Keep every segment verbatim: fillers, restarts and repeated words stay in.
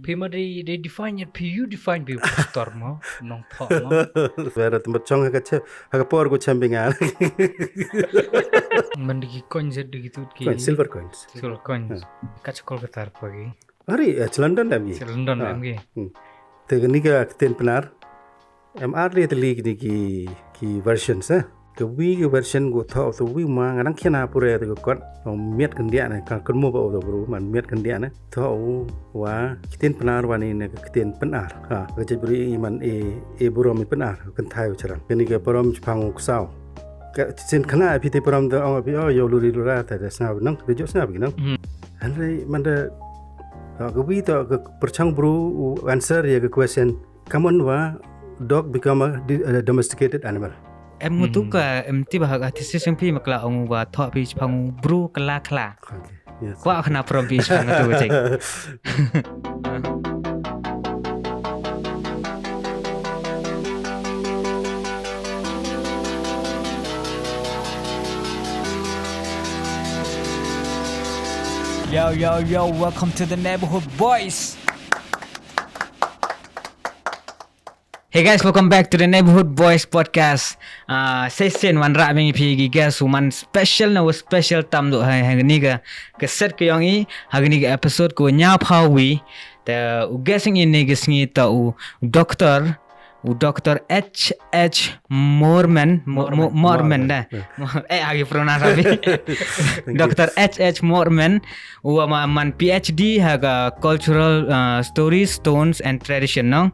Phi ma dei, dei define it, phi you define phi pastor mo, nongthoh mo. Wera tymbat chong ha ka che, ha ka por ko chem bi nga. Man dei ki coins, dei ki tut ki. Coins, silver coins. Silver coins. Ka chakol ka tar pa ki. Ari, eh, chi London dam ki. Chi London dam ki. Hmm. Te kani ka ktien Pnar. Em ar le te li kini ki, ki version sa. Ka wi ka version ko thoh, te wi ma nga nang khian ha pure te ko kot. Ong miat kan dia ne, ka kan mo ba o bru, man miat kan dia ne. Thoh u wa, ktien Pnar wa ni ne ka ktien Pnar. Ha, ka jait bru i man e, e burom i Pnar, kan thai u charang. Kani ka burom chipang u ksaw. Ka sin khana phi te burom te ong phi, o, yo luri lura, te da sngap nang, te jo sngap ki nang. Hmm. Hanrei man da, ha, ka wi to, ka perchang bru u answer ya ka question. Kammon wa dog become a di-, a domesticated animal. Em ngu tu ka, em ti ba ha ka thesis yong phi makla ong wa thoh phi chipang u bru kala kala. Okay, yes. Kwah khana burom phi chipang tu chek. Yo, yo, yo, welcome to the Neighborhood Boys. Hey guys, welcome back to the Neighborhood Boys Podcast. Ah, session wan rah beng phi ki guest u man special na u special tam do ha, ha ni ka, ka set ka yong i, ha ni ka episode ko nya phaw wi. Te u guest yong i ni ka sngi ta u doctor, u doctor H H Morman, Mo-, Mo-, Morman. Morman da. Yeah. Eh, agi pronounce abi. Thank you. Doctor H H Morman, u wa ma-, man P H D ha ka Cultural, uh, Stories, Stones and Tradition, no?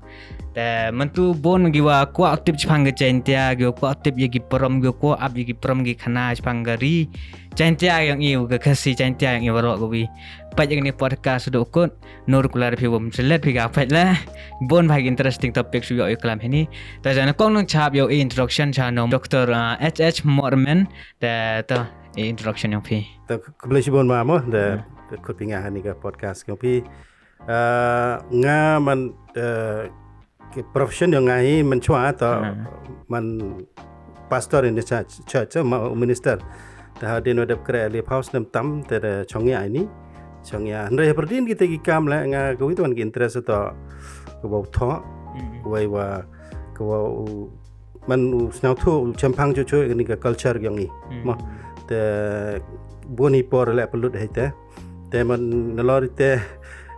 Te man tu bon gi wa kwah tip chipang ka Jaintia, gi wa kwah tip ya ki burom, gi wa kwah ap ya ki burom ki khana chipang ka ri Jaintia yong i, ka Khasi Jaintia yong i warok ko wi. Pat ya ni podcast do kut, nur kular phi wom selet phi ka pat la. Bon bha ki interesting topic su yo i klam hini. Ta jana kong nang chap yo i introduction cha nom doctor, uh, H H Morman, ta to i introduction yong phi. Ta khublei chibon ma mo, da, hmm, da kut phi nga ha ni ka podcast yong phi. Ah, nga man, eh, ki profession yong nga hi man chwa to, hmm, man pastor in the church, church, eh, ma, minister. Ta hadien wa dep kre le phaw snem tam, te da chong ya ini. Chong ya. Hynrei ha perdin kita ki kam le nga ka wi wan ki interest to ka wa u thoh, hmm, wei wa ka wa u man u sngewthuh, u chempang chuchu kani ka culture yong i. Hmm. Mo, te bun i por le pelut hei te. Te man nalor i te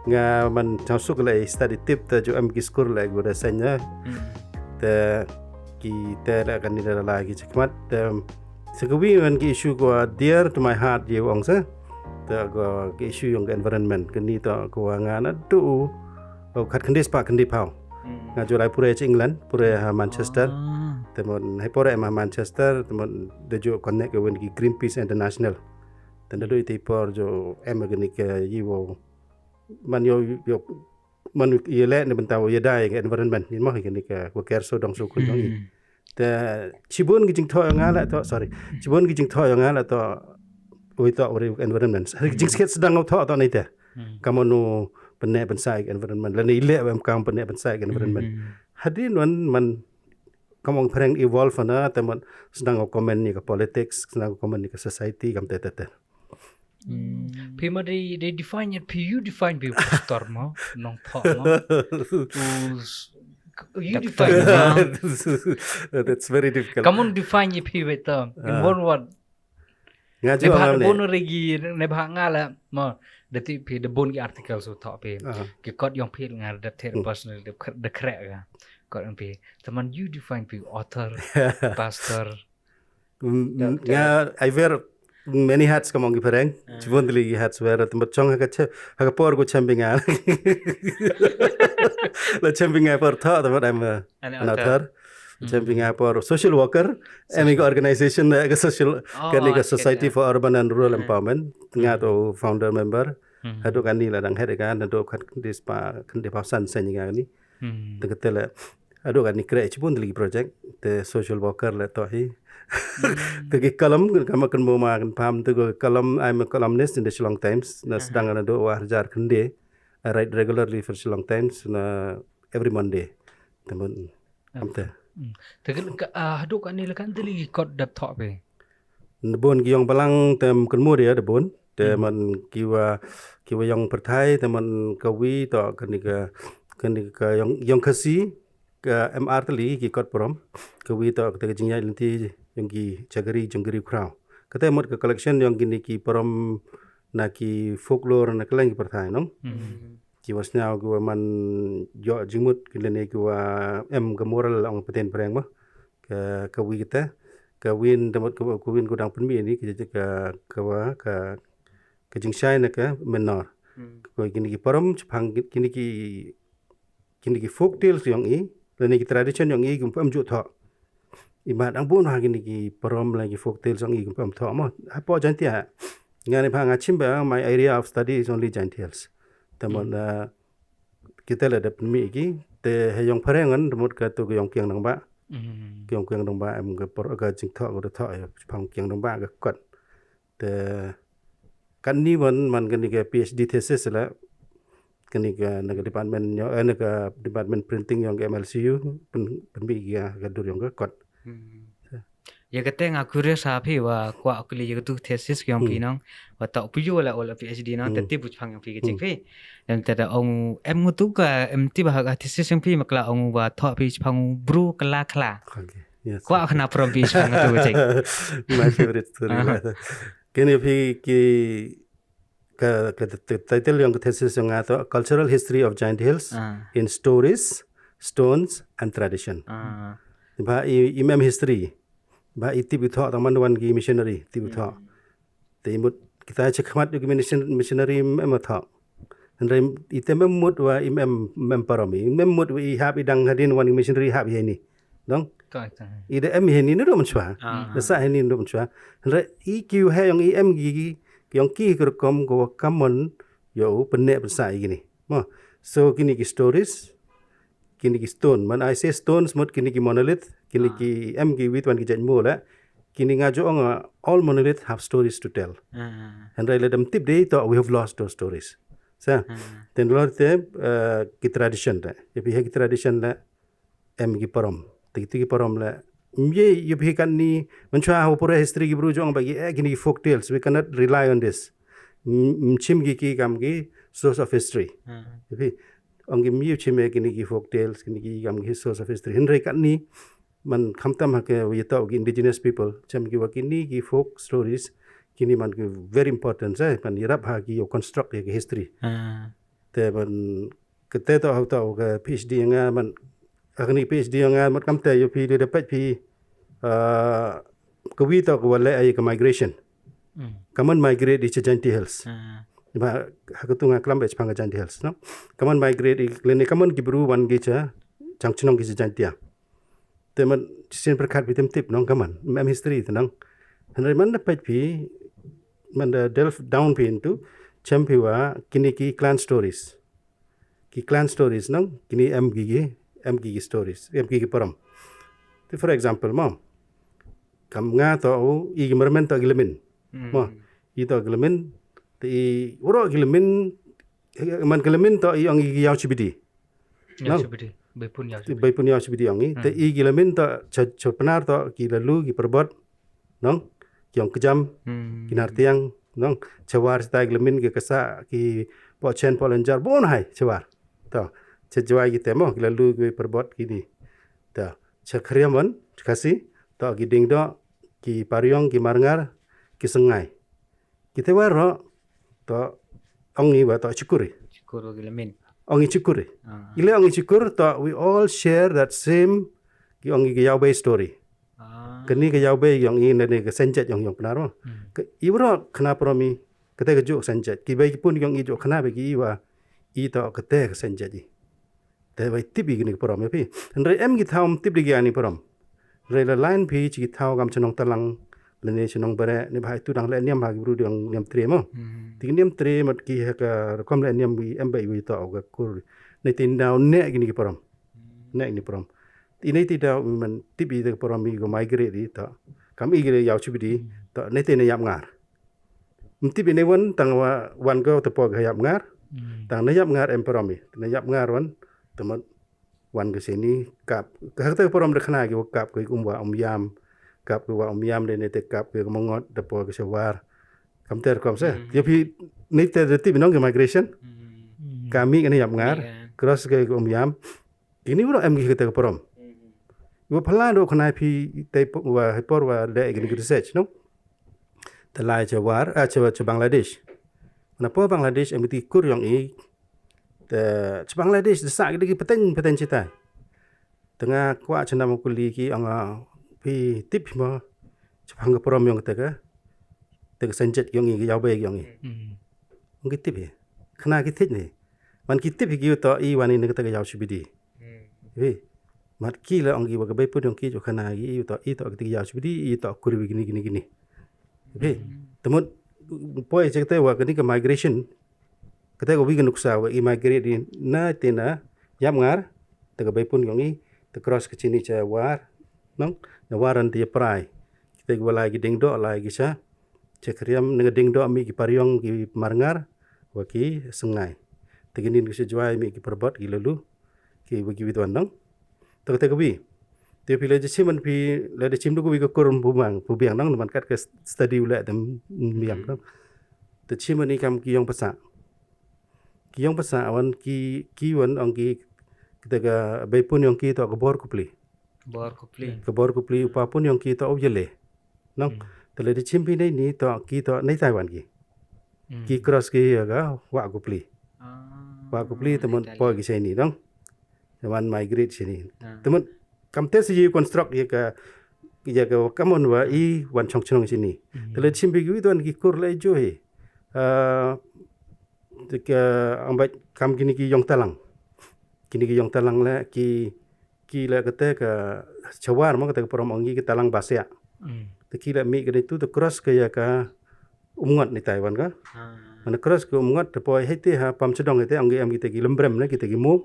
nga man chaw suk le study tip te ju em ki skur le gu da senya. Hmm. Te ki te le kani da la ki chakmat. Te sa ka wi man ki issue ko dear to my heart ye ong sa. Te ko ki issue yong ka environment. Kani to ko nga na du, o, khat khyndai spah khyndai phaw. Hmm. Nga ju lai pure chi England, pure ha Manchester. Ah. Te mon, hei pore em ha Manchester, te mon da ju connect ya wen ki Greenpeace International. Te da du i te por ju em kani ka yi wo. Man yo, yo, man ye le ne bynta wo ye dai ka environment, ni mo kani ka wa ker so dong so kun dong i. Hmm. Te chibun ki jingthoh yong nga la to, sorry. Chibun ki jingthoh yong nga la to, wi to, wi environment. Hari ki, hmm, jingskhet sdang u thoh to ni te. Hmm. Kammon u pynne pynsai ka environment. Lane i le wem kam pynne pynsai ka environment. Hmm. Hadien wan man kammon phareng evolve na, te man sdang u comment ni ka politics, sdang u comment ni ka society, kam te te te. Hmm. Phi ma dei, dei define it, phi you define phi pastor mo, nongthoh mo. U s-, you define mo. That's very difficult. Kammon define it phi wei to. In, ah, one word. Nga ju ne bha, nga ne bun regi, ne bha nga la, mo, da ti phi, da bun ki article su thoh phi. Ah. Ki kot yong phi nga da te, hmm, personal, da kre-, da kre ka. Kot yong phi. Te man you define phi author, pastor. Mm, mm, doctor. Nga, I wear many hats kammon ki phareng. Ah. Chibun tylli ki hats wear, te mo chong ha ka che, ha ka por ko chem bi nga. La chem bi nga por thoh, te mo I'm a, an author. An author. Mm. Chem bi nga por social worker. Social. Em i ka organization, eh, ka social, oh, kani ka Society for Urban and Rural Empowerment. Nga to founder member. Mm. Hadooh kani la dang head ka, hadooh khat khyndai spah, khyndai phaw san seng nga ni. Hmm. Te ka te le, hadooh kani kre chibun tylli ki project, te social worker le to hi. Hmm. Te ki column, kam kan mo ma kan pam, te ko column, I'm a columnist in the Shillong Times, na, aha, sdang na hadooh wa hajar khyndai, I write regularly for Shillong Times, na every Monday. Te mo, am te. Hmm. Te ka, ka, ah, hadooh kani le kan tylli ki kot da thoh phi. Bun ki yong balang te mo kan mo dia da bun. Te man ki wa, ki wa yong pyrthai, te man ka wi toh kani ka, kani ka yong, yong Khasi, ka M R tylli ki kot parom, ka wi toh kata ka jingyaid lynti yong ki chakri, jong ki ri u khraw. Kata mut ka collection yong kini ki parom na ki folklore na kylleng ki pyrthai, nong? Ki wa sñiaw ki wa man yoh jingmut ki lane ki wa em ka moral ong pteiñ pyrshang mo. Ka, ka wi kata, ka win, te mut ka, ka win ko dang pynmih ini, ka, ka, ka wa, ka, ka jingshai na ka menor. Ko kini ki parom chaphang kini ki, kini ki folk tales yong i, lane ki tradition yong i, ki ym pu em ju thoh. I ma dang bun ha kini ki parom lane ki folk tales yong i, ki ym pu em thoh mo. Hapoh Jaintia. Nga neibhah nga chim ba, my area of study is only Jaintia Hills. Te mut, kita leh da pynmih ki, te ha yong phareng ngan, te mut katu ka yong Kiang Nangbah. Ka yong Kiang Nangbah em ka por, ka jingthoh, ka da thoh, ya, chaphang Kiang Nangbah ka kot. Te katni wan man kani ka P H D thesis leh, kani ka na ka department yong, eh, na ka department printing yong ka M L C U, pyn, pynmih ki ya ka dur yong ka kot. Ya kate nga curious ha phi wa kwah kylli ya katu thesis yong phi nong, wa toh phi u leh ol P H D nong, te tip u chaphang yong phi ka jing phi. Em te da ong em ngutu ka, em tip ha ka thesis yong phi makla ong wa thoh phi chaphang bru kala khala. Kwah khana parom phi chaphang katu ka jing. My favorite story. Kini phi ki ka, ka t-, t-, title yong ka thesis yong nga toh Cultural History of Jaintia Hills in Stories, Stones and Tradition. Ba i, i mem history. Ba i tip i thoh tang man wan ki missionary, tip i thoh. Te i mut kita chakhmat yu ki mission-, missionary em, em thoh. Hynrei i te mem mut wa i mem, mem parom i, mem mut wa i hap i dang hadien wan ki missionary hap i heini. Dong? I da em heini na ru mynchwa. Da sah heini na ru mynchwa. Hynrei i ki u he yong i em ki, ki yong ki ka rukom ko wa common yow pynneh pynsah i kini. Mo. So kini ki stories, kini ki stone. Man I say stones mut kini ki monolith, kini ki em ki wit wan ki jait mo leh. Kini nga ju ong, uh, all monolith have stories to tell. Hynrei lada ym tip de toh we have lost those stories. Sa, te lor te, uh, ki tradition te. Ya phi ha ki tradition leh, em ki parom. Te ki, te ki parom leh. Ym ye, ya phi katni, mynchwa ha pura history ki bru jong ba ki, eh, kini ki folk tales. We cannot rely on this. Ym, ym chim ki ki kam ki source of history. Ya phi, ong ki ym ye chim e kini ki folk tales, kini ki kam ki source of history. Hynrei katni, man khamtam ha ki wa ya toh ki indigenous people. Chem ki wa kini ki folk stories, kini man ki very important, eh, man yarap ha ki yow construct ya ki history. Te ban, kate toh, ha toh ka P H D yong nga man, ha kani P H D yong nga man kamte yow phi da peit phi, ah, ka wi toh ka wa leh ai ka migration. Kammon migrate i cha Jaintia Hills. Ba, ha katu nga klam beit chaphang ka Jaintia Hills, no? Kammon migrate i, lane kammon ki bru wan ki cha, chang chnong ki cha Jaintia. Te man, sien pyrkhat phi te ym tip nong kammon, em history te nong. Hynrei man da peit phi, man da delve down phi into, chem phi wa, kini ki clan stories. Ki clan stories nong, kini em ki ki, em ki ki stories, em ki ki parom. Te for example, mo, kam nga toh u, i ki Myrmen toh ki Lamin. Mo, i toh ki Lamin, te i, waroh ki Lamin, eh, man ki Lamin toh i ong i ki Yaw Chibidi. Nong? Chibidi, Beipun Yaw Chibidi. Beipun Yaw Chibidi ong i. Te i ki Lamin toh, cha, cha Pnar toh, ki Lalu, ki Pyrbot. Nong? Ki Ong Kjam, ki Nartiang, nong? Cha War cha tai ki Lamin ki Kasa, ki Pohchen, Pohlenjar, bon hai, cha War. Toh, cha Jwai ki te mo, ki Lalu, ki Pyrbot, kini. Toh, cha Khriam wan, cha Khasi, toh ki Dingdoh, ki Pariong, ki Marngar, ki Syngai. Ki te waroh, toh, ong i wa toh Chikur i. Chikur wa ki Lamin. Ong i Chikur i. Ile ong i Chikur, toh, we all share that same, ki ong i ki Yaw Bei story. Kani ka Yaw Bei yong i, ne ka Senjait yong, yong Pnar mo. Ka i waroh khana parom i, kate ka ju Senjait. Ki bei ki pun yong i ju khana bei ki i wa, i toh kate ka Senjait i. Te wa i tip i kini ki parom ya phi. Hynrei em ki thaw ym tip de ki ani parom. Hynrei la line phi chi ki thaw kam cha Nongtalang, lane cha Nongbare, neibhah itu dang leh niam ha ki bru dang niam tre mo. Te ki niam tre mut ki ha ka rukom leh niam wi em bei wi toh ka kur. Nei te daw neh kini ki parom. Neh kini parom. Te nei te daw man tip i te ka parom i ko migrate i toh. Kam i ki Yaw Chibidi, toh nei te na Yapngar. Ym tip i ne wan, tang wa, wan ko te po ka Yapngar. Tang na Yapngar em parom i. Na Yapngar wan, te mut wan ka sini, kap. Ka te parom da khana ki wa kap ka um wa um yam. Kap ka wa um yam de ne te kap ka mangot, te po ka cha War. Kamte rukom se. Hmm. Yo phi ni te de tip nong ki migration. Hmm. Ka mih kani yap ngar. Mih, eh. Cross ka ki um yam. Kini bro em ki kata ka parom. Hmm. Wa phala do khana phi te po-, wa hepor wa de kini ki research, no? Te lai cha war, ah, cha, cha Bangladesh. Na po Bangladesh em ti kur yong i. Te cha Bangladesh de sa ki de ki pateng, pateng chita. Te nga kwah cha nam kuli ki ong, ah, phi tip mo. Cha phang ka parom yong te ka. Te ka sanjet yong i, ki yaw bei yong i. Hmm. Ong ki tip hi. Khana ki tip ni. Man ki tip hi ki u to i wan i ne ka te ka yaw chibidi. Hmm. Hi. Mat ki la ong ki wa ka bei pun yong ki jo khana ki i u to, i to ka te ka yaw chibidi, i to kuri wi kini, kini, kini. Hi. Hmm. Te mut poi che ka te wa kani ka migration. Kata ka wi ka nuksa wa i migrate di na te na yap ngar, te ka bei pun yong i, te cross ka chini cha war, nong, na war an te ya prai. Kita ki wa lai ki ding do, lai ki cha, cha kriam, na ka ding do mi ki pariong ki marngar, wa ki sengai. Te ki nin ki cha jwai mi ki perbot ki lalu, ki wa ki witwan, nong. Te kata ka wi. Te phi le chim an phi, le chim du ka wi ka kur pu mang, pu biang nang, man kat ka study u le tem biang nang. Te chim an i kam ki yong pasa. Ki yong pasa wan ki, ki wan ong ki, kita ka bei pun yong ki to ka bor kupli. Bor kupli. Ka bor kupli u pa pun yong ki to u yele. Nang, hmm, te le chim phi nei ni to ki to nei Taiwan ki. Hmm. Ki cross ki ya ka wa kupli. Ah, wa kupli te mut Italia. Poi ki chini, nang. Te man migrate chini. Ah. Te mut kam te si construct ya ka, ya ka kamon wa i wan chong chong chini. Hmm. Te le chim phi ki wi don ki kur le jo hi. Ah, te ka ambat kam kini ki yong talang. Kini ki yong talang le ki, ki le kata ka chawar mo kata ka parom ong ki talang basia. Hmm. Te ki le mi kini tu te cross ka ya ka umngot ni Taiwan ka. Ah. Mana cross ka umngot te poi hei te ha pam chedong hei te ong ki em kita ki lembrem ne kita ki mo.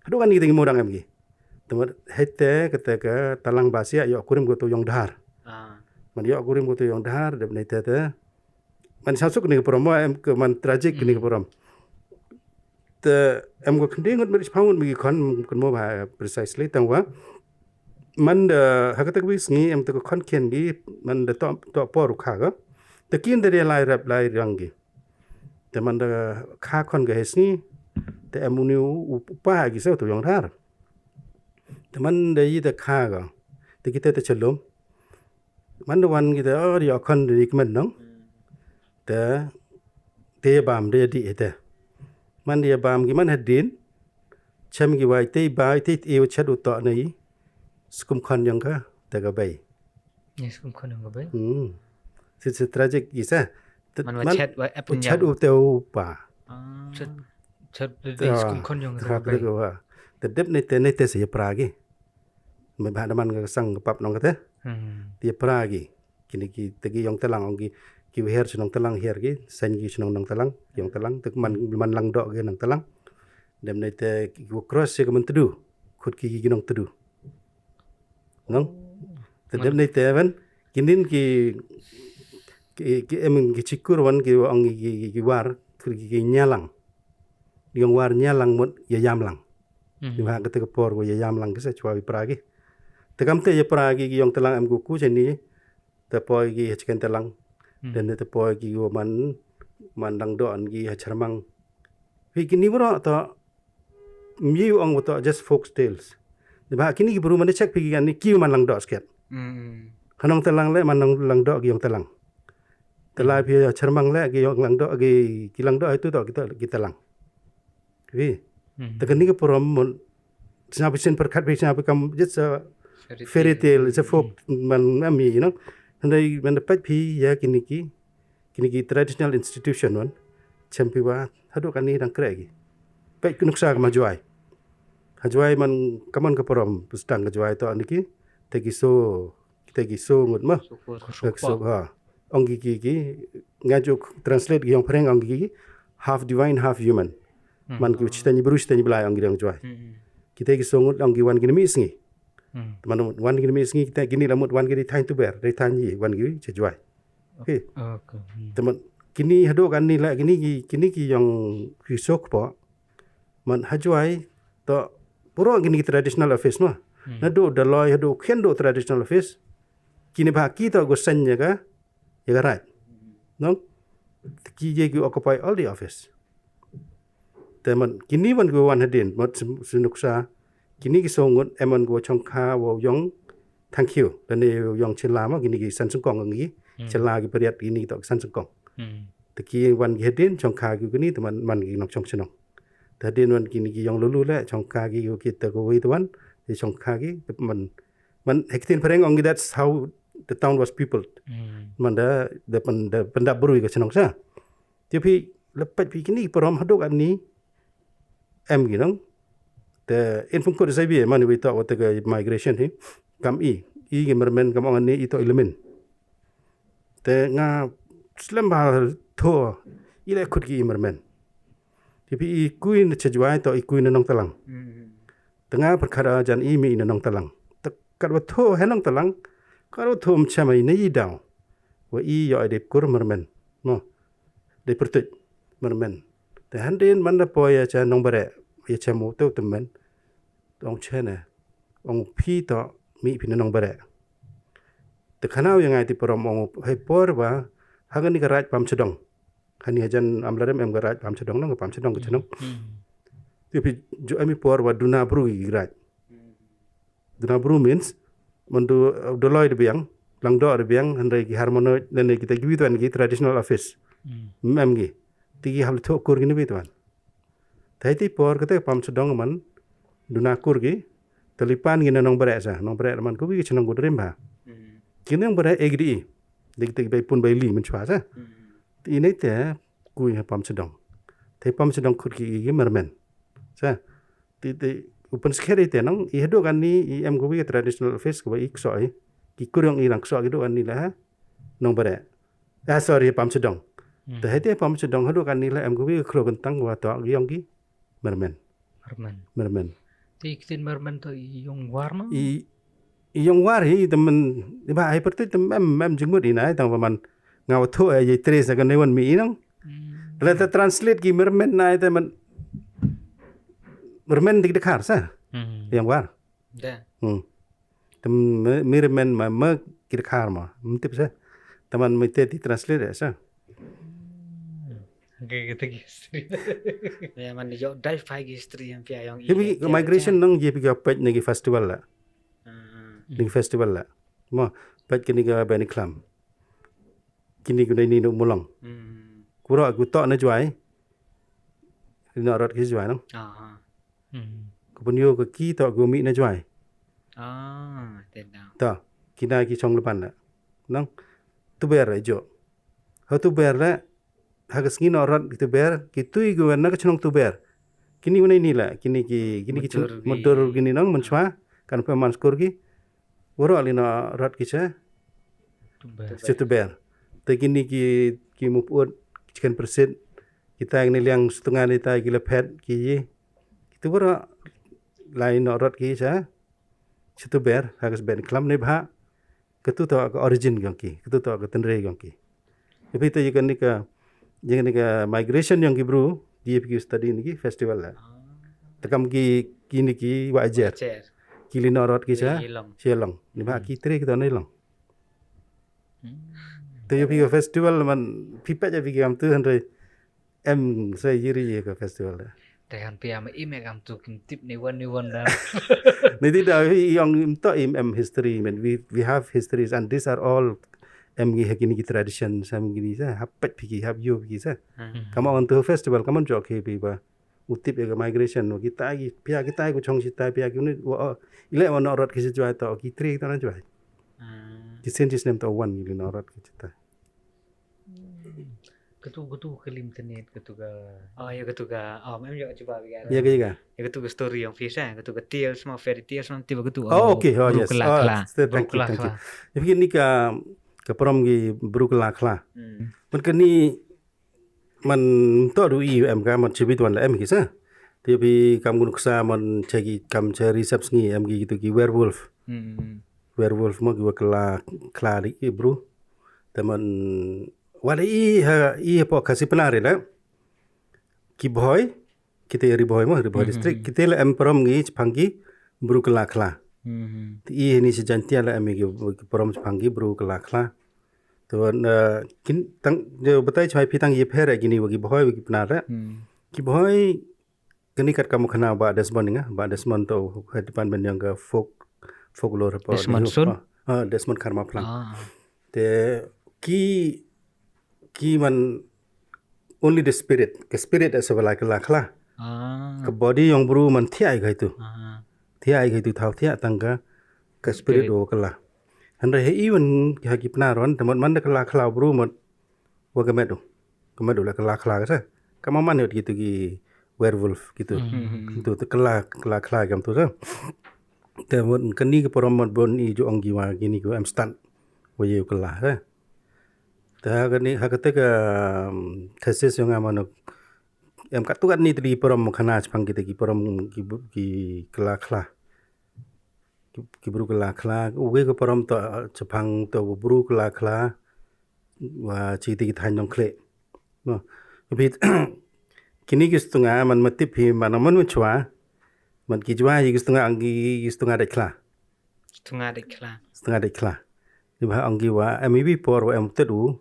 Hadu kan kita ki mo dang em ki. Te mut hei te kata ka talang basia yo kurim ko tu yong dhar. Ah. Man yo kurim ko tu yong dhar dep nei te te. Man sasuk ni ka parom, em ke man tragic ni ka parom. Te em ko khynde ngut meri chiphaw ngut mi ki khon, kan mo ba precisely tang wa. Man da ha kata ka wi sngi em te ko khon khian gi, man da to, to por u kha ga. Te kin da ria lai rep lai riang gi. Te man da kha khon ga he sngi. Te em uni u, u pa gi sa tu yong dhar. Te man da yi da kha ga. Te kita te chalum. Man da wan kita, oh, ria khon ri kmen nong. Te, te bam, te di te. Man da bam ki man hadin. Chem ki wai te ba, te e chat u to nei. Skum khon yong ka, te ka bei. Yes, skum khon yong ka bei. Hmm. Si, si tragic ki sa. Te, man wa man, chat wa ep chat u te u pa. Ah. Chat, chat de skum khon yong ka bei. Te dep nei te, nei te se pra ki. Me ba da man ka sang ka pap nong ka te. Hmm. Te pra ki. Kini ki, te ki yong talang ong ki, ki her chnong talang her ki, sen ki chnong nong talang, yong talang, te man, man lang do ki nong talang. Dem nei te ki ko cross se ka man tedu, khut ki ki nong tedu. Nong? Te dem nei te ban, kinin ki, ki, ki em ki chikur wan ki ong ki, ki, ki war, ki, ki, ki nyalang. Yong war nyalang mut ya yam lang. Hmm. Ni ba kata ka por ko ya yam lang ki sa chwa wi pra ki. Te kam te ya pra ki ki yong talang em ko ku chani. Te poi ki ha chicken talang. Hmm. Dan te poi ki ko man, man dang do an ki ha charmang. Wi kini bro to mi ong to just folk tales. Ni ba kini ki bru man check pi ki kan ni ki man lang do sket. Hmm. Hanong talang le man lang, lang do ki yong talang. Te lai phi ha charmang le ki yong lang do ki, ki lang do itu to kita, kita lang. Wi. Hmm. Te kani ka parom mon, sna pi sin perkat pi sna pi kam, just a fairy tale, it's a folk, man, ami, you know. Handai, man da pait phi ya kini ki, kini ki traditional institution wan. Chem pi wa, hadu kani dang kre ki. Pait ki nuksa ka ma Jwai. Ha Jwai man, kaman ka parom, pustang ka Jwai to ani ki, te ki so, kita ki so ngut ma. Syukur. Syukur. So, ha. Ong ki, ki, ki, nga juk translate ki yong phareng ong ki, ki, half divine, half human. Hmm. Man ki chitani bru, chitani blai ong ki dang Jwai. Hmm. Kita ki so ngut ong ki wan ki mi sngi. Hmm. Man wan ki mi sngi kita kini la mut wan ki di thain tu ber, di thain yi, wan ki cha Jwai. Okay. Okay. Hmm. Te man kini hadu kani la kini ki, kini ki yong ki sok po. Man ha Jwai to puro kini ki traditional office ma. Hmm. Na do da loi hadu khen do traditional office. Kini ba ki to go sen ya ka, ya ka right. Nong, ki ye ki occupy all the office. Te man, kini wan ki wan hadien, mat si nuksa, kini ki song ngut, em man ki wa chongkha, wa yong, thank you. Lane yong chila ma, kini ki san sengkong ngi, chila ki periat kini ki tok san sengkong. Te ki wan ki hadien, chongkha ki kini, te man, man ki nok chong chenong. Te hadien wan kini ki yong lulu le, chongkha ki, ki te ko wei te wan, te chongkha ki, te man, man, hektin phareng ong ki, that's how the town was peopled. Man da, da pen, da pen da bru ka chenong sa. Te phi, lepat phi kini parom haduk ani, em ki nong. Te in pung kut sa bi, man wi tok wa te ka migration hi, kam i, i ki mermen kam ong ani i tok i lemin. Te nga slem ba tho, i le kut ki i mermen. Te phi i kui na chajwai tok i kui na nong talang. Te nga perkara jan i mi i na nong talang. Te kat wa tho he nong talang, kat wa tho mchama i na i daw. Wa i yo i dep kur mermen. Mo, dep pertuit mermen. Te handin man da po ya cha nong bare, ya cha mo tau temen. Ong chene, ong phi to mi phi na nong bare. Te khana u ya ngai ti parom ong hei por ba, ha kani ka raij pam chedong. Hani hajan amlarem em ka raij pam chedong nong, pam chedong ka chenong. Te phi jo em i por ba duna bru ki raij. Duna bru means, man du, uh, doloi de biang, lang do de biang, handai ki harmonoid, lane kita ki wituan ki traditional office. Mem ki. Ti ki hap le thok kur ki ni wituan. Thai ti por kate pam chedong man, duna kur ki, talipan ki na nong bare sa, nong bare man ku ki chenong ku drim ba. Ki nong bare egri. Dik dik bai pun bai li men chwa sa. Ti inai te kui ha pam chedong. Thai pam chedong kut ki ki mermen. Sa. Ti, ti, u pynskher i te nong, i haduk ani, i em ko wi traditional office ko wi i kso i. Ki kur yong i rang kso ki duk ani la ha. Nong bare. Ah, sorry, pam chedong. Te hei te pam chedong haduk ani la em ko wi khlo kentang wa to yong ki. Mermen. Mermen. Mermen. Te i ktin mermen to i yong war ma? I, i yong war hi, te men, i ba hei pertuit te mem, mem jingmut i nai, tang ba man, nga wa tho e, ye trace ka ne wan mi i nong. Te la te translate ki mermen nai te man, mermen dik dekhar sa. Yong war. Da. Hmm. Te me, mermen ma, me ki dekhar ma, mtip sa. Te man me te ti translate sa. Oke, kita ki history. Ya, man yo dive pai ki history yang pia yang i. Migration nong ye pi ka pet ne ki festival la. Ni festival la. Mo, pet kini ka bani klam. Kini ku ni nu mulong. Kuro ku to na jwai. Ni na rot ki jwai nong. Ku pun yo ka ki to ku mi na jwai. Ah, te da. Ta, kina ki chong lepan la. Nong, tu ber jo. Ha tu ber la, ha ka sngi no rot ki tu ber, ki tui ki wan na ka chnong tu ber. Kini wan ni la, kini ki, kini ki mudur kini nong, man chwa, kan pe man skur ki. Waro li no rot ki cha. Tu ber. Cha tu ber. Te kini ki, ki muput, chicken persit, kita kini liang stunga ni ta ki lepet, ki ye. Ki tu waro, lai no rot ki cha. Cha tu ber, ha ka sben klam ni bha. Katu to ka origin yong ki, katu to ka tynre yong ki. Tapi te ye kani ka, ye kani ka migration yong ki bru, ye pi ki study ni ki festival la. Takam ki, kini ki wa ajer. Ki li no rot ki cha, Shillong. Ni ba ki tre ki to ni long. Te ye pi ka festival man, pi pa ye pi ki am tu handai, em, sa yiri ye ka festival da. Te han pia me im e kam tu kim tip ni wan ni wan da. Ni ti da, yong im to im em history, men, we, we have histories and these are all em ki ha kini ki tradition, sam kini sa, hap pet pi ki, hap yo pi ki sa. Come on to festival, come on jok he pi ba. U tip e ka migration, no, kita ki, pia kita ku chong sita, pia ki ni, wa, ile wa no rot ki sa jwai to, ki tri to na jwai. Ki sen jis nem to wan, ki no rot ki sita. Katu, katu ka lim tenet, katu ka. Oh, ya katu ka. Oh, mem yo chuba bi ka. Ya ka, ya ka. Ya katu ka story yong phi sa, katu ka tales ma, fairy tales ma, tiba katu. Oh, okay. Oh, yes. Bru Kala Khla. Thank you, thank you. Ya phi ni ka, ka prom ki Bru Kala Khla. Man kani, man to du i em ka, man chibit wan la em ki sa. Te phi kam gun ksa man chagi kam cha research ngi em ki tu ki werewolf. Werewolf mo ki wa kala, kala di ki bru. Te man, wala i ha, i ha po Khasi Pnar la. Ki Bhoi, kita Ri Bhoi mo, Ri Bhoi district. Kita la em prom ngi chapang ki Bru Kala Khla. Te i ni si Jaintia la em ki, ki prom chapang ki Bru Kala Khla. To, uh, kin, tang, jo batai chwa phi tang ye pher kini wa ki Bhoi wa ki Pnar re. Hmm. Ki Bhoi, kani kat kam khana ba Desmond nga, ba Desmond to head department yong ka folk, folklore pa Desmond Sun? Ah, ah, Desmond Kharma Phlang. Ah. Te ki, ki man only the spirit, ka spirit as a la kylla khla. Ah. Ka body yong bru man thiah i ka itu. Ah. Thiah i ka itu thaw thiah tang ka, ka spirit. Spirit wa kylla. Hynre he even ha ki Pnar wan, te mut man da kylla khla bru mut wa ka met u. Ka met u la kylla khla ka sa. Ka ma man yot kitu ki werewolf kitu. Hmm. Kitu te kylla, kylla khla kam tu sa. Te mut kani ka parom mut bon i ju ong ki wa kini ki em stad wa ye u kylla sa. Te ha kani, ha kate ka, um, thesis yong nga man u, em katu kat ni te di parom khana chapang kite ki parom ki bu-, ki kylla khla. Ki, ki bru kylla khla, u wi ka parom to, uh, chapang to bru kylla khla, wa chi te ki thaiñ Nongkhleh. No. Bit, kini ki Stunga, man ma tip hi, man man chwa, man ki chwa, ki Stunga, ang ki, ki Stunga dei khla. Stunga dei khla. Stunga dei khla. Ni ba ang ki wa, em i bi por wa em tet u,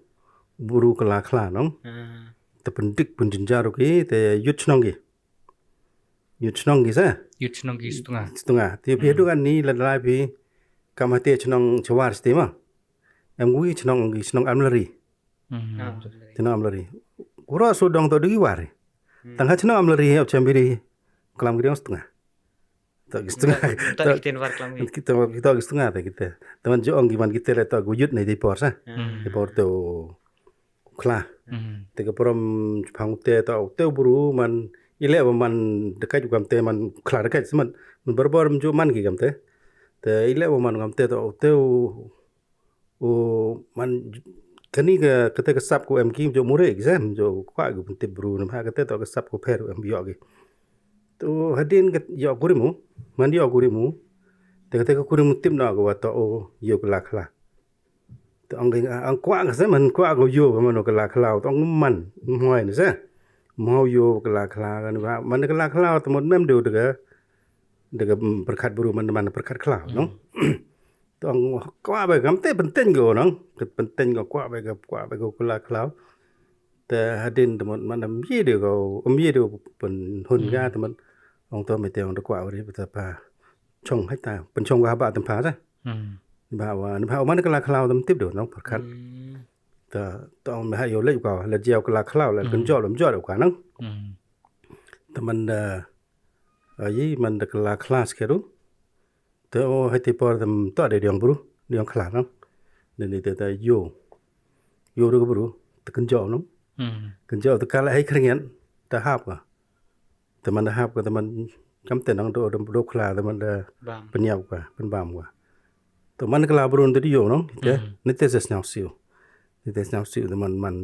bru kylla khla, nong? Ah. Te pyndik pynjynjar u ki, te yut chnong ki. Yut chnong ki sa? Yut chnong ki Stunga. Stunga. Te phi Hmm. du kan ni la la phi, kam hate chnong Chawar sti ma. Em wi chnong ki chnong Amlari. Hmm. Ah, Amlari. Chnong Amlari. Kuro su dong to du ki war. Hmm. Tang ha chnong Amlari, ap chambiri, klam ki dong Stunga. To ki Stunga. To, to ki tin war klam ki. Kita, kita ki Stunga te kita. Teman jo ong ki man kita le to gu yut nei di por sa. Hmm. Di por to khla. Hmm. Te ka parom chapang te to te bru man ile wa man dekat kam te man khla dekat semat. Man barbar mju man ki kam te. Te ile wa man kam te to te u, u man kani ka, kate ka sap ku em ki jo mure ki sa, jo kwa ku pyntip bru nam ha kate to ka sap ku pher em yo ki. To hadin ka yo kurimu, man yo kurimu. Te kate ka kurimu tip na ko wa to o yo kylla khla. Te ong ki, ah, ang kwah ka se man kwah ko yo ka man kylla khla, te ong man, mhoi ne se. Mhoi yo kylla khla, kan ba, man kylla khla, te mut mem de u de ka, de ka, mm, pyrkhat bru man, man pyrkhat khla, no? Hmm. Te ong kwah ba kam te pynten ko, no? Te pynten ko kwah ba ka, kwah ba ko kylla khla. Te hadin te mut man am ye de ko, am ye de pynhun ka, Hmm. te mut ong to me te ong de kwah ri, te pa chong hai ta, pynchong ka haba te pa sa. Hmm. Ba wa, ba wa man kylla khla tam tip do, nong, pyrkhat. Hmm. Ta, ta ong me ha yo le ka, le jiaw kylla khla, le Hmm. kynjol, lam jol ka, nong. Hmm. Ta man da, ai, man da kylla khla skeru. Ta o hai ti por tam to de diong bru, diong khla, nong. Ni ni ta, ta yo. Yo ru bru, ta kynjol, nong. Hmm. Kynjol ta kala hai khrian, ta hap ka. Te man da hap ka, te man kam te nang do, do, do khla, te man da Bam. Pynyaw ka, pynbam ka. Te man kylla bru te di yo, no? Te, Hmm. ni te sa sñiaw siu. Ni te sñiaw siu, te man, man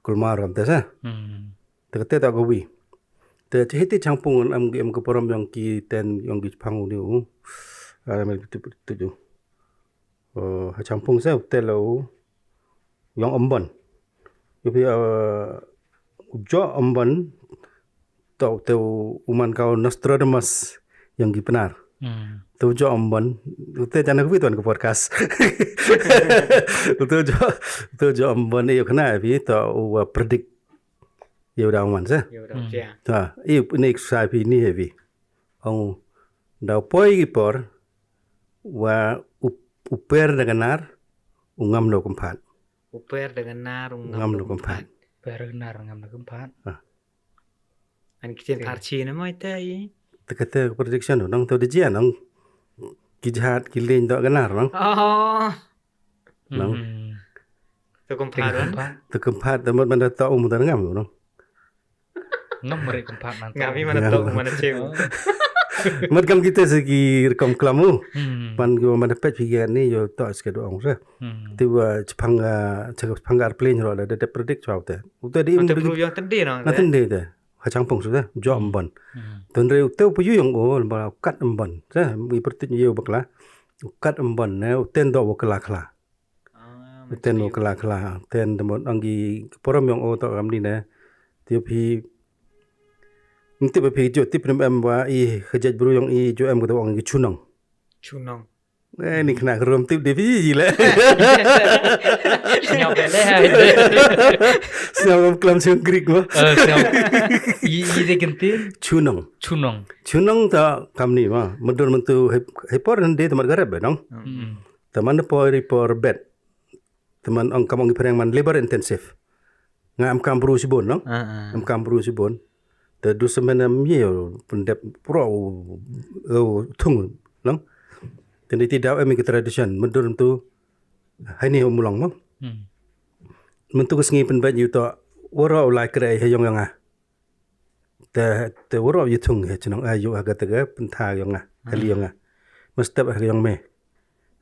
kulmar kam te sa. Hmm. Te ka te ta ka wi. Te chi hiti changpung am, am ka parom yong ki ten, yong ki chapang u ni u. Ah, me tu, tu, tu. Oh, ha changpung sa, u te la u yong Ambon. Yu pi, uh, u jo Ambon, to, te u, u man ka u Nostradamus yong ki Pnar. Hmm. Te u jo Ambon, u te jana ka wi tuan ka podcast. U te u jo, u te u jo Ambon, e, yu khana pi, to u, uh, predict. Yu da u man sa. Yu da u Hmm. sia. Ta, e, ne sa pi ni he pi. Ong, da u poi ki por, wa u, u per da ka nar, u ngam no kemphat. U per da ka nar, u ngam Ngam no no kemphat. Kemphat. Per da ka nar, ngam no kemphat. Ah. An ki tin Te. Thar chi na mo ite i. Te ka te prediction no, nang to de jia nang. Ki jhat, ki leng do ka nar, nang. Oh. Nang. Hmm. To kemphat, Te kan? Kemphat. Te kemphat, te mut man da to um da ngam, nang. Ngam mari kemphat nang. Ngam i mana Ngam. To, mana cheu. Mat kam kita segi rekam kelamu. Hmm. Pan ko mana pet fikiran ni, yo to skedu ong sa. Hmm. Ti wa chapang, ah, chapang airplane ro da, da predict chwa te. Uta di Mata im bru yang tadi nang. Na tadi te. Ha changpung suda, jo Ambon. Hmm. Tun re uta pu yu yang o, ba kat Ambon. Sa, i pertit yo bakla. Kat Ambon, ne, uten do bakla kla. Ah, Ten mo kla kla, ten te mut ang ki parom yong o to kam ni ne. Ti phi, mti phi jo, ti phi em wa i khajat bru yong i jo em ko to ang ki chunong. Chunong. Eh, ni kena kerum tip deh phi le. Sñiaw pele hai. Sñiaw kam klam sñiaw Greek mo. Eh, sñiaw. I, i de kyntin? Chunong. Chunong. Chunong ta kam ni mo. Myndur myntu hei, hei por nang de tamat garep be nong. Hmm. Tamat da por, i por bet. Tamat ong kam ong i phareng man labor intensive. Nga em kam bru sibun, no? Ah, ah. Em kam bru sibun. Te du semen em ye, pyndep pro, o, thung, no? Te ni ti daw em ki tradition, myndur tu, hai ni mulong mo. Hmm. Myntu ka sngi pynbait yu to, waro u lai kre ha yong yong nga. Te, te waro yu thung he chnong, a, yu ha ka te ka pyntha yong nga, kali yong nga. Mastep ha yong me.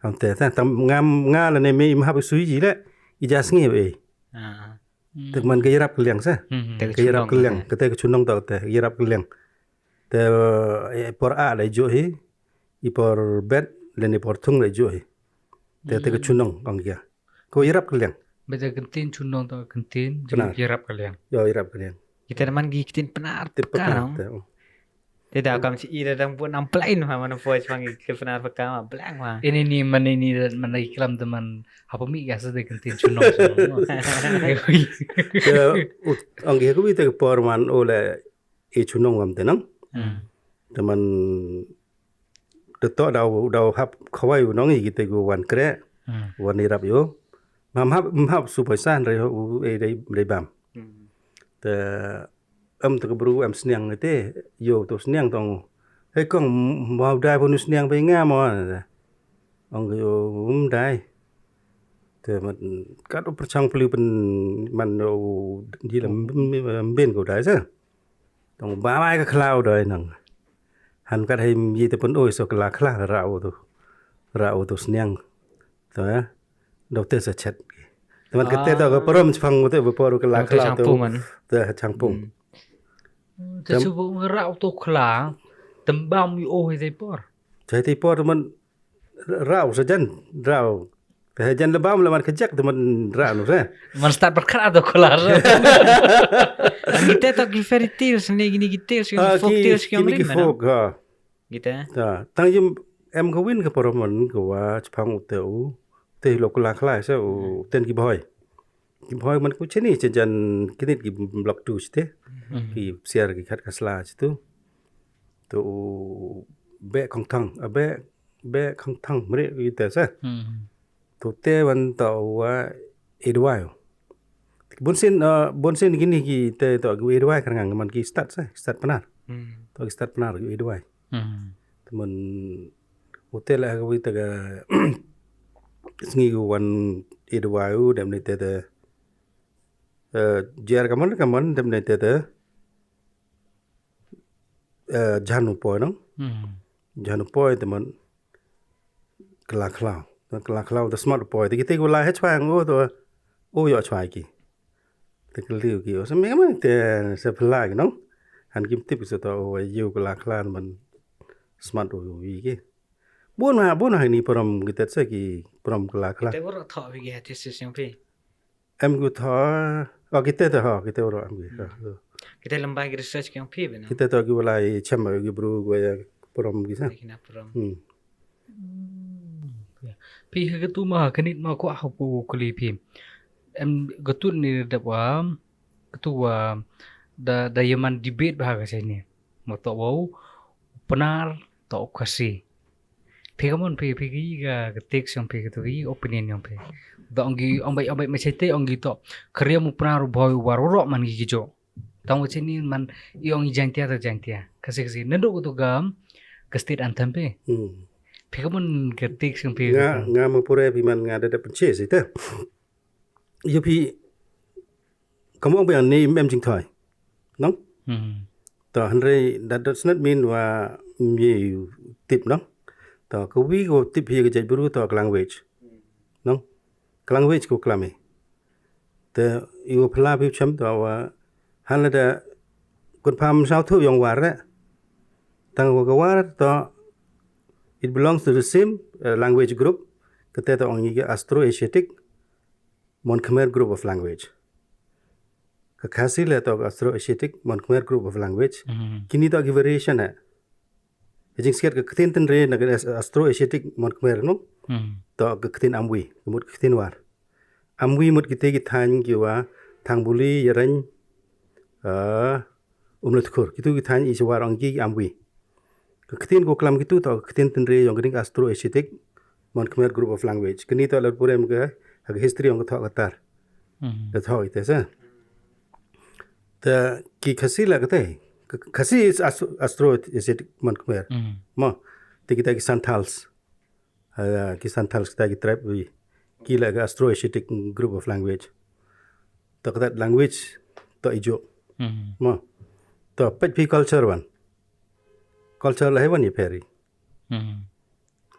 Am te, ta, tam, nga, nga la ne me i mahap sui ji le, i ja sngi e. Ah. Te man ka yarap ka liang sa. Hmm. Te ka yarap ka liang, ka te ka chunong ta te, yarap ka liang. Te, eh, por a le jo hi, i por bet, le ni por thung le jo hi. Te, te ka chunong ong ya. Ko yarap ka liang. Beta kyntin chunong to kyntin, Pnar. Yarap ka liang. Yo, yarap ka liang. Kita man gi kyntin Pnar. Te pka, Pnar, no? Te, oh. Te da kam chi i da dang bu nam plain ma, man po chang i kyntin Pnar pka ma, blang ma. Ini ni man ini da man lagi klam teman. Apa mi ga sa de kyntin chunong, chunong. Te, ut, ong gi ko bi te por man o le i chunong wam te nang. Hmm. Teman, de to daw, daw hap khawai u nong i kite gu wan kre, hmm, wan i rap yo. Mam hap, mam hap su poisa re u, e, re, re bam. Hmm. Te, em te ka bru em sniang te, yo to sniang tong. Hei kong, mau dai pun sniang pe nga mo. Ong yo, um dai. Te mat, kat u perchang pelu pen man u di lam bin ko dai sa. Tong ba mai ka khlau doi nang. Han kat hei mi te pun oi so kla khla rau tu. Rau tu sniang. To ya. Dau te sa chet. Teman kete to ka parom chpang te ba por kla khlau tu. Te changpung man. Te changpung. Hmm. Te chubu rau tu khla. Tembam yu oi te por. Te te por teman Rau sa jan, rau. Te jan le bam le man kejek te man rau nu sa. Man start berkat atau kelar. Kita to ki fairy tales ni, gini ki tales, ki folk tales, ki ong rin mana. Folk, ha. Kita. Ta, tang yum em ka win ka paramon ka wa chpang u te u. Te lo kula kla sa u ten ki boy. Ki boy man ku chini jan kinit ki block tu chite. Hmm. Ki siar ki khat ka sla chitu. Tu u be khong thang, a be, be khong thang mri ite sa. Hmm. Tu te wan ta wa edwai. Bunsin, uh, bunsin gini ki te to gu edwai kar ngang man ki start sa, start Pnar. Hmm. To ki start Pnar gu edwai. Hmm. Teman hotel ha wi ta ga sngi gu wan edwai u dem ni te te. Uh, jer kaman kaman dem ni te te. Eh, jan u poi nong. Hmm. Jan u poi te man kla khlau. Kla khlau te smat u poi. Te kite ku la he chwai ngo to. O yo chwai ki. Te kli ki. O se me man te se pla ki nong. Han kim tip so to o yu kla khlau man smat u wi ki. Bon ha, bon ha ni param ki tet se ki param kla khlau. Te wor tho wi ki ha ti se siang phi. Em gu tho, oh, kite to, ho, kite ro em gu tho. Hmm. Kite lamba ki research ki ong phi bena. Kite to ki walai chem ki bru gu ya prom ki sa. Kina prom. Hmm. Hmm, ya. Phi ha katu ma, kanit ma ko ha pu kuli phi. Em gu tut ni da wa, katu wa, da, da yaman debate ba ha ka sini. Ma to wa u, Pnar, to u Khasi. Phi ka mon phi, phi ki ka, ka take yong phi ka tu ki opinion yong phi. Da ong ki, ong bai, ong bai ma chete, ong ki to. Khriam u Pnar u Bhoi u War u ro man ki ki jo. Tang wa chini man, i ong i Jaintia to Jaintia. Khasi Khasi. Nando ko tu gam, ka state anthem phi. Hmm. Phi ka mon ka take yong phi. Nga, nga ma pure phi man nga da da penche si te. Yo phi, Ka mong biang ni em jingthoi. Nong? Hmm. To, hynrei, that does not mean wa mi tip, nong? To, ka wi ko tip hi ka jait bru to ka language. Nong? Ka language ko klam i. Te, i wa pla bi chem to wa, han la da, kun pam saw thu yong War re. Tang wa ka War to, it belongs to the same, uh, language group. Kate to ong i ka Austro-Asiatic. Mon Khmer group of language. Ka Khasi le to ka Austro-Asiatic, Mon Khmer group of language. Mhm. Kini to ki variation eh. Ka jingsngiat ka ktien tynre na ka Austro-Asiatic mon Khmer, no? Hmm. To ka ktien Amwi, ka mut ka ktien War. Amwi mut kite ki thaiñ ki wa Thangbuli, Yareñ, ah, Umlatkur. Kitu ki thaiñ i cha War ong ki Amwi. Ka ktien ko klam kitu to ka ktien tynre yong kani ka Austro-Asiatic mon Khmer group of language. Kani to la pure em ka, ha ka history yong ka Thoh Katar. Hmm. Ka Thoh ite sa. Ta ki Khasi la kate. Ka, Khasi is Austro-, Austro-Asiatic mon Khmer. Hmm. Mo, te kita ki Santals. Ah, ki Santals kita ki tribe wi. Ki la ka Austro-Asiatic group of language. To ka language, to i juk. Hmm. Mo. To peit phi culture wan. Culture la hei wan i pher i. Hmm.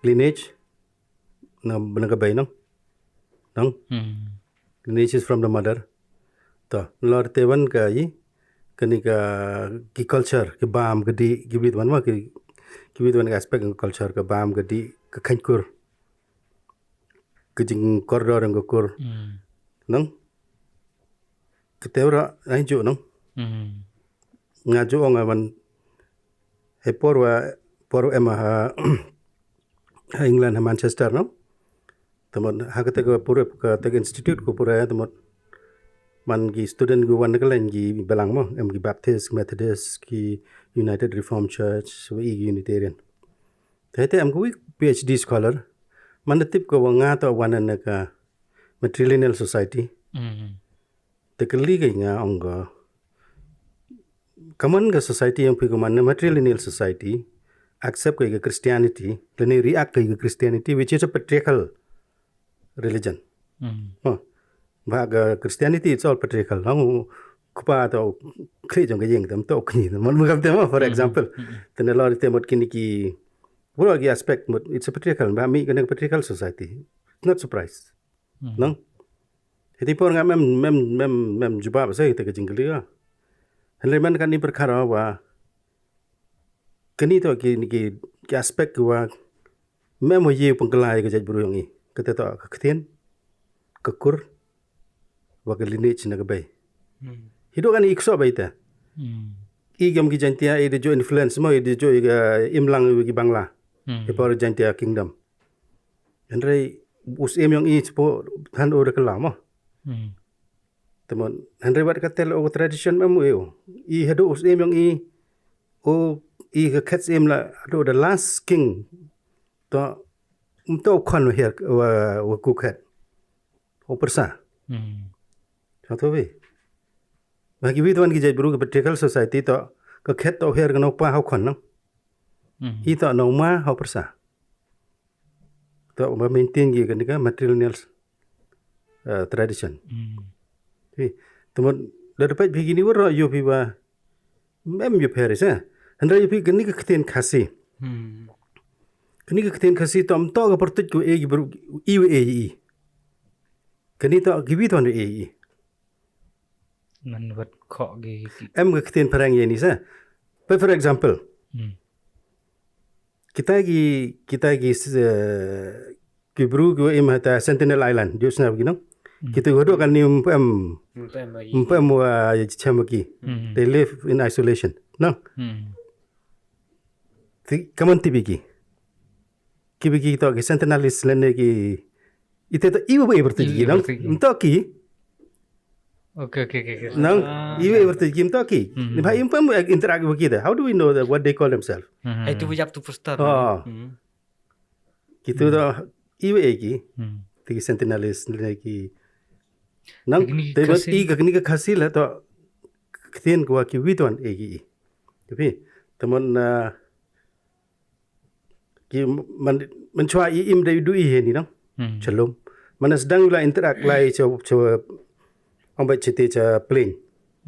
Lineage, na, na ka bei, no? No? Hmm. Lineage is from the mother. To, lor te wan ka i, kani ka, ki culture, ki bam, ka dih, ki wit wan ma, ki, ki wit wan ka aspect ka culture, ka bam, ka dih, ka khain kur. Ka jingkordor yong ka kur. Hmm. No? Ka te ra, ai ju, no? Hmm. Nga ju ong a wan, hei por wa, por em ha, ha England, ha Manchester, no? Te mut, ha kate ka pure, kate ka institute ko pure, te mut, man ki student ko wan ka line ki balang mo, em ki Baptist, Methodist, ki United Reformed Church, wa i ki Unitarian. Te te em ko wi PhD scholar, man da tip ko wa nga to wan na ka matrilineal society. Hmm. Te kali ka nga ong ko. Kaman ka society yong phi ko man na matrilineal society, accept ka ka Christianity, lane react ka ka Christianity, which is a patriarchal religion. Hmm. Oh, ba ka Christianity, it's all patriarchal. Nang kupa to khri jong ka yeng tam to kni. Man mo kam te mo, for example. Hmm. Te na lor te mut kini ki, bro ki aspect mut, it's a patriarchal. Ba mi kani ka patriarchal society. Not surprised. Hmm. Nang? Hiti por nga mem, mem, mem, mem jubab sa hiti ka jingkali ka. Hynrei man kani perkara wa, kani to ki, ki, ki aspect ki wa, mem wa ye pengkelai ka jaitbru yong i. Kate to ka ktien, ka kur, wa ka lineage na ka bei. Hmm. Hi do kani i kso bei te. Hmm. I kam ki Jaintia, i da jo influence mo, i da jo i ka imlang i ki Bangla. Hmm. Hi por Jaintia Kingdom. Hynrei u syiem yong i chipo than o da ka la mo. Hmm. Te mut, hynrei wat ka tel o tradition mem u e o. I hadu u syiem yong i, o, i ka khet syiem la, hadu the last king. To, um to khon wa her, wa, wa ku khet. O persa. Hmm. Sa to wi. Ba ki wi tuan ki jaitbru ka patriarchal society to, ka khet to her ka no pa hau khon no. Hmm. I to no ma hau persa. To ba maintain ki kani ka matrilineal, eh, tradition. Hmm. Te mut, da dapat phi kini wa ro yo phi wa, mem yo pher i sa. Hynrei yo phi kani ka ktien Khasi. Hmm. Kani ka ktien Khasi to, um to ka pyrtuit ko e ki bru, i wa e i. Kani to ki wi tuan e i. Man wat kho ki, ki. Em ka ktien phareng ye ni sa. But for example, hmm, kita ki, kita ki, eh, ki bru ki wa im hata Sentinel Island, jooh sñiaw ki no. Hmm. Kita ki hadooh kani ym pu em, ym pu em wa chem ki. Hmm. They live in isolation, no? Hmm. Te kammon tip i ki. Ki wa ki to ki Sentinelese lane ki, ite to i wa i pyrtuit ki, no? I wa i pyrtuit ki. Ym to ki. Okay, okay, okay, okay. No? Ah, i wa i pyrtuit ki ym to ki. Hmm. Ni ba ym pu em interact wa ki da. How do we know that what they call themselves? Hmm. Ai tu wa jap tu poster. Oh. Hmm. Kitu to i wa e ki. Hmm. Te ki Sentinelese lane ki. Nang, te mut i ka kani ka Khasi la to ktien ko wa ki wi tuan e ki. Te phi, te mut na ki man, man chwa i im da du i he ni nang. Hmm. Chalum. Man sdang la interact lai cha, cha, ong ba chiti cha plane.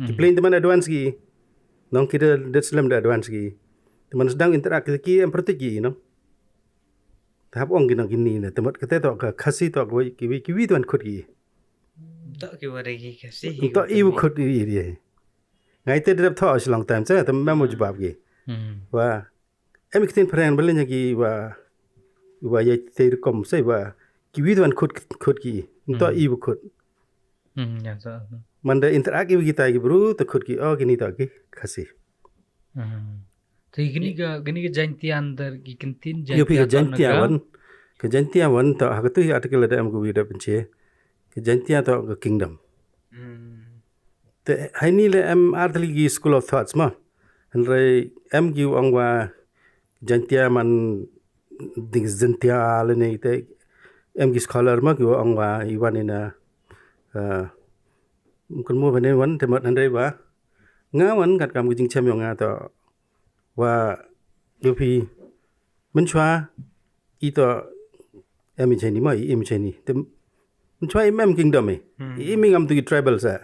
Ki plane te man advance ki. Nang ki da, da slem da advance ki. Te man sdang interact ki em pyrtuit ki nang. Te hap ong ki nang kini na, te mut kate to ka Khasi to ko ki wi, ki wi tuan khut ki. To ki wa re ki Khasi. To i wa khut i, i, i. Ngai te dep tho a long time sa, te mem mo jubab ki. Hmm. Wa, em ktien phareng ba leh ki wa, wa ya te rukom sa wa, ki wi tuan khut, khut ki. To i wa khut. Hmm, ya, so. Man da interact i wa kita ki bru, to khut ki, oh, kini to ki Khasi. Hmm. Te kini ka, kini ka Jaintia under ki kyntien, Jaintia ka Jaintia wan, ka Jaintia wan, to ha katu hi article da em ka wi da pynche. Ka Jaintia to ka kingdom. Hmm. Te, heini le em artylli ki school of thoughts ma. Hynrei em ki ong wa Jaintia man ding Jaintia le ne te em ki scholar ma ki ong wa i wan ina, uh, mungkin mo bane wan te mat hynrei wa. Nga wan kat kam ki jingchem yong nga to wa yo phi mynchwa i to em i cheni ma i em i cheni. Te mynchwa i em kingdom i. Hmm. I em i ngam tu ki tribal sa.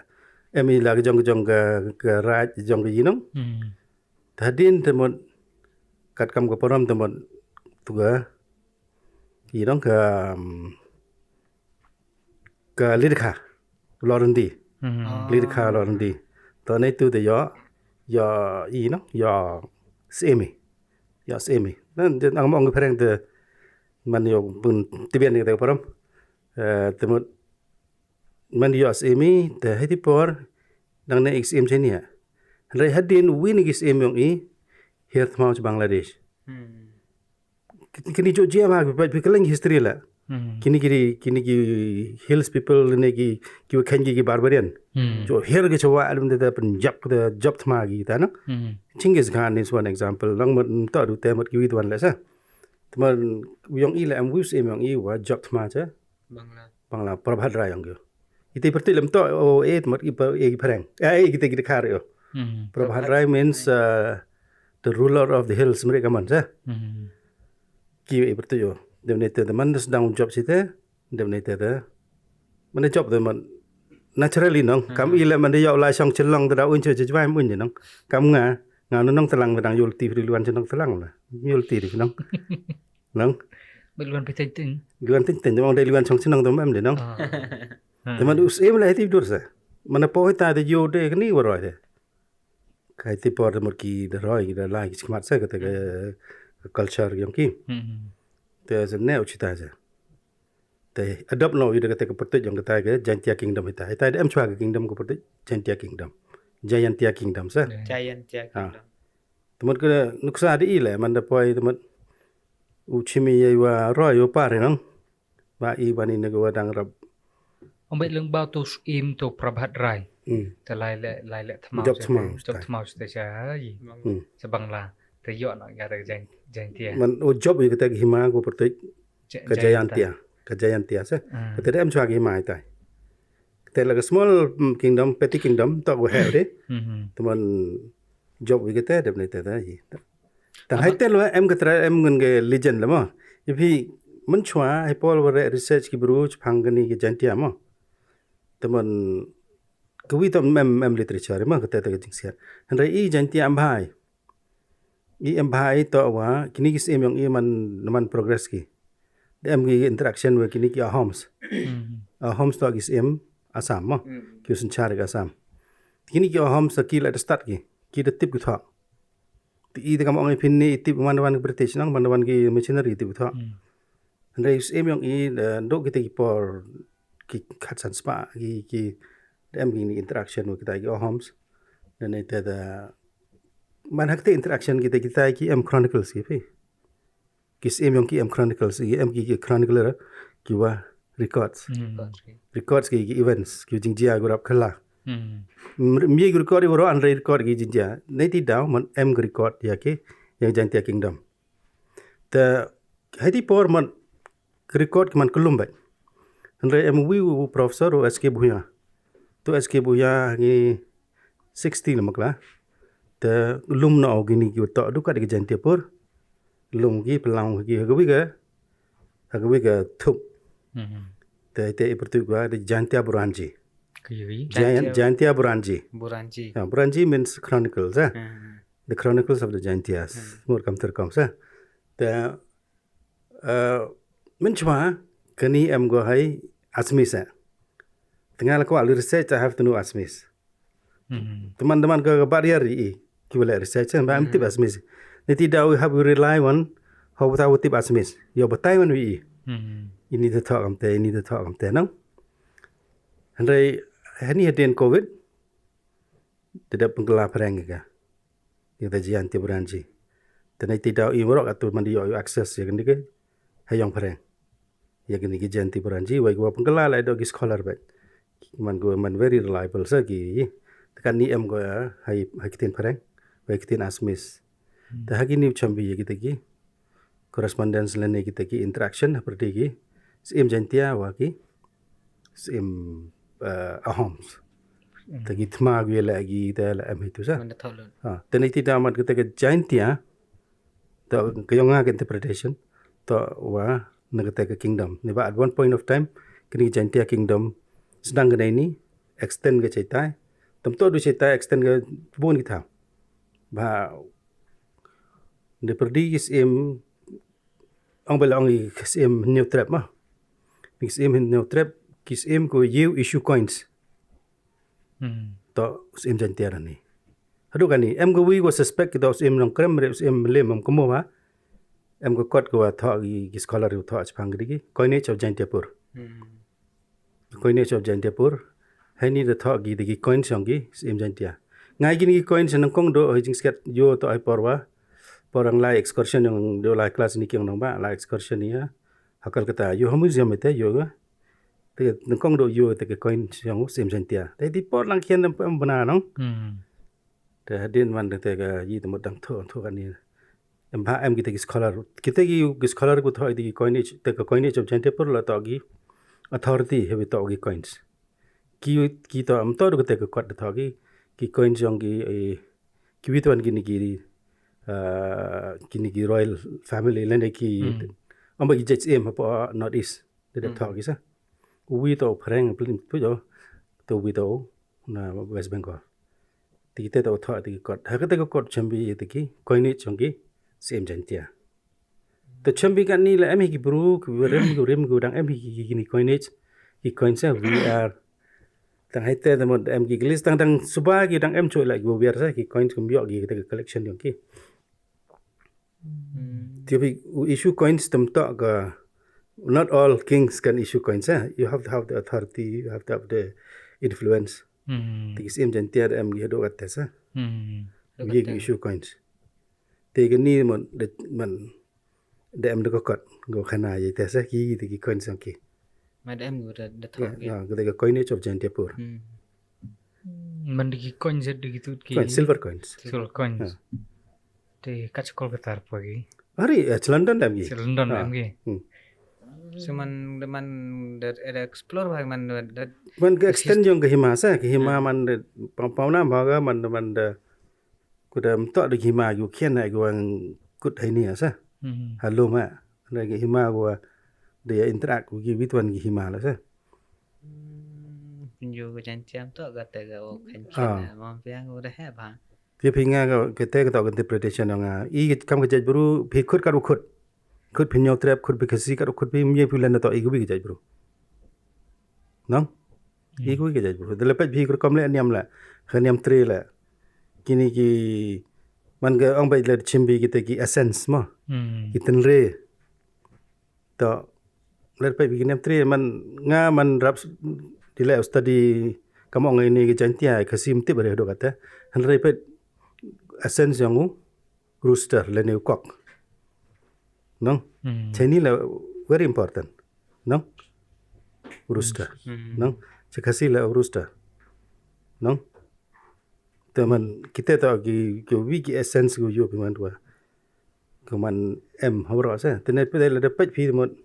Em i la ka jong ka jong ka, ka raj jong ka yinong. Hmm. Te hadien te mut kat kam ka param te mut tu ka yinong ka, um, ka Lidkha Lorendi. Hmm. Ah. Lidkha Lorendi. To ne tu te yo, yo, yinong, yo semi. Yo semi. Nan, jen ang mong phereng te man yo pun tibian ni te param. Eh, te mut man yo semi, te heti por, dang ne ik semi cheni ha. Hynrei hadien wi ni ki semi yong i, hiar thmau cha Bangladesh. Hmm. Ki-, kini jo jia ba, bi, bi keleng history la. Hmm. Kini ki, kini ki hills people ne ki, ki wa khen ki, ki barbarian. Hmm. Jo hiar ki chawa alum de, de Punjab de job thma ki ta na. Hmm. Genghis Khan is one example. Lang mat to du te mat ki wi tuan le sa. Teman yong i le am wi semi yong i wa job thma cha Bangla. Bangla, Prabhat Rai yong ki. Ite pyrtuit lem to, o, e, mat ki pa, e, ki phereng. Eh, e, kita, kita khar yo. Hmm. Prabhat Rai means, uh, the ruler of the hills, mereka man sa. Hmm. Ki e pyrtuit yo. Dem ne te, man das dang job site, dem ne te te. Man job te man naturally nong. Hmm. Kam i le man de yo la shong chelong te da un che che jwai mun nong. Kam nga, nga nong telang dang yul ti ri luan chenong telang la. Yul ti ri nong. Nong. Ba luan pe ting ting. Luan ting ting, jong de luan chong chenong dom em de nong. Ah. Te man u semi le heti dur sa. Man po heta de yo de kini waroi de. Kai ti por de mut ki de roi, ki de lai, ki chikmat sa kata ka, hmm, ka culture yong ki. Hmm. Te sa ne u chita sa. Te adopt no i de kata ka pyrtuit yong kata ka Jaintia Kingdom heta. Heta de em chwa ka kingdom ka pyrtuit Jaintia Kingdom. Jaintia Kingdom sa. Jaintia, ah, Kingdom. Te mut ka nuksa de i le, man da poi te mut u chimi yei wa roi u par nong. Ba i bani na ka wa dang rap. Ong beit leng ba to siem to Prabhat Rai. Hmm. Te lai le, lai le thmau. Job cha thmau te, job cha thmau te cha i. Hmm. Cha Bangla. Te yo na ya re Jain-, Jaintia. Man o job i kata ki hima ko pyrtuit. Ja-, ka Jaintia. Jaintia. Ka Jaintia sa. Hmm. Kata de em chwa ki hima itai. Kata la ka small, mm, kingdom, petty kingdom, to ko he de. Hmm. Teman job wi kata, dep ne te ta i. Tang hai te lo em ka tra em ngun ka legend la mo. Ipi mynchwa, hai pol wa re research ki bru chphang kani ka Jaintia mo. Teman ka wi to em, em literature mo, kata ta ka jingsiat. Hynrei i Jaintia am bhai. I em bhai to wa, kini ki siem yong i man, man progress ki. De em ki interaction wa kini ki Ahoms. Hmm. Ahoms to ki siem Assam mo. Hmm. Ki synchar ka Assam. Kini ki Ahoms ki la da start ki. Ki da tip ki thok. Ti i te kam ong i phin ni i tip man wan British nang, man wan ki missionary i tip thok. Hmm. Hynrei siem yong i, eh, dok kita ki por ki khatsan spah, ki, ki, da em ki ni interaction wa kita ki Ahoms. Dan ita da, man hak te interaction kita, kita ki em chronicles ki phi. Ki siem yong ki em chronicles, ki em ki, ki chronicler, ki wa records. Hmm. Records ki, ki events, ki jingjia ki rap khala. Hmm. M-, mi ki record i wa ro an record ki jingjia. Nei ti daw, man em ki record ya ki, ya Jaintia Kingdom. Te, hai ti por man record ki man kulum bait. Hynrei em wi u professor u S K Bhuyan. Tu S K Bhuyan ngi sixty la makla. Te lum na o kini ki to du ka de ki Jaintia por. Lum ki pelang ki ha ka wi ka, ha ka wi ka thup. Mhm. Te, te i pyrtuit wa de Jaintia Buranji. Ka wi? Jain-, Jaintia. Jaintia Buranji. Buranji. Ya, Buranji means chronicles, eh? Hmm. The Chronicles of the Jaintias. Hmm. Mur kam ter kom sa. Te, eh, mynchwa, kani em go hai Assamese. Tengah la kwah lu research, I have to know Assamese. Hmm. Teman-teman ka, ka barrier i, ki wa le research, ba em tip Assamese. Ni ti daw we have to rely on, how ta we tip Assamese. Yo batai man wi i. Hmm. Ini te thok kam te, ini te thok kam te, nang. Hynrei, hani hadien covid, te da pengkela phereng ka. Kita Jaintia Buranji. Te nei ti daw i warok atu man di yoh access ya kani ki ha yong phareng. Ya kani ki Jayanti Boranjee, wei ko pengkala la do ki scholar bait. Man ko man very reliable sa ki. Te kani em ko ha, ha ktien phareng, wei ktien Assamese. Te ha kini u chembi ya kita ki correspondence lane kita ki interaction ha pyrdi ki Syiem Jaintia wa ki Syiem, eh, Ahoms. Te ki thma ki la ki te la em hi tu sa. Te nei ti daw man kita ki Jaintia, to ka yong nga ka interpretation, to wa na kata ka kingdom. Ni ba at one point of time, kini Jaintia kingdom sdang ka nei ni, extend ka chaitai. Tam to du chaitai extend ka bun ki thaw. Ba, ni pyrdi ki Syiem, ong ba la ong ki Syiem Hynñiewtrep ma. Ni ki Syiem Hynñiewtrep, ki Syiem ko yew issue coins. To Syiem Jaintia ni. Hadu kani, em ko wi ko suspect ki to Syiem Nongkrem, re Syiem Lem, em ko mo ba. Em ko kot ko wa thoh ki, ki scholar ko thoh chapang ki digi. Coinage of Jaintiapur. Coinage of Jaintiapur. Hai ni da thoh ki digi coins yong ki Syiem Jaintia. Ngai kini ki coins nangkong do, hai jingsket yo to ai por wa. Por ang lai excursion yong do lai class ni ki yong nong ba, lai excursion ni ya. Ha Kolkata, yo ha museum ite, yo ga. Te nangkong do yo te ka coin yong Syiem Jaintia. Te di por lang khian em bna nong. Te hadien man te ka yi te mut dang thoh, thoh kani. Em ba em kita ki scholar. Kita ki, ki scholar ko thoh iti ki coinage, te ka coinage of Jaintiapur la toh ki authority hebi toh ki coins. Ki, ki toh em toh du kita ka kot da thoh ki, ki coins yong ki, eh, ki wi tuan kini ki, eh, kini ki royal family lane ki, em ba ki judge em hapoh North East. Te da thoh ki sa. U wi toh phareng plin pu jo. Te u wi toh na West Bengal. Te kita toh thoh te ki kot. Ha kata ka kot chembi ya te ki coinage yong ki Syiem Jaintia. Te chembi kani la em hi ki bru, ki rim, ki rim, ki dang em hi ki, ki, kini coinage, ki coins V R. Tang hai te, te mut em ki list tang, tang suba ki dang em choi la ki V R sa, ki coins kum yoh ki, ki collection yong ki. Te phi u issue coins tam toh ka, not all kings can issue coins, eh. You have to have the authority, you have to have the influence. Te ki Syiem Jaintia da em ki hadu kata sa. Ye ki issue coins. Te kani mut da, man, da em da ka kot, ko khana ya te sa ki, te ki coins yong ki. Ma da em ko da, da thoh ki. Ya, ko da ka coinage of Jaintiapur. Man da ki coins, da ki tut ki. Coins, silver coins. Silver coins. Te ka cha Kolkata pa ki. Ari, eh, cha London da em ki. Cha London da em ki. So man, da man, da, da explore ba man, da, da man ka extend yong ka hima sa, ka hima man da, pam, pam na ba ka man, man da, ko da mtoh da ki hima, ko khian na ko ang kut hai ni sa. Halo ma, da ki hima ko da ya interact ko ki wi tuan ki hima la sa. Yo ko jan chiam toh ka te ka o khan khian na, mam piang ko da he ba. Phi, phi nga ka, ka te ka toh ka interpretation yong nga. I kam ka jaitbru, phi khut kat u khut. Khut phi Hynñiewtrep, khut phi Khasi, kat u khut phi, mye phi len da toh i ka wi ka jaitbru. Nong? I ka wi ka jaitbru. Da le peit phi ka rukom le niam le. Ka niam tre le. Kini ki, man ka ong ba le chimbi kita ki essence mo. Ki tynre. Toh, le peit phi ki niam tre man nga man rap s-, di le study kam ong ini ki Jaintia, Khasi mtip bare do kata. Hynre peit essence yong u rooster, lane u kok. Nong? Chini le very important. Nong? Rooster. Nong? Cha Khasi le rooster. Nong? Te man, kita toh ki, ki wi ki essence ko yo phi man wa. Ko man em hawro sa. Te ne peit le da peit phi mut.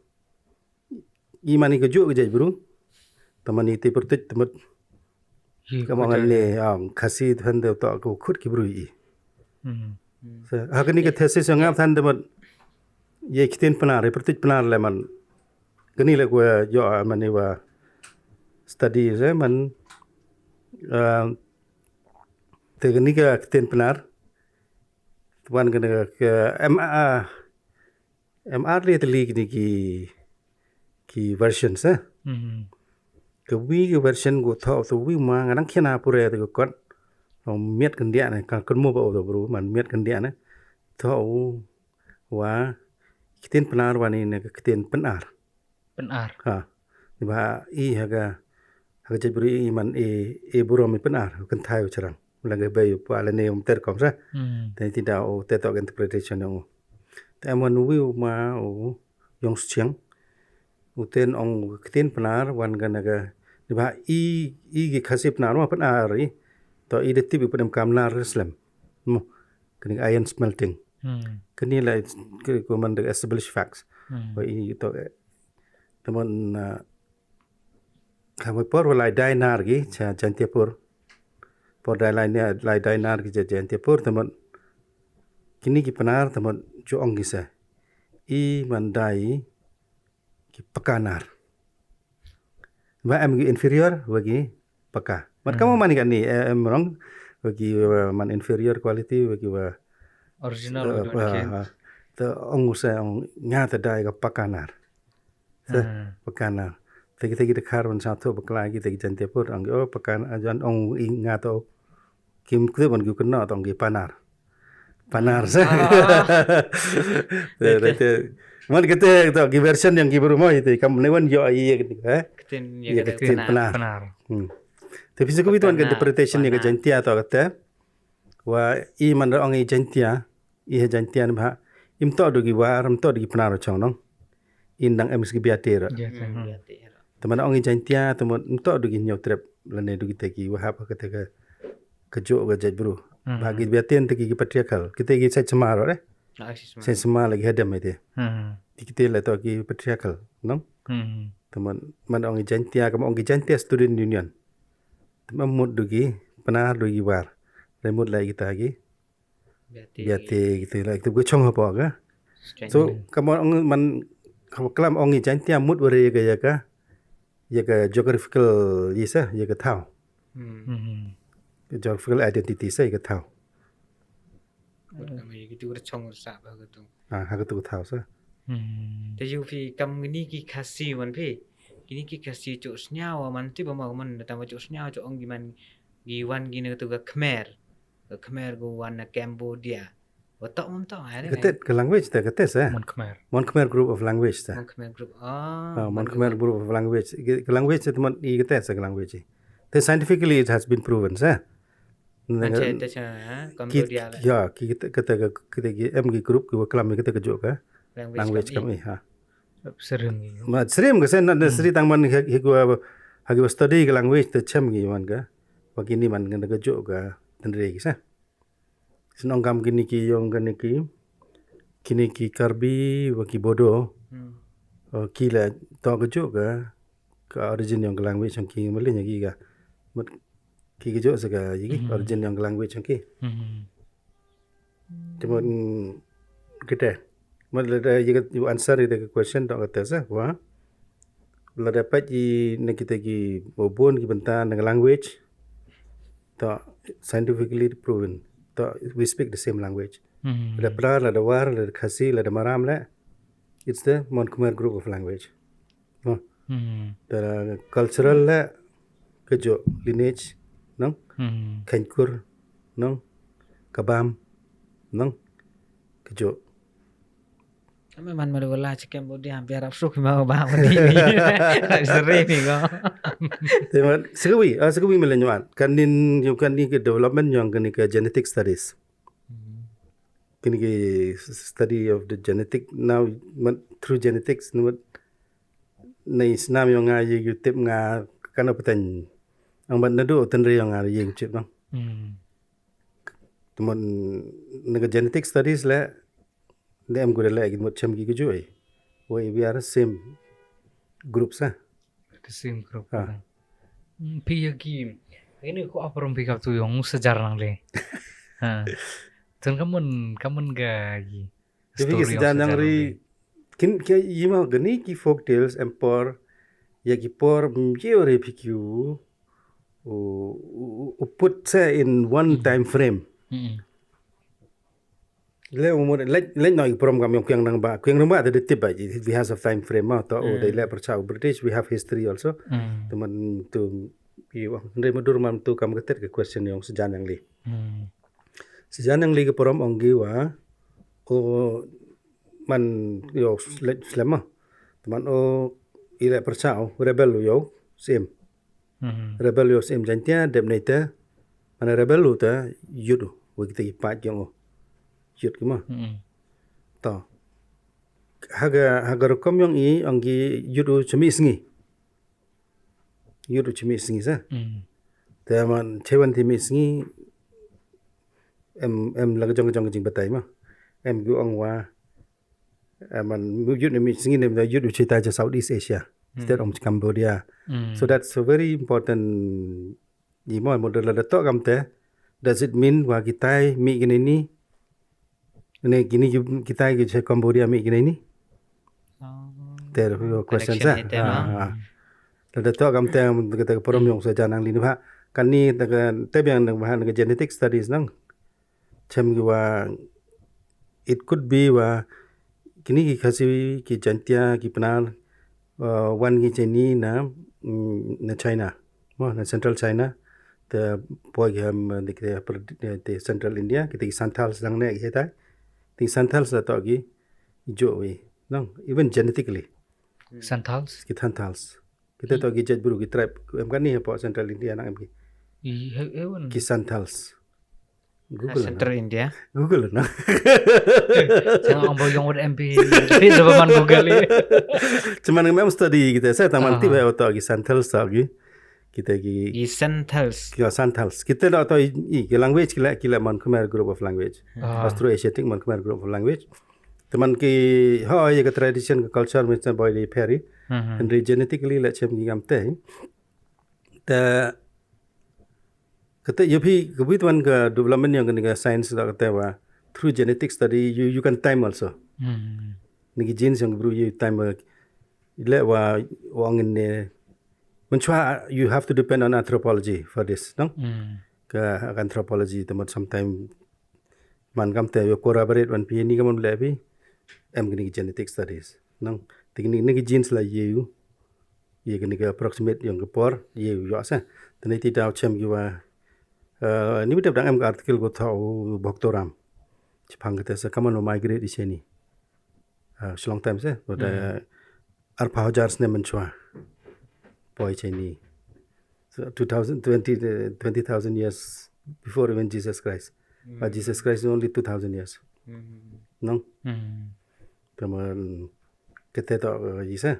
I man i ka ju ka jaitbru. Te man i te pyrtuit te mut. Kam ong ne, am, Khasi than de toh ko khut ki bru i. Sa, ha kani ka thesis yong nga than de mut. Ye ktien Pnar, ye pyrtuit Pnar le man. Kani le ko yo, ah, man i wa study se man. Ah, te kani ka ktien Pnar. Wan kani ka, em, ah, Em ar le tylli kini ki, ki version sa. Ka wi ki version ko thoh, to wi ma nga nang khian ha pure te ko kot. Miat kyndiah ne, ka kynmo ba o to bru, man miat kyndiah ne. Thoh wa, ktien Pnar wa ni ne ka ktien Pynar. Pynar. Ha. Ni ba i ha ka, ha ka jaitbru i man e, e burom i Pynar, kynthai u charang. Mla ka bei u pa la ne um ter kom sa. Hmm. Te ti da u te to interpretation yong u. Te em wan u wi u ma u yong Schiang. U ten ong ktien Pnar wan ka na ka ni ba i, i ki Khasi Pnar ma Pnar i. To i de tip i pdem kam nar slem. Mo, kani iron smelting. Hmm. Kani la ko man de established facts. Hmm. Wa i to, eh, teman, eh, kami por wa lai dai nar ki cha Jaintiapur. Por dai lai ne, lai dai nar ki cha Jaintiapur teman. Kini ki Pnar teman ju ong ki sa. I man dai ki paka nar. Wa em ki inferior, wa ki paka. Mat kamu Hmm. man ka ni, eh, em rong, wa ki, wa man inferior quality, wa ki wa, Original, eh, wa ki wa, wa, te ong u sa ong nga te dai ka paka nar. Te Hmm. paka nar. Te ki, te ki de khar wan sa tho bakla ki te ki Jaintiapur, ong, oh, paka nar, jan ong i nga to. Kim kute ban ki kena tong ki Panar. Panar sa. Ah. Te, te, te. Man kete to ki version yong ki bru mo ite kam ne wan yo i, eh? Ktien ya, ya, ka ktien Panar. Panar. Hmm. Te pisa ku bi tuan ka Panar, interpretation ya ka Panar. Jaintia to kate. Wa i man ra ong i Jaintia, i ha Jaintia ni ba. Im to du ki War, im to du ki Panar chong nong. In dang em ki Biate ra. Biate, hmm, hmm. Biate ra. Te man ong i Jaintia, te man im to du ki Hynñiewtrep, lane du ki te ki wahap ka te ka, ka jooh ka jait bru. Hmm. Ba ki Biate te ki, ki patriarchal. Ki te ki Sait Sema ro, eh? Ah, Sait Sema. Sait Sema la ki hadem ite. Hmm. Ti ki te la to ki patriarchal, nong? Hmm. Te man, man ong i Jaintia, kam ong ki Jaintia Student Union. Te man mut du ki, Panar du ki War. Re mut la ki ta ki. Biate. Biate, ki te la, ki te ka chong hapoh ka. Strange. So, kam ong man, kam klam ong i Jaintia mut ware ka ya ka, ya ka geographical, ya sa, ya ka thaw. Hmm. Hmm. Geographical identity sa ya ka thaw. Mut kam ya ki tu ka chong sa ba ka tu. Ah, ha ka tu ka thaw sa. Hmm. Te yu phi kam kini ki Khasi wan phi. Kini ki Khasi chooh sñiaw man ti ba ma man ta ma chooh sñiaw chooh ong ki man ki wan ki na ka tu ka Khmer. Ka Khmer ko wan na Cambodia. Wa to man to, ai. Ka te ka language te ka te sa. Mon Khmer. Mon Khmer group of language te. Mon Khmer group. Ah, ah, Mon Khmer group of language. Ka, ka language te man i ka te sa ka language. Te scientifically it has been proven sa. Nang te cha, ha? Ki, Cambodia la. Ya, ki, ki te, ki te, ki te, ki em ki group ki wa klam ki te ka jooh ka language kam i, ha. Syriem ki. Ma, syriem ka sa na, na syriem tang man ha, ha ki wa, ha ki wa study ka language te chem ki man ka. Wa kini man ka jooh ka tynre ki sa. Snong kam kini ki yong kani ki, kini ki Karbi, wa ki Bodo. Hmm. Oh, ki la to ka jooh ka, ka origin yong ka language yong ki, mali ya ki ka. Mut ki ka jooh sa ka, ya ki, hmm, origin yong ka language yong ki. Hmm. Cuma, mm, kite. Mut lada ya ka, you answer ya ka question to ka te sa, wa. Lada pat i na kita ki bun ki bynta na ka language. To scientifically proven. To we speak the same language. Hmm. Lada Pnar, lada War, lada Khasi, lada Maram le. It's the Mon Khmer group of language. No? Hmm. Te la cultural le ka jooh lineage, nong? Hmm. Khenkur, nong? Kabam, nong? Ka jooh. Ame man ma wala chicken body ham biar ap suk ma ba ma di. Seri mi ko. Te man, sikawi, ah, sikawi mele nyuat. Kan nin, yung kan ni ke development yung kan ni ke genetic studies. Hmm. Kini ki study of the genetic now, man, through genetics, no, man, nei snam yong nga ye u tip nga kano patan. Ang ban nadu tynre yong nga ye u tip, no. Hmm. Te man, na ka genetic studies le, ne em ko le ki mut chem ki ka jooh. Wei, we are same group sa. The same group. Ah. Hmm, phi ya ki. Ini ko aprom phi ka tu yong sajar nang le. Ha. Tun kamun, kamun ka yi. Te phi ki story yong sajar nang le. Kin, ki yi ma gani ki folk tales em por, ya ki por, mm, ye ore phi ki u, u, u, u put sa in one time frame. Hmm. Le umur, le, le noi prom kam yong kiang nang ba. Kiang nang ba, te de tip ba, it has a time frame, ma, to, o, de le pyrchah u British, we have history also. Hmm. Te man tu, i, wa, ndai madur man tu kam ka tet ka question yong sajan yang li. Hmm. Sajan yang li ka prom ong ki wa, o, man, yo, le, slem ma. Te man o, i le pyrchah, o, rebel yo, sim. Hmm. Rebel yo, sim Jaintia, dep nei te, Mane rebel u te yut u, wa kita ki paid yong u. Yut ki ma. To. Haga, haga rukom yong i, ong ki yut u chimi sngi. Yut u chimi sngi sa. Te man chewan ti mi sngi, em, em la jong jong jing batai ma. Em gu ong wa, em, man yut ni mi sngi ni da yut u chita cha Southeast Asia. State ong Cambodia. So that's a very important. Ni mo, mo da la da to kam te. Does it mean wa kitai mi kini ni? Ni kini ki, kitai ki cha Cambodia mi kini ni? Te ru question sa. Da da to kam te, kita ka program yong sa janang li ni ba. Kan ni te ka, te biang ni ba, ni ka genetic studies nang. Chem ki wa, it could be wa kini ki Khasi, ki Jaintia, ki Pnar, uh, wan ki chini na, mm, na China. Mo, na Central China. Te poi ki ham, uh, di ki, uh, te Central India, kita ki Santals dang ne ki heta. Ti Santals la to ki jo wi. Nang, even genetically. Santals? Ki Santals. Kita to ki jait bru ki tribe. Em kan ni ha po Central India nang em ki. Ki Santals. Google Central India. Google na. Sa ong bo yong wad M P. Pi da man Google i. Cuman ngam study kita. Sa taman ti ba to ki Santals to ki. Kita ki Santals. Ki Santals. Kita da to i, ki language kila, kila man Khmer group of language. Austro-Asiatic man Khmer group of language. Teman ki, ho, ya ka tradition ka culture mesti boy di peri. Henry genetically la chem ki ngam te. Te kata ya phi, ka bit wan ka development yong ka science da kata wa through genetic study, you, you can time also. Ni ki genes yong bru you time wa, le wa, wa ngin ne. Menchwa, you have to depend on anthropology for this, no? Ka, ka anthropology, te mat sometime man kam te yo corroborate wan pi ni kam le pi, em kini ki genetic studies. Nang, te kini, ni ki genes la ye u, ye kini ki approximate yong ki por, ye u yo sa. Te ni ti daw chem ki wa, uh, ni bit dang em ka article ko tha u Bhaktoram. Chipang kata sa kaman u migrate i cheni. Uh, Shillong Times, eh, pada arphaw hajar snem menchwa. Poi cheni. So, two thousand twenty, uh, twenty thousand years before even Jesus Christ. But Jesus Christ is only two thousand years. No? Te man, kete to, uh, jisa.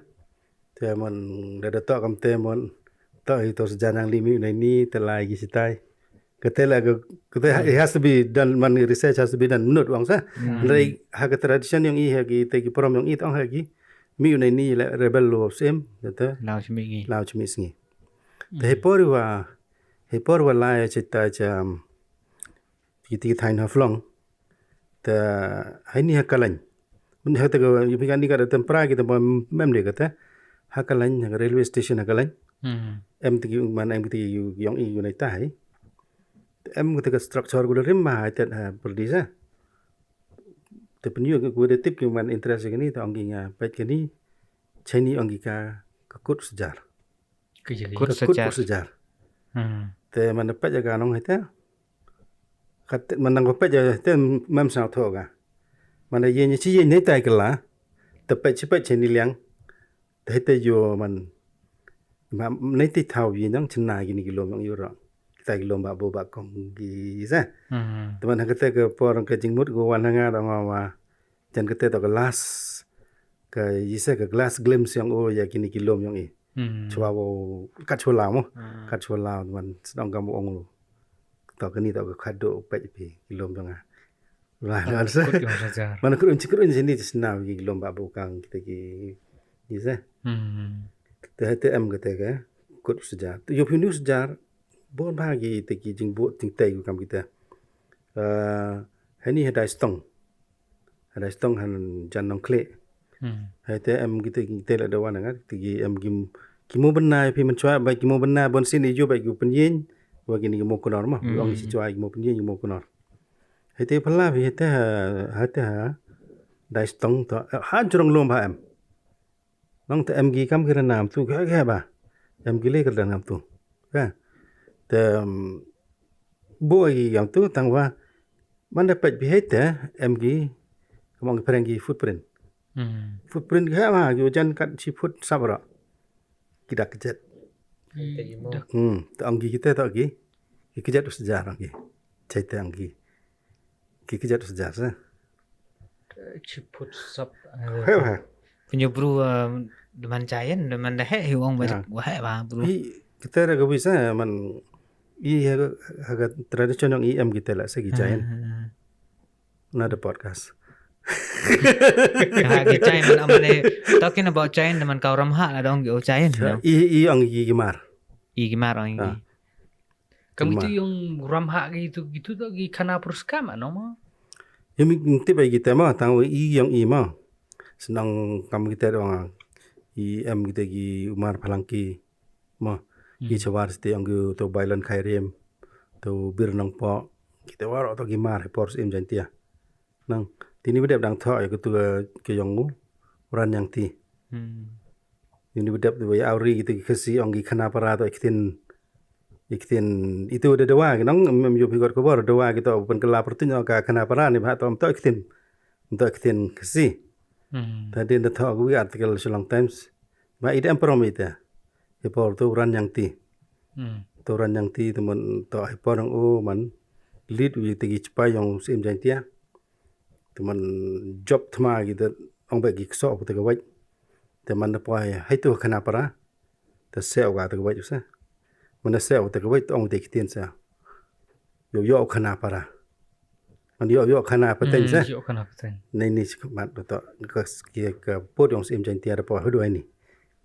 Te man, da da to kam te man, to hi to sejanang limi na ni, te lai ki sitai. Kete la ka, kete ha-, it has to be done, man research has to be done, menurut wang sa. Dari ha ka tradition yong i ha ki, te ki porom yong i tong ha ki, mi u na ni la rebel lo sem, kete. Lau chimi ngi. Lau chimi sngi. Te he por wa, he por wa lai chita cha, ki ti thain ha flong. Te, hai ni ha Kalain. Mun ha te ka, yu pika ni ka da tempra ki te mem de kete. Ha Kalain, ha railway station ha Kalain. Em te ki man em te ki yu, yong i yu na ta hai. Em kete ka structure ko rim ma hai te ha perdisa. Te penyu ko de tip ki man interest ki ni, te ong ki nga pet ki ni. Cheni ong ki ka, ka kut sejar. Kut sejar. Kut sejar. Te man da pet ya ka nong hai te. Kat man nang ko pet ya te mem sa tho ka. Man da ye ni chi ye ni tai kala. Te pet chi pet cheni liang. Te hai te yo man. Ma nei ti thau yi nang chena ki ni ki lom yong yu ro. Kita ki lom ba bo ba kong ki sa. Te man ha kete ka por ka jingmut ko wan ha nga da nga wa. Jan kete to ka last. Ka yi sa ka last glimpse yong o ya ki ni ki lom yong i. Chwa wo kat chwa la mo. Kat chwa la man sedang kam ong lo. To ka ni to ka khado pet pi ki lom yong a. Lah, lah, kut yong sejar. Mana kut unchi kut unchi ni sna ki lom ba bo kang kita ki. Ni sa. Te hai te em kete ka kut sejar. Yo phi nu sejar. Bon ba ki te ki jingbo jingtai ku kam kita. Uh, hai ni ha Dai Stong. Ha Dai Stong han jan nong kle. Hai te em kita kita la da wan nga te ki em ki, ki mo bena phi menchwa ba ki mo bena bon sin i ju ba ki penyin. Wa ki ni ki mo kunor ma. Ong si chwa ki mo penyin ki mo kunor. Hai te pala phi hai te ha, hai te ha. Dai Stong to, ha jrong lom ba em. Nang te em ki kam ki ranam tu, kya, kya ba? Em ki le ki ranam tu. Ka? Te, em, bo ki kam tu, tang wa, man da pet bi hai te, em ki, kam ong ki phereng ki footprint. Footprint ki ha, ki wajan kat chi foot sap ra. Ki dak jet. Te ong ki kite to ki. Ki kjat u sjar ang ki. Chait te ang ki. Ki kjat u sjar sa. Chiput sap. He, he. Punya bru, um, deman Jain, deman da he, hi ong ba, ya, wa he ba bru. Hi, kita da ka bisa man, i ha ka, ha ka tradition yong i em kita la sa ki Jain. Ah. Another podcast. Ha, ki Jain man, man, talking about Jain, deman kau Ramhah la dong ki o Jain, you know. I, i ong i Gimar. I Gimar ong i. Ah. Kam itu yong Ramhah ki itu, itu to ki khana pyrskam ano mo. Yong mi tip ai kita mo, tang i yong i mo. Senang kam kita dong, i em kita ki Umar Phalangki mo. Ki Chawar Siti yong ki to Bailan Khairim, to Bir Nongpoh. Kita waroh to ki mar por Syiem Jaintia. Nang, tini bedep dang thoh ya kutu ke yong u, Ran Yang Ti. Hmm. Ini bedep tu ya awri kita ki Khasi ong ki khana para to iktin, iktin itu da dawa ki nong, em, em, yo phi got khubor dawa ki to pen kela pertunya ka khana para ni ba to, em to iktin, em to iktin Khasi. Hmm. Tadi nda thoh ki article Shillong Times. Ba i da em prom ita. Hi por to Ran Yang Ti. Hmm. To Ran Yang Ti teman to hi por ong u man lead wi te ki chipai yong Syiem Jaintia. Te man jop thma ki te ong ba ki kso te ka wait. Te man da poi hai tu khana para. Te se wa te ka wait sa. Man da se wa te ka wait ong te ki tin sa. Yo yo khana para. Man yo yo khana pateng sa. Yo khana pateng. Nei ni sik mat to ka ki ka pot yong Syiem Jaintia da poi hudu ai ni.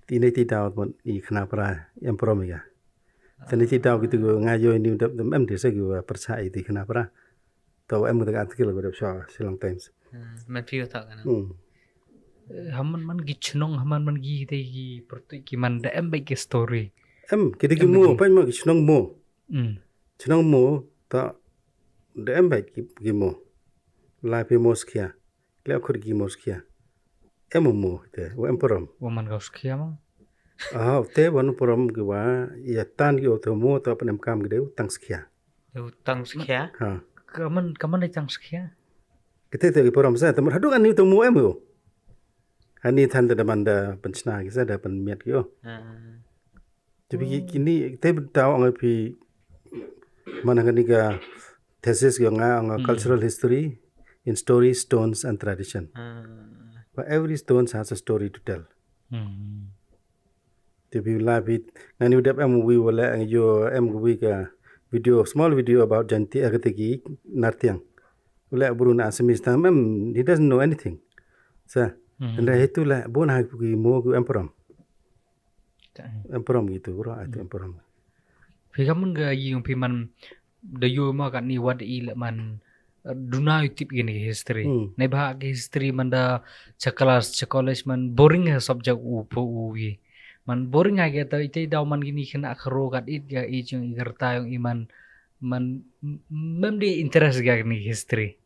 Ti nei ti daw man i khana para em prom ya. Te nei ti daw ki tu nga yo ni dap em de sa ki wa persa i ti khana para. To em ka article ko dap sha Shillong Times. Hmm, man phi u thak kana. Hmm. Eh, haman man ki chnong, haman man ki te ki pertu ki man da em ba ki story. Em, ki te ki mo, pa mo ki chnong mo. Hmm. Chnong mo, ta da em ba ki, ki mo. Lai phi mo skhia. Le khut ki mo skhia. Em mo te, wa em prom. Wa man ka skhia mo. Ah, te wan prom ki wa, ya tan ki o to mo, to pan em kam ki de, tang skhia. Yo tang skhia? Ha. Kaman, kaman da tang skhia? Kita te ki prom sa, teman haduk ani to mo em yo. Ani than da man da penchna ki sa da pen miat ki yo. Ah. Tapi ki, kini, te betaw ang pi, mana kani ka thesis ki nga, ang cultural history in story, stones and tradition. Ah. But every stones has a story to tell. Hmm. Te bi la bi, ngani u dep em wi wala yo em wi ka video, small video about Jaintia, eh, kata ki Nartiang. Wala bru na Assamese tam em, he doesn't know anything. Sa, hmm, anda hitu la, bon ha ki mo ki em prom. Em prom gitu, bro, itu em prom. Phi kaman ka yi phi man da yo ma kat ni wat i le man, eh, duna u tip kini ki history. Hmm. Nei ba ki history man da cha class, cha college man boring ha subject u po u wi. Man boring ha ki ta ite daw man kini kena kharo kat it ka i chung i kerta yong i man, man m-, mem di interest ka kini history.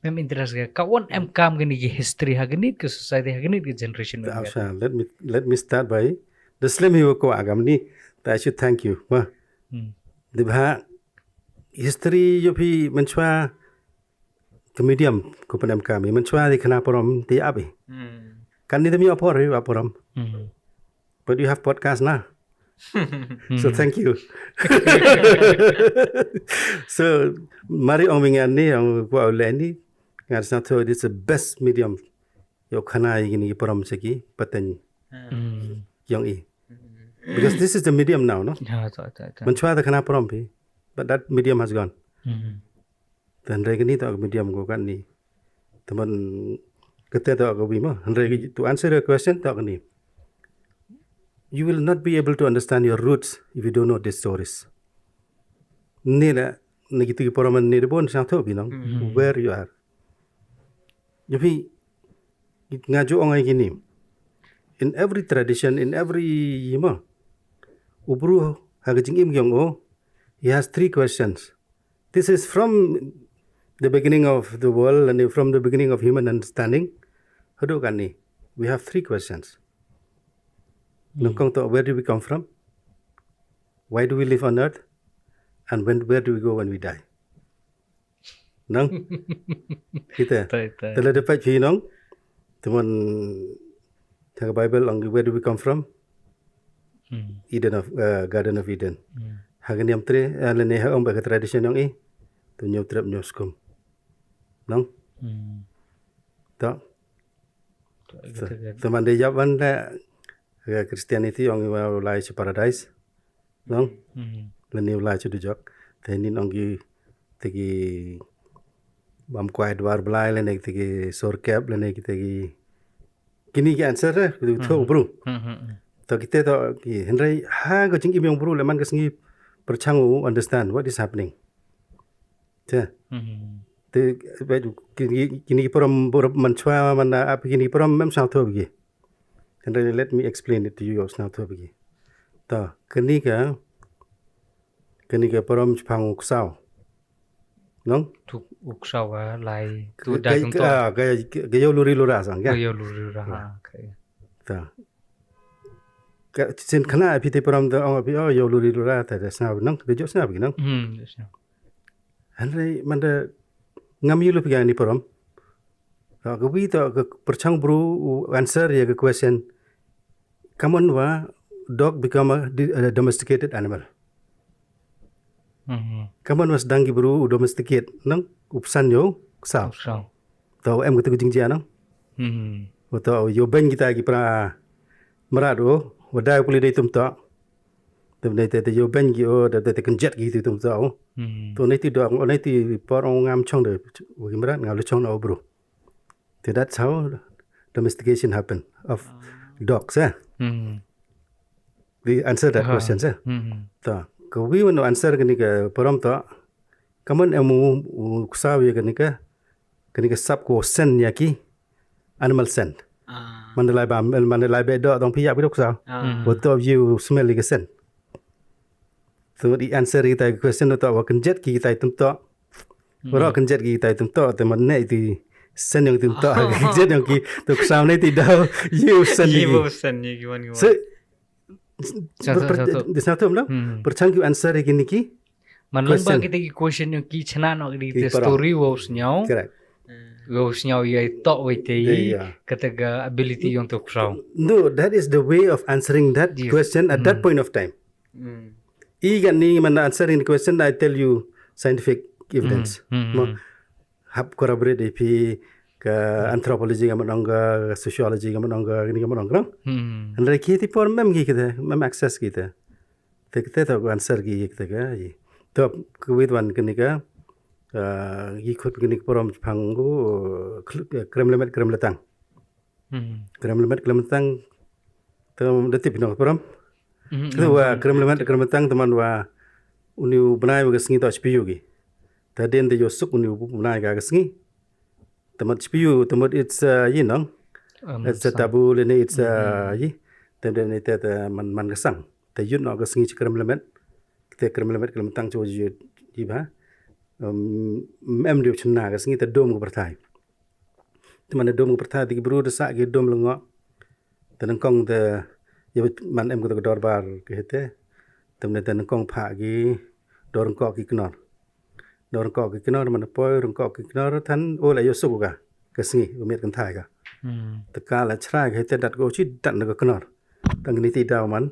Mem interest ka. Ka wan em kam kini ki history ha kini ki society ha kini ki generation. Ta, sha, let me, let me start by the slim hi ko agam ni. Ta, I should thank you. Ma. Hmm. Di ba history yo phi menchwa ka medium ko pan em kam i menchwa di khana prom ti ap i. Hmm. Kan ni dem yo por i wa prom. Hmm. But you have podcast na. So thank you. So mari ong mi ngan ni, ong ko le ni, ngan sa to, it's the best medium. Yo khana i kini prom se ki pateng. Hmm. Yong i. Hmm. Because this is the medium now, no? Ya, to, to, to. Menchwa da khana prom phi, but that medium has gone. Hmm. Te hynre kini to medium ko kan ni. Teman kete to ko bi mo. Hynre ki, to answer your question to kini. You will not be able to understand your roots if you don't know these stories. Ni la, ni kitu ki poroman ni de bon sa to bi nong. Hmm. Where you are. Yo phi, nga ju ong ai kini. In every tradition, in every, you know, u bru ha ka jingim yong o, he has three questions. This is from the beginning of the world and from the beginning of human understanding. Hadooh kani, we have three questions. Hmm. Nyngkong to, where do we come from? Why do we live on earth? And when, where do we go when we die? Nang? Kita. Tai, tai. Te lada pait phi nong. Teman, ha ka Bible ong, where do we come from? Hmm. Eden of, uh, Garden of Eden. Hmm. Ha ka niam tre, eh, lane ha ong ba ka tradition yong i. To ñiew trep ñiew skum. Nong? Hmm. To. To, to, to, to man de yap wan da ka Christianity yong i wa u lai cha paradise. Nong? Hmm. Lane u lai cha dujok. Te nin ong ki te ki bam kwai dwar blai lane te ki sorkep lane ki te ki kini ki answer re, ki thok bru. Hmm, hmm, hmm. To kite to ki, hynrei ha ka jingim yong bru le man ka sngi pyrchang u understand what is happening. Te. Hmm. Te, ba, kini, kini ki parom, parom man chwa, man, ah, ap kini ki parom mem sñiawthooh ki. Hynrei let me explain it to you, sñiawthooh ki. To, kini ka, kini ka parom chaphang u ksaw. Nong? Tu u ksaw ka lai, tu Ka, dai ka, tung ka, to. Ah, ka, ka, ka yow luri lura sang, ka? Ka yow luri lura, Ya. Ha, okay. Ta. Ka, sin khana phi te parom da ong phi, oh, yow luri lura, ta da sñiaw nong, da jooh sñiaw ki nong. Hmm, da sñiaw. Hynrei man da ngam yoh lu phi ka ni parom. Ka, ka wi to, ka pyrchang bru u answer ya ka question. Kammon wa dog become a di-, a domesticated animal. Mhm. Kammon wa sdang ki bru u domesticate, nang, u psan yow ksaw. Ksaw. To em katu ka jingjia, nang. Mhm. Wa to yow beiñ kita ki para mrad o, wa dai puli dei tum to. Te bnei te, te yow beiñ ki o, da, da, te kynjat ki tu tum to. Mhm. To nei ti dog, o nei ti por o ngam chong de, wa ki mrad, ngam le chong na o bru. Te that's how domestication happen of Ah. dogs, eh? Mhm. The answer that Aha. question, eh? Mhm. To, ka wi wan answer kani ka parom to. Kammon em u, u ksaw ya kani ka, kani ka sap ko scent ya ki, animal scent. Ah. Man da lai ba, man da lai ba do, dong phi yap ki do ksaw. Ah. Mhm. Wa to yow smell ya ka scent. To di answer kita ka question to wa kynjat ki kita tum to. Wa ro Hmm. kynjat ki kita tum to, te man ne ti scent yong tum to, Oh. kynjat yong ki, to ksaw ne ti daw, yow scent Yi ki. Wow scent yi ki wan ki So, wan. Satu, ber-, satu. Di satu, no? Hmm. Pyrchang ki answer ki ni ki Man long ba question. Kita ki question yong ki chna no ki Ki te parom. Story wow sñiaw. Correct. Hmm. Wow sñiaw ya to wei te There you are. Kata ka ability yong to ksaw. No, that is the way of answering that Yes. question at that Hmm. point of time. Hmm. I kan ni man answering the question, I tell you scientific evidence. Hmm, hmm, Mo, hmm. Hap corroborate i phi ka anthropology ka man ong ka, ka sociology ka man ong ka, kini ka man ong ka, no? Hmm. Hynrei ki ti por mem ki kite, mem access kite. Te kite to answer ki kite ka, yi. To, ka wi wan kini ka, ah, yi khut kini ka parom chaphang ko, khl-, krem lemet, krem letang. Hmm. Krem lemet, krem letang, te da tip no parom. Hmm, Kite hmm, wa hmm. Krem lemet, krem letang, te man wa uni u bnai wa ka sngi to chpiu ki. Te den de yow suk uni u bnai ka ka sngi. Te man chpiu, te man it's, uh, you know, Um, it's a some taboo, and it's, uh, Hmm. yi. Te den te, te man, man ka sang. Te yut no ka sngi chi krem lemet. Te krem lemet, krem letang chu yut, yi ba. Um, em diu chna ka sngi te dom ka pyrthai. Te man dom ka pyrthai te ki bru da sah ki dom lyngngoh. Te nyngkong te, ya man em ka dorbar ki hete. Te man te nyngkong phah ki, dor nyngkong ki knor. Dor nyngkong ki knor, man poi nyngkong ki knor, than, o la yow suk ka, ka sngi, u miat kynthai ka. Hmm. Te ka la chrai ka hete dat ko chi dat na ka knor. Tang ni ti daw man.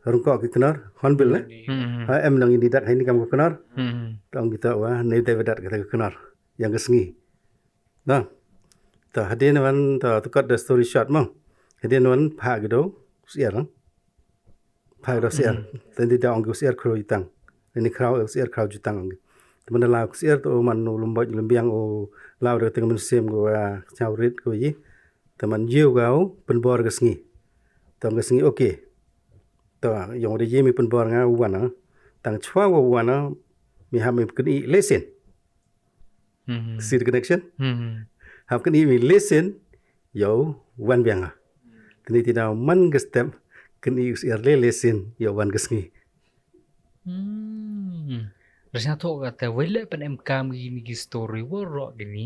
Nyngkong ki knor, hornbill, eh? Hmm, hmm. Ha, em nang ini dat, ha ini kam ka knor. Hmm, hmm. Tang kita wa, ni David dat ka knor. Yang ka sngi. Na. Ta hadien wan, ta, to cut the story short mo. Hadien wan phah ki do, siar, no? Phah ki do siar. Mm. Te di da ong ki siar khraw jutang. Ini khraw siar khraw jutang ong ki. Te man la siar to man u lum boj lum biang u lau da teng man sim ko, ah, chaw rit ko yi. Te man yow ka u pynbor ka sngi. Te ong ka sngi, okay. Ta, yong da yi mi pynbor nga u wan, ah. Tang chwa u wan, ah, mi ham mi kni lesin. Mhm. See the connection? Mhm. Hap kani mi lesin, yow wan biang ha. Tini ti daw man ka step, kani u siar le lesin, yow wan ka sngi. Hmm. Rasna to ka ta, wele pan em kam ki ni ki story, wa ro ki ni,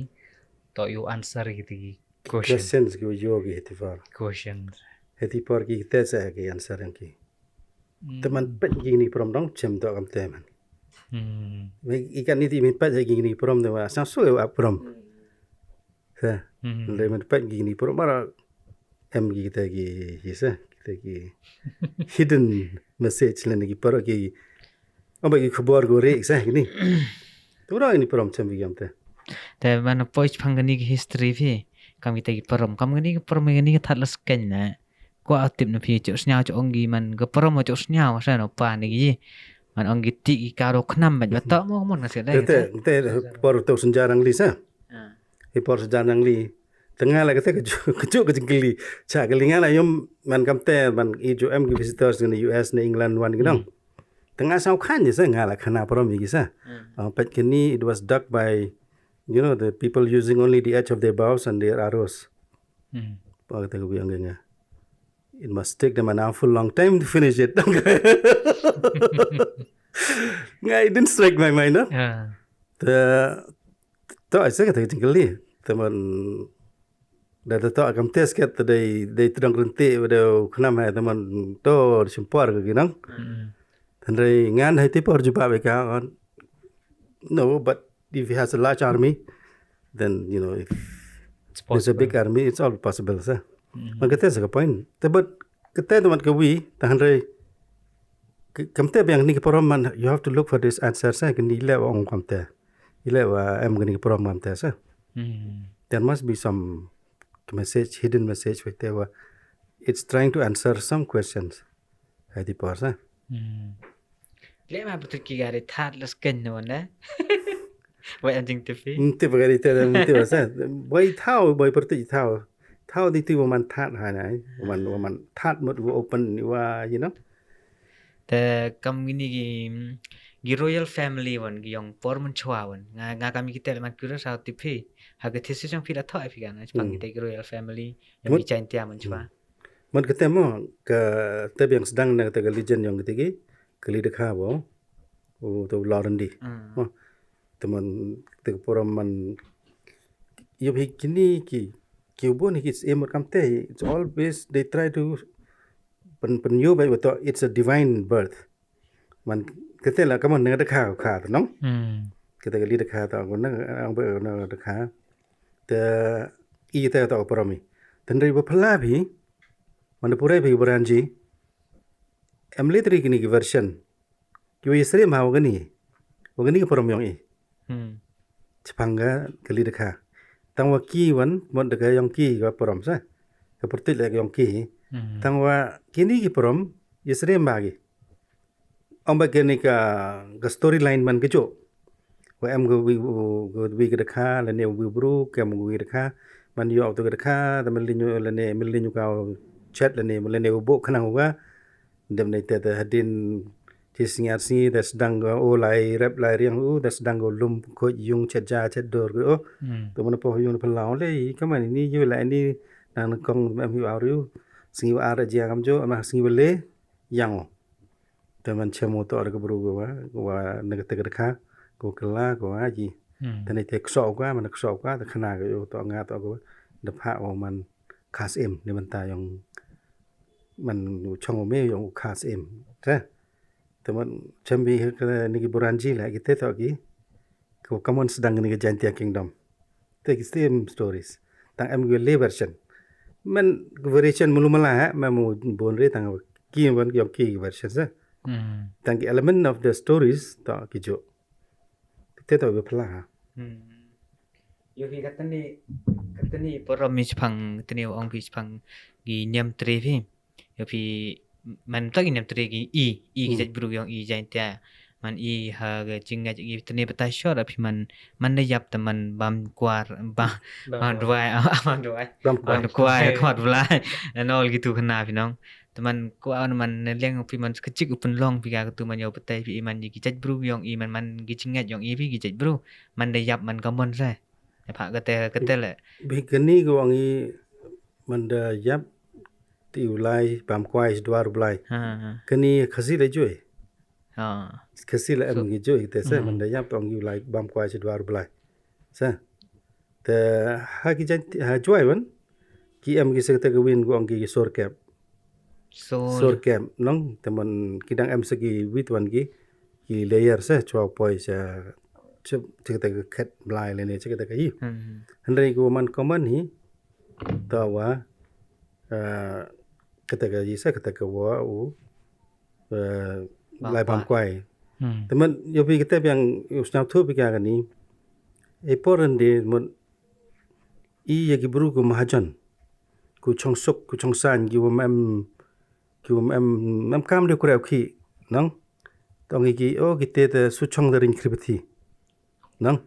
to yow answer ki ti ki question. Questions ki yow ki heti far. Questions. Heti far ki te sa ki answer yang ki. Hmm. Te man pet ki ni prom dong chem to kam te man. Hmm. Wei, i kan ni ti min pet ki ni prom de wa, sang su wa prom. Hmm. Sa, Hmm. le man pet ki ni prom bara em ki te ki, ki sa, ki te ki hidden message le ni ki paro ki Ong ba ki khubor ko re sa kini. Tu ra ini parom chem bi kam te. Te man poi chpang kani ki history phi. Kam kita ki parom. Kam kani ki parom kani ki that la sken na. Ko atip na phi chok sniaw chok ong ki man ka parom chok sniaw sa no pa ni ki. Man ong ki ti ki karo khnam ba to mo mon ka se dai. Te te por to senjarang li sa. I por senjarang li. Tengah la kata kejuk kejuk ke jengkeli. Cha keli nga la yom man kam te man i ju em ki visitors ni U S ni England wan ki nong. Tengah sau khan je sa nga la khana parom i ki sa. Pet kini it was dug by, you know, the people using only the edge of their bows and their arrows. Pa kata ke biang nga. It must take them an awful long time to finish it. Nga, it didn't strike my mind, no? Te to ai sa kata ke jengkeli. Te man da to kam te sket te dei dei tdong renti ba dei khnam hai te man to simpor ke ginang. Than dei ngan hai ti por juba be ka. No, but if he has a large army, then, you know, if there's a big army, it's all possible sa. Man kata sa ka point. Te but kata te man ka wi, than dei kam te biang ni ka parom man, you have to look for this answer sa, kini le ong kam te. Ile wa em kini ka parom kam te sa. There must be some message, hidden message with there wa it's trying to answer some questions. Hai ti por sa. Le ma betul ki gari that la sken no na. Wai anjing T V. Nti ba gari te nti ba sa. Wai thau, wai perti thau. Thau di ti wa man that ha nai. Wa man wa man that mut wa open ni wa, you know. Te kam kini ki ki royal family wan ki yong por man chwa wan. Nga nga kam ki tel man kura sa ti phi. Ha ke thisi jong phi la thoi phi kan. Chpang kita ki royal family yong ki Jaintia man chwa. Man kata mo ka te biang sedang na kata ka legend yong kata ki kali dekha bo. O to Lorandi. Te man te ka parom man yo hi kini ki ki ubon hi ki emot kam te. It's always they try to pen pen yo bai betul it's a divine birth. Man kata la kaman nga dekha kha to nong. Kata kali dekha to ko na ang ba na dekha. Te i te to parom i. Than dei ba phala bi man pura bi buranji. Em litri kini ki version. Ki wa yesrim ha wa kani wa kani ka parom yong i. Chpang ka kali dekha. Tang wa ki wan mot dekha yong ki ka parom sa. Ka pertuit la yong ki. Tang wa kini ki parom yesrim ba ki. Ong ba kini ka ka storyline man kejuk. Wa em ka wi ka wi ka dekha lane wi bru kem wi dekha. Man yo to ka dekha ta mel linyu lane mel linyu ka chet lane lane bu khnang wa. Dem nei te te hadin chi sngi ar sngi te sdang ko o lai rep lai riang u te sdang ko lum khoj yung chet ja chet dor ko o. To man po yung phalau le i kaman ni yu la ni nang kong em yu au yu sngi wa ar ja kam jo ma sngi wa le yang o. Te man chem o to ar ka bru ko wa wa ne te ka kha ko kala ko a ji. Te nei te kso ko man kso ko te khana ko to nga to ko de pha o man khas em ne man ta yong man u chong u me yong u khas em. Te te man chem bi ka ni ki buranji la ki te to ki ko kaman sdang ni ka Jaintia Kingdom. Te ki same stories. Tang em ki le version. Man ki variation mulu mala ha ma mu bon re tang ki man ki yong ki version sa. Tang ki element of the stories to ki jo. Te to be phala ha. Yo phi katni katni parom mi chpang katni ong phi chpang ki niam tre phi. Yo phi man ta ki niam tre ki i i ki jait bru yong i Jaintia. Man i ha ka jingngait i tne batai shor phi man man da yap ta man bam kwar ba bam dwai bam dwai bam kwar kwar blai. Nol ki tu khana phi nong. Te man ko an man ne leng phi man kachik u pynlong phi ka tu man yow pyntai phi i man i ki jait bru yong i man man ki jingngait yong i phi ki jait bru man da yap man ka mon sa. Pha kate kate le. Bi kani ko ang i man da yap ti u lai bam kwai dwar u blai. Kani Khasi le joi. Khasi le em ki joi te sa man da yap tong i u lai bam kwai dwar u blai. Sa. Te ha ki jait ha joi wan ki em ki sekte ka win ko ang ki sor kep. Sor kep nong te man ki dang em sa ki wit wan ki ki layer sa chwa poi sa. Chep chek te ka khet blai le ne chek te ka i. Hynrei ko man ko man hi ta wa kata ka i sa kata ka wa u lai bam kwai. Hmm. Te mut, yow phi kate biang, yow sñiawthooh phi ka kani. E por ynne, mut, i ya ki bru ku mahajon, ku chongsuk, ku chongsaiñ, ki wa em, ki wa em, em kam de u kreh u khih, nang? Tang i ki, o, kite te su chong da riñ khri pathi. Nang?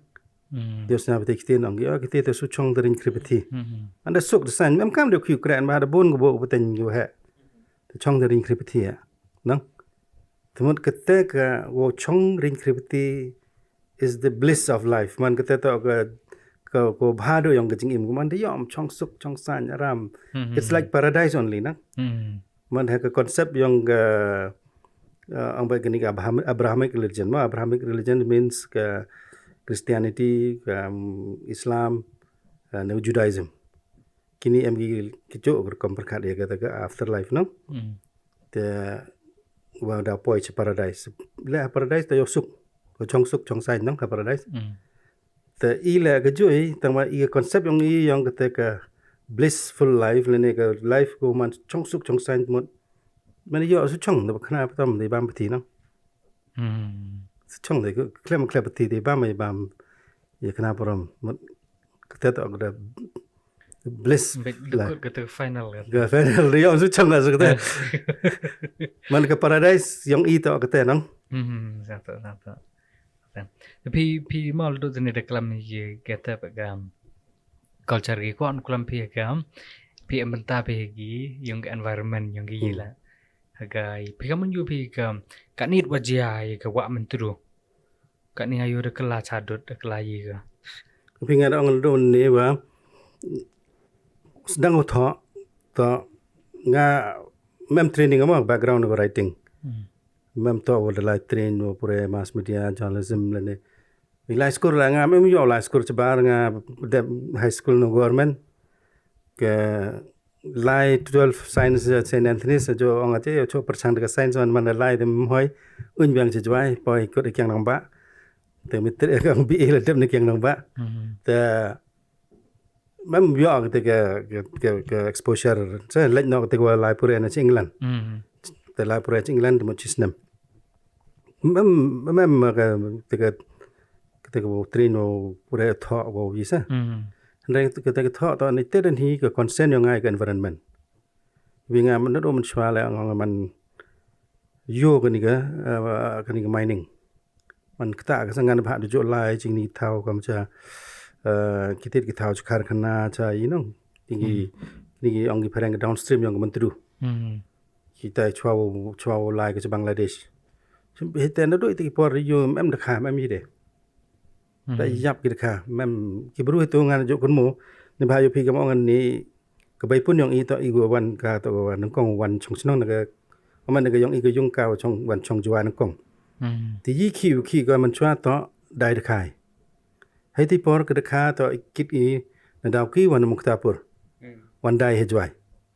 Hmm. Dios na pate kite nang ki, o, kite te su chong da riñ khri pathi. Hmm. Ynda suk da saiñ, em kam de u khih u kreh, ba da bun ka bok u pateng ki wa he. Te chong da riñ khri pathi ya. Nang? Te mut kate ka wow chong riñ khri pathi is the bliss of life. Man kate toh ka, ka, ka bha du yong ka jingim. Ka man da yom chongsuk, chongsaiñ, aram. Hmm. It's like paradise only, nang? Hmm. Man ha ka concept yong ka, uh, ong ba kani ka Abraham-, Abrahamic religion. Ma Abrahamic religion means ka Christianity, ka, um, Islam, uh, ne Judaism. Kini em ki, ki jooh ka rukom pyrkhat ya kata ka afterlife, nang? Hmm. Te wa da poi cha paradise. Le ha paradise te yow suk. Ka chongsuk, chongsaiñ, nang, ha paradise. Hmm. Te i le ka jooh i, tang wa i ka concept yong i yong kate ka blissful life, lane ka life ko man chongsuk, chongsaiñ mut. Man yow su chong, da khana patom, da bam pathi, nang? Hmm. Su chong de, khlem, khlem pathi de, bam, bam. Ya khana parom, mut kate toh ka da bliss. Bit la. Dukut kate final kate. Ka final de, yow su chong la su kate. Man ka paradise yong i toh kate, nang? Hmm, sa toh, sa toh. Phi, phi mal du tani da klam ya kate pa ka culture ki kwah klam phi ka, phi em bynta phi ki, yong ka environment, yong ki. Hmm. La. Hagai, phi ka man yow phi ka, ka nit wa jia ya ka wa Myntdu. Ka ni nga yow da kylla chadut, da kylla ya ka. Phi nga da ong du ne wa, sdang u thoh, toh nga mem training mo, background ko writing. Hmm. Mem toh wa da lai train wa pure mass media, journalism lane. Lai school la nga mem yoh lai school chabar, nga dep high school no government. Ka lai twelve science, uh, Saint Anthony's, jo ong ate, yow chooh pyrchang da ka science, man, man lai de mem hoi, un biang cha Jwai, poi kut kiang nang ba. Te mit te ka B A la dep ne kiang nang ba. Mhm. Te mem yoh kate ka, ka, ka, ka exposure, sa leit noh kate ka lai pure na chi England. Mhm. Te lai pure chi England, te mut chi snem. Mem, mem, ka, te ka, kate ka wow train wow pure thoh wow yi sa. Mhm. Hynrei kate ka thoh toh ni te den hi ka concern yong nga ka environment. Wi nga man do man chwa le nga man yoh kani ka, eh, kani ka mining. Man kata ka sa ngan bha du jooh lai chini thaw kam cha, eh, kitit ki thaw cha karkhana cha, you know. Tini, hmm, tini ong ki phareng downstream yong ka Myntdu. Hmm. Kita chwa, chwa lai ka cha Bangladesh. Chim hite na du iti ki por yoh em da kha, em yi de. Da, mhm, yap ki da kha, mem ki bru hi tu ngan jooh kynmaw, ni bha yoh phi kam ong ni, ka bai pun yong i toh i wa wan ka toh wa nyngkong wan chong chnong na ka, man na ka yong i ka yung ka wa chong wan chong Jwai nyngkong. Mhm. Te yi khi u khi ka man chwa toh dai da khai. Hei ti por ka da kha toh i kit i na Dawki wan Muktapur. Hmm. Wan dai ha Jwai.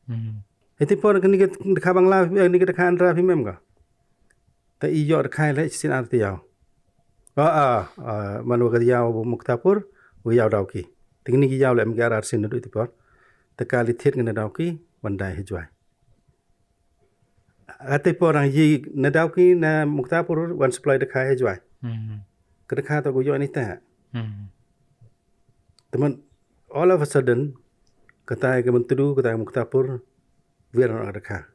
Mhm. Hei ti por ka ni ka da kha Bangla, eh, ni ka da kha Andra phi mem ka. Te i yoh da khai le chisien ar ti yaw. Ah, ah, ah, man wa ka yaw Muktapur, wa yaw Dawki. Te kini ki yaw le em ki ar ar sien na du ti por. Te ka li thied ngan na Dawki, wan dai ha Jwai. Ate por ang yi na Dawki na Muktapur, wan supply da khai ha Jwai. Hmm. Ka da kha toh ko yoh ni te. Hmm. Te man, all of a sudden, kata ka Myntdu, kata ka Muktapur, wir na da kha.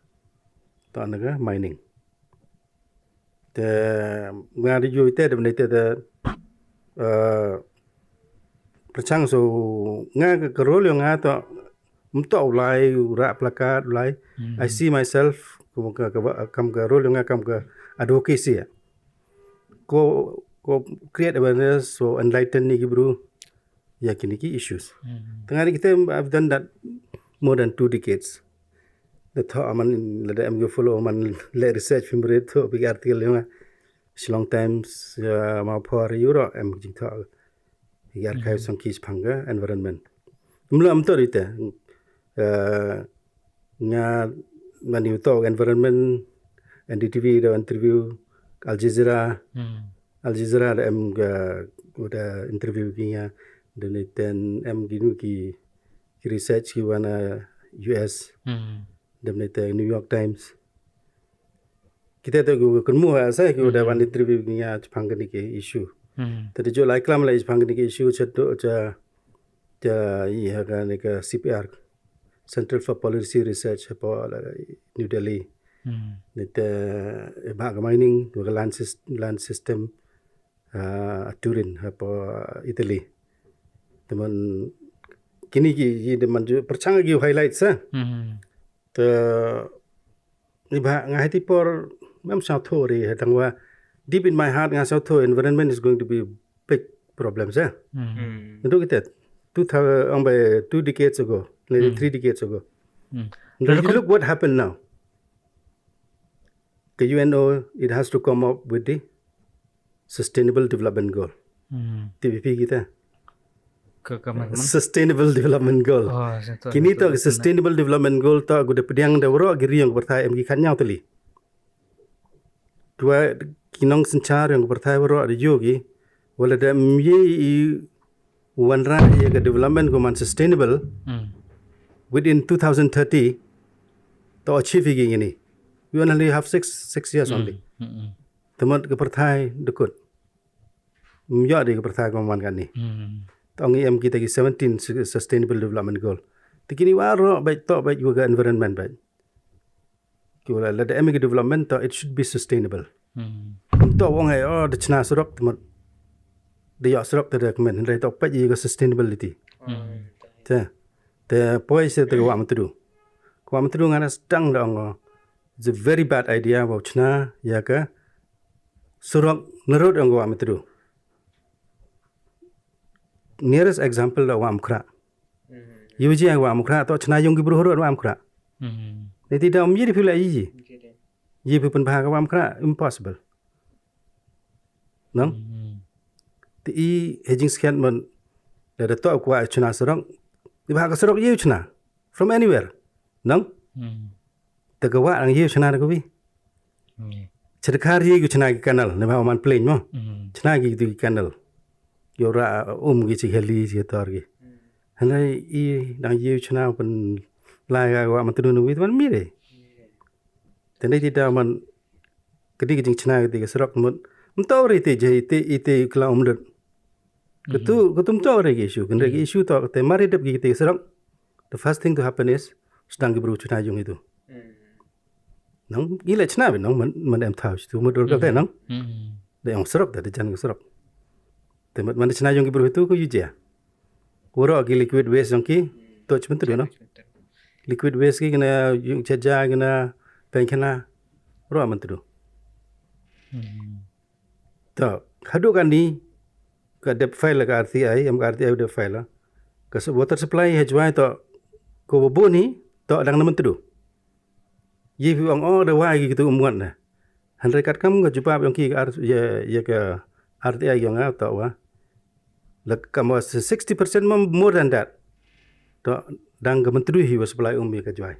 Toh na ka mining. Te nga di yoh te, de mene te, te, eh, pyrchang so, nga ka, ka role yong nga toh, mtoh u lai, u rah placard, u lai. Hmm. I see myself, kam ka, ka, kam ka role yong nga, kam ka advocacy ya. Ko, ko create awareness, so enlighten ni ki bru. Ya kini ki issues. Hmm. Tengah ni kita, I've done that more than two decades. Da thoh man, lada em ki follow man, le research film re thoh, phi ki article yong nga. Shillong Times, ya, ma por yuro, em jing thoh. Phi ki archive, hmm, song ki chapang ka environment. Mlo am thoh rite. Eh, nga man yu toh environment, N D T V da interview, Al Jazeera, hmm, Al Jazeera da em ka, da interview ki nga, da ni ten em ki nu ki, ki research ki wan, eh, U S, hmm, da ni te New York Times. Kita tu ku kynmu ha sa ku da wan interview nga chaphang kani ki issue. Te da ju lai klam la chaphang kani ki issue cha tu cha cha i ha kani ka C P R, Centre for Policy Research ha po la New Delhi. Ni te ba ka mining, ba ka land sys-, land system, ah, a Turin ha po Italy. Te man kini ki, ki de man ju perchang ki highlight sa. Te ni ba nga hati por mam sa tho re ha tang wa deep in my heart nga sa tho environment is going to be big problem sa. Ndu kita two thousand, ang ba two decades ago, nearly three decades ago. Ndu look what happened now. Ka U N O, it has to come up with the Sustainable Development Goal. T V P kita. Ka, ka man, man? Sustainable Development Goal. Oh, sa tu, kini tu Sustainable Development Goal tu ku da pdiang da waroh ki ri yong ka pyrthai em ki khatnyaw tylli. Tuwa ki nongsynchar yong ka pyrthai waroh da yoh ki, wala da em ye i wanrah ya ka development ko man sustainable within two thousand thirty, to achieve ki ngini. We only have six, six years only. Te mut ka pyrthai da kut. Ym yoh de ka pyrthai ko man kani. Te ong i em kita ki seventeen su-, Sustainable Development Goal. Te kini waroh bait to bait wa ka environment bait. Ki wala lada em ki development to it should be sustainable. To ong ai, oh, da chna surok te mut. Da yoh surok te da kmen, hynrei to pait i ka sustainability. Te, te poi se te ka Wah Myntdu. Ka Wah Myntdu nga na sdang da ong, oh, it's a very bad idea wa chna ya ka surok narud ong ka Wah Myntdu. Nearest example da Wah Umkhrah. Yu ji Wah Umkhrah to chna yung ki bru harud Wah Umkhrah. Ni ti da um yi di phi la yi ji. Yi phi pynbha ka Wah Umkhrah, impossible. Nong? Ti i hejing sket man da da to kwa chna surok. Di bha ka surok yi chna from anywhere. Nong? Te ka Wah ang yi chna da ka wi. Chadkhar yi ku chna ki canal, ne ba man plain mo. Chna ki tu ki canal. Yo ra um ki chi heli chi tor ki. Hynrei i dang yi chna pynlai ka Wah Myntdu na wi man mi re. Te nei ti da man kadi ki jing chna kadi ka surok mut. Mto re te je te i te kla um dot. Katu, katu mto re ki issue. Kynrei ki issue to te mari dep ki te surok. The first thing to happen is sdang ki bru chna yung itu. Nong, i le chna bi nong, man, man em thaw, tu mut dur ka te nong. Da ong surok, da, da jan ka surok. Te mut man chna yung ki bru itu ko yu je. Waroh ki liquid waste yung ki, to chmut tu nong. Liquid waste ki kena yung chaja kena pengkena, waroh man tu. To, hadu kani, ka dep file ka R T I, em ka R T I dep file. Ka su-, water supply ha Jwai to, ko babu ni, to dang naman tu. Ye phi ong, oh, da wai ki tu umwat na. Hynrei kat kam ka jubab yong ki ka R-, ya, ya ka R T I yong nga to wa. La kam wa sixty percent mo more than that. To dang ka Myntdu hi wa supply um ya ka Jwai.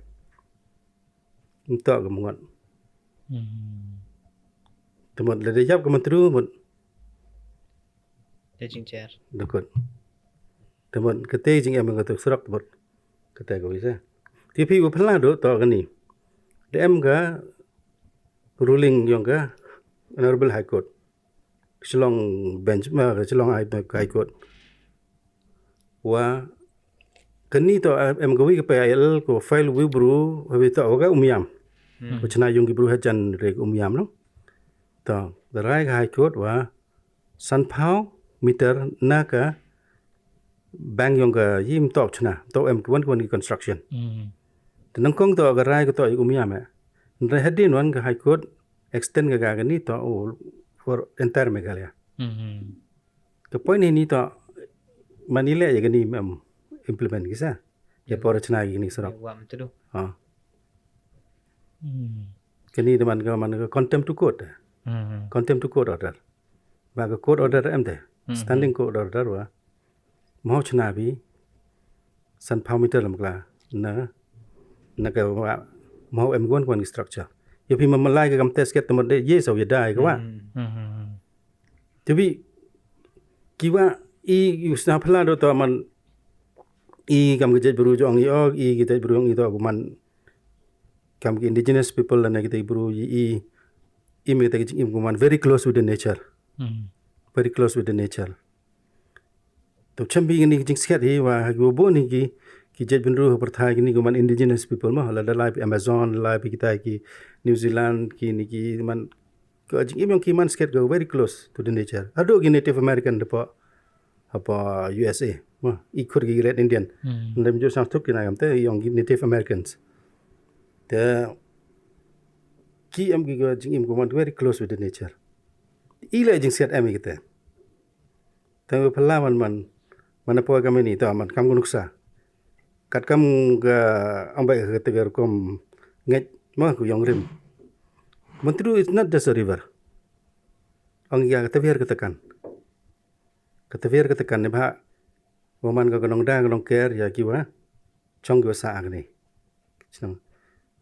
Mto ka mngot. Te mut, le da yap ka Myntdu mut. Da jingcher. Da kut. Te mut, kate jingem ka tu surok te mut. Kate ka wisa. Te phi u phylla do to kani. Da em ka ruling yong ka Honorable High Court. Shillong bench, ma, Shillong High, High Court. Wa kani to, ah, em ka wi ka P I L ko file wi bru, wi to wa ka Umiam. Ko chna yung ki bru hajan re ka Umiam no. To, da rai ka High Court wa sanphaw meter na ka bank yong ka yim to chna, to em kwan kwan ki construction. Te nangkong to ka rai ko to i Umiam e. Rai hadin wan ka High Court extend ka, ka kani to, oh, for entire Meghalaya. Ka point hi ni to, man i le ya kani mem implement ki sa. Ya por chna ki ni surok. Wa Myntdu. Ha. Kani de man ka, man ka contempt to court. Contempt to court order. Ba ka court order em te. Standing court order wa. Mo chna bi. Sanphaw meter lam kla. Na. Na ka wa. Mo em gon kon ki structure. Ya phi ma malai ka kam test ket te mo de ye so ya dai ka wa. Te bi, ki wa i, i u sna phylla do to man i kam ki jait bru jong i, o, i ki jait bru jong i to ko man kam ki indigenous people la na ki jait bru i, i im i te ki jingim ko man very close with the nature. Very close with the nature. To chem bi kini ki jingsket hi wa ha ki wa bun hi ki, ki jait bynru ha pyrthai kini ko man indigenous people mo, la da lai pi Amazon, lai pi kitai ki New Zealand, kini ki man, ko jingim yong ki man sket ko very close to the nature. Ado ki Native American da po, ha po U S A mo, i khut ki Red Indian. Ndem jo sang thuk ki na kam te yong ki Native Americans. Te ki em ki ko jingim ko man very close with the nature. I le jingsket em i kite. Te pala man man, man apo kam ini, ta man kam ko nuksa. Kat kam ka ambai ka te ka rukom ngej ma ku yong rim. Myntdu is not just a river. Ong ya ka taviar ka takan. Ka taviar ka takan ne bha. Wa man ka ka nongda ka nongker ya ki wa chong ki wa sa agni. Chnong.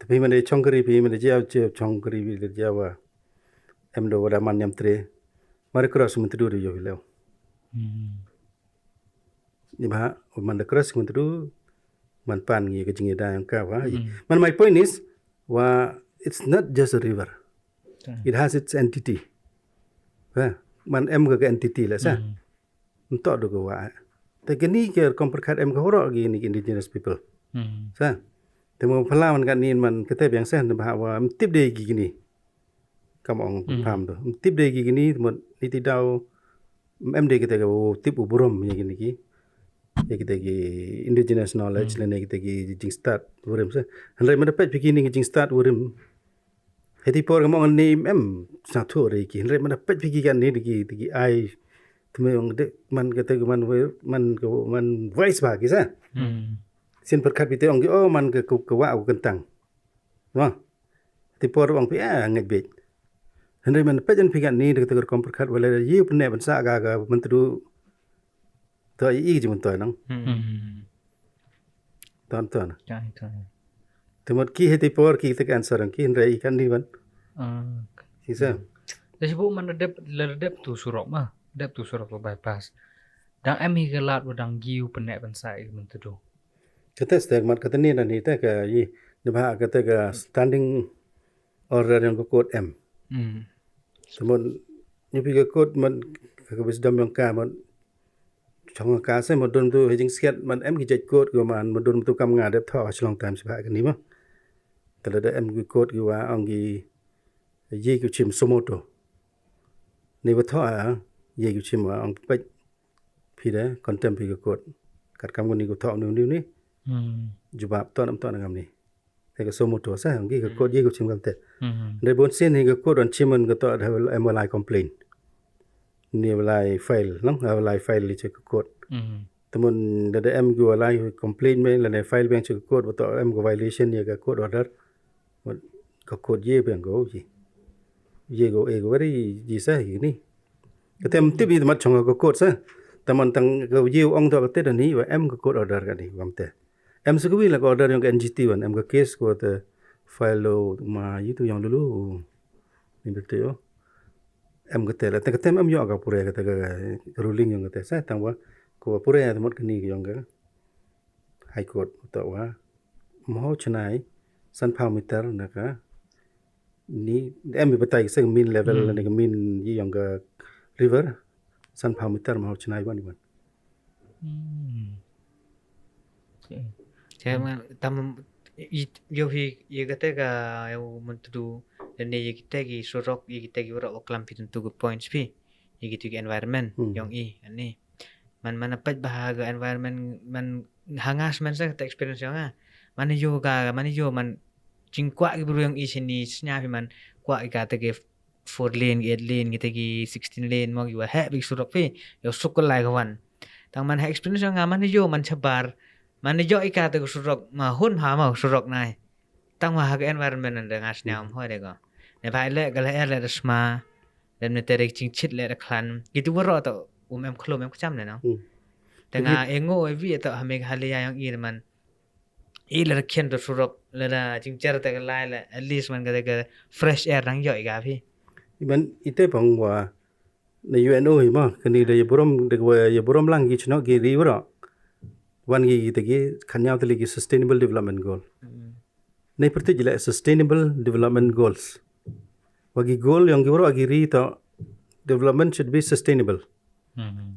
Tapi man de chong kari pi, man de jia jia chong kari pi de jia wa. Em do wa da man yam tre. Mari cross Myntdu de yo hileo. Ni bha, man da cross Myntdu, man pan ngi ka jingida yong ka wa. Man, my point is, wa, it's not just a river. It has its entity. Ha, man em ka, ka entity la sa. Ntok do ka wa. Te kini ke rukom pyrkhat em ka horo ki ni indigenous people. Sa. Te mo pala man ka ni man kete biang sa, ne bha wa em tip de ki kini. Kam ong pam tu. Em tip de ki kini, mo ni ti daw, em de kete ka wo tip u burom ya kini ki. Ya kete ki indigenous knowledge, le ne kete ki jingstad burim sa. Hynrei man da pet pi kini ki jingstad burim. Heti por ka mong ni em, sa thu re ki. Hynrei man da pet pi ki kan ni ki, ki ai. Tme ong de, man kete ki man we, man ka, man wise ba ki sa. Sin pyrkhat pi te ong ki, oh, man ka, ka, ka wa u kentang. Wa. Ti por ong pi, ah, ngej bej. Hynrei man pet jan pi kan ni, de ka rukom pyrkhat, wala ye pne ban sa ka, ka Myntdu. To i, i ji man to nang. Ton, ton. Te mot ki heti por ki te ka answer ki hynrei i kan ni ban. Ki sa. Te sibu man da dep, la da dep tu surok ma. Dep tu surok lo bypass. Dang em hi ka lad wa dang giu pne ban sa i Myntdu. Kate stek mat kate ni na ni te ka i, ne bha kate ka standing order yong ka court em. Te mon, ni pi ka court man ka, ka wisdom yong ka man. Chong ka se man don tu he jingsket man em ki judge court ko man, man don tu kam nga dep tho Shillong Times bha kani ma. Te la da em ki court ki wa ong ki ye ki chim suo motu. Ni wa tho a, ye ki chim wa ong pet phi da contempt phi ka court. Kat kam ni ko tho ni ni ni. Jubab to nam to na kam ni. Te ka suo motu sa, ong ki ka court ye ko chim kam te. Hynrei bon sien hi ka court wan chim man ka to da em wa lai complaint. Ni wa lai file, nang, wa lai file li che ka court. Te mon da da em ki wa lai complaint me, la ne file beng che ka court, wa to em ko violation ya ka court order. Wa ka court ye beng ko ji. Ye ko e ko wari ji sa hi ni. Ka tem tip i mat chong ka court sa. Te man tang ka ye ong to ka te da ni, wa em ka court order ka ni, wa em te. Em sa ka wi la ka order yong ka N G T wan, em ka case ko te file lo ma yi tu yong lulu. Ni bete yo. Em ka te la, te ka tem em yo ka pure ka te ka ruling yong ka te sa, tang wa ko pure ya te mot ka ni yong ka High Court to wa. Mo chennai, san phaw meter na ka ni, em i batai sa mean level, na ka mean yi yong ka river, san phaw meter mo chennai wan wan. Che ma tam, yo hi, ye kate ka, yo Myntdu, ne ye kate ki surok, ye kate ki urok, klam pi tentu ki points pi, ye kate ki environment yong i ani. Man, man apet bha ka environment, man hangas man sa kate experience yong a. Man yo ka, man yo man jingkwah ki bru yong i sini snya pi man kwah ki kate ki four lane, ki eight lane, kite ki sixteen lane, mo ki wa heh bi surok pi, yo suk ko lai ka wan. Tang man ha experience yong a man yo man chabar, man yo i kate ki surok, ma hun ha ma surok nai. Tang wa ha ka environment nda ngas nyam hoi de ko. Ne bhai le ka le er le da sma, dem ne tere ching chit le da khlan. Gitu waro to, um em khlum em kcham ne no. Te nga e ngo e wi to ha Meghalaya yong i man. I le da khian to surok, le da ching cher te ka lai le, at least man ka te ka fresh air dang yo i ka phi. Iban ite pang wa na U N O hi ma, kani da ye burom, da wa ye burom lang ki chno ki ri waro. Wan ki te ki khanyaw te le ki Sustainable Development Goal. Nei pyrtuit le Sustainable Development Goals. Wa ki goal yong ki waroh ki ri toh, development should be sustainable.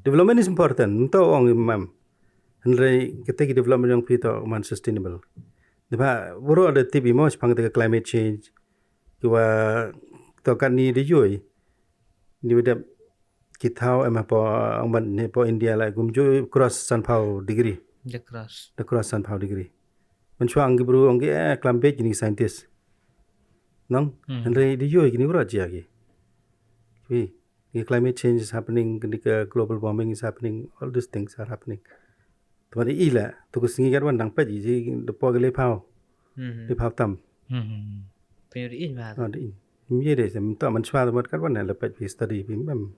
Development is important, mynta ong i mam. Hynrei kite ki development yong phi toh man sustainable. Deba waroh da tip i mo shaphang kite ka climate change. Ki wa toh katni da yoi. Ni wa dep ki thaw em hapoh, ong ban ni hapoh India la kumjuh cross sanphaw degree. Da cross. Da cross sanphaw degree. Mynchwa ong ki bru ong ki, eh, klam beit kini scientist. Nong? Hynrei da yoi kini waroh jia ki. Phi, the climate change is happening, kini ka global warming is happening, all these things are happening. Te mat i la, tu ka sngi kat wan dang peit i ji da poi ka lephaw. Lephaw tam. Pynri i ma. Ah, da i. Ym ye de, se mynta mynchwa te mat kat wan la peit phi study phi mem.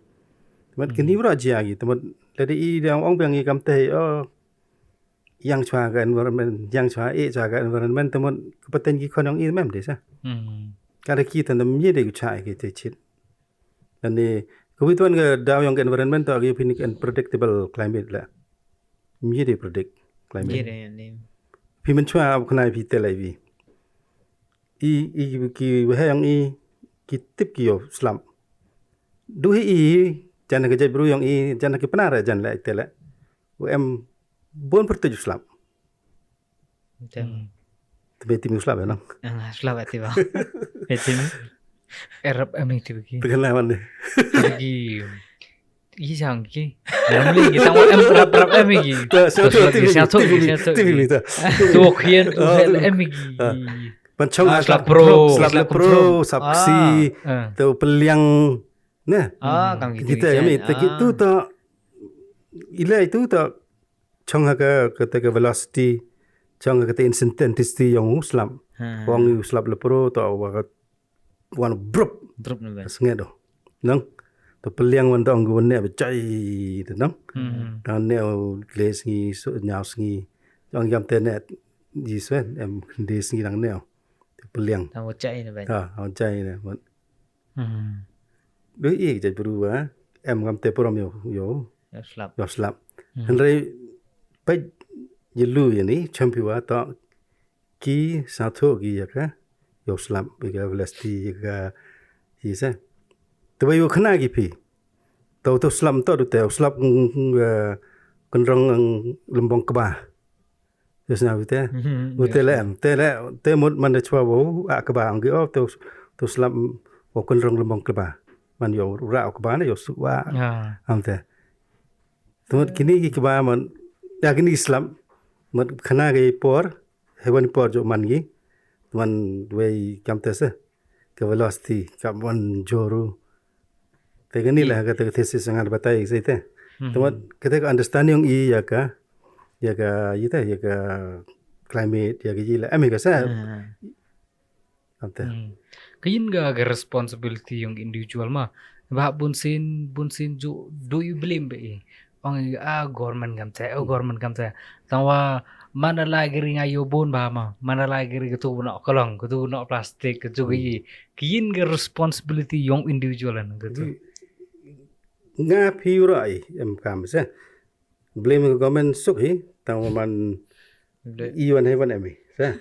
Te mat kini waroh jia ki, te mat la da i da ong biang i kam te, oh, yang chwa ka environment, yang chwa e chwa ka environment, te mat ka pateng ki khon yong i mem de sa. Ka da ki te ym ye de ku cha ki te chit. Nani, ka wi tuan ka daw yong ka environment toh ki phi ni unpredictable climate la. Ym ye de predict climate. Ye de ni. Phi mynchwa ab khana phi te la i wi. I, i ki wahe yong i ki tip ki yow slap. Du hi i, jan ka jait bru yong i, jan ki Pnar jan la i te la. U em bon pyrtuit u slap. Te. Te be tim u slap ya, nong? Ah, slap ya ti ba. Be tim. Erap em ti ba ki. Te kena man de. Ti ba ki. I sang ki. Namli ki tang em rap rap em ki. Ta, sa tu, slap ti ki, ba sa ki, tu ti ba ki, ki, sa tu ti ba ki. Ki ta. Tu khian tu hel em ki. Ah. Pan chong slap pro, slap pro, slap si. Ah. Tu peliang. Nah. Ah, kam gitu. Kita gitu, kami, ah, tu kita. Ila itu ta chong ha ka, kata ka velocity, chong ha kata intensity yong u slap. Wang u slap le pro ta wa ka, wan brup. Brup ne ba. Sngedo. Nong? To peliang wan dong gu ne ba chai de, nong? Dang ne o le sngi, so, nyaw sngi. Dang yam te ne ji swen, em de sngi dang ne o. To peliang. Dang wa chai ne ba. Ha, wa chai ne. Du i jait bru wa em kam te prom yo, yo. Yo slap. Yo slap. Hynrei peit ye lu ye ni, champion wa to ki sa tho ki ya ka, yo slap, ya ka velocity, ya ka, ye sa. Te wa yo khana ki phi. To, to slap to du te, slap, mm, mm, eh, kynrong, mm, lembong kba. Yo sna wi te. Wi te le em, te le, te mut man da chwa wo, a kba ang ki, oh, to, to slap, mm, wo kynrong lembong kba. Man yo ra o kba ne, yo su wa. Am te. Te mut kini ki kba man, ya kini slap, mut khana ki por, hewan por jo man ki, man wei kam te se, ka velocity, ka man joru. Te kani la ka te thesis nga batai se te. Te mut, kata ka understanding i ya ka, ya ka, ya te, ya ka climate, ya ka yi la, em ka sa. Ante. Ka yin ka, ka responsibility yong individual ma. Ba bun sin, bun sin ju, do you blame ba i? Ong i, ah, government kam te, oh, government kam te. Tang wa, man da lai kiri nga yo bun ba ma. Man da lai kiri katu nok kolong, katu nok plastik, katu ki. Ka yin ka responsibility yong individual an katu. Nga phi ura i, em kam se. Blame ka government suk hi, tang wa man i wan hei wan em hi. Sa.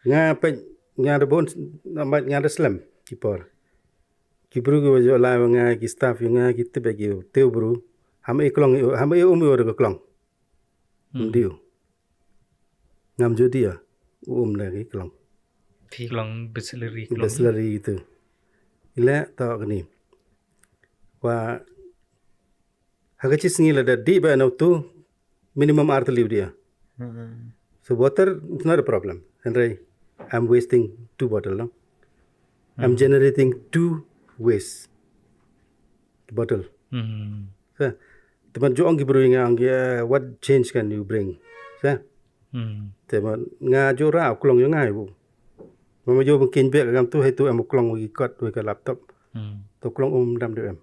Nga peit, nga da bun, nga da slem, ki por. Ki bru ki wa jo lai wa nga, ki staff ya nga, ki tip ya ki, te u bru. Ham e klong, ham e um yo da ka klong. Diu. Ngam jo dia, u um da ki klong. Phi klong, bachelor, klong. Bachelor itu. Ila to kani. Wa Ha ka chi sngi la da dih ba na u tu, minimum ar tylli u dih. So water is not a problem. Hynrei I'm wasting two bottle, no? I'm generating two waste bottle. Sa, te man jo ong ki bru nga ong ki, eh, what change can you bring? Sa, te man nga jo ra u klong yo nga u. Mama jo bang kin bek ngam tu, hei tu em u klong wi kot wi ka laptop. Tu klong um dam de em.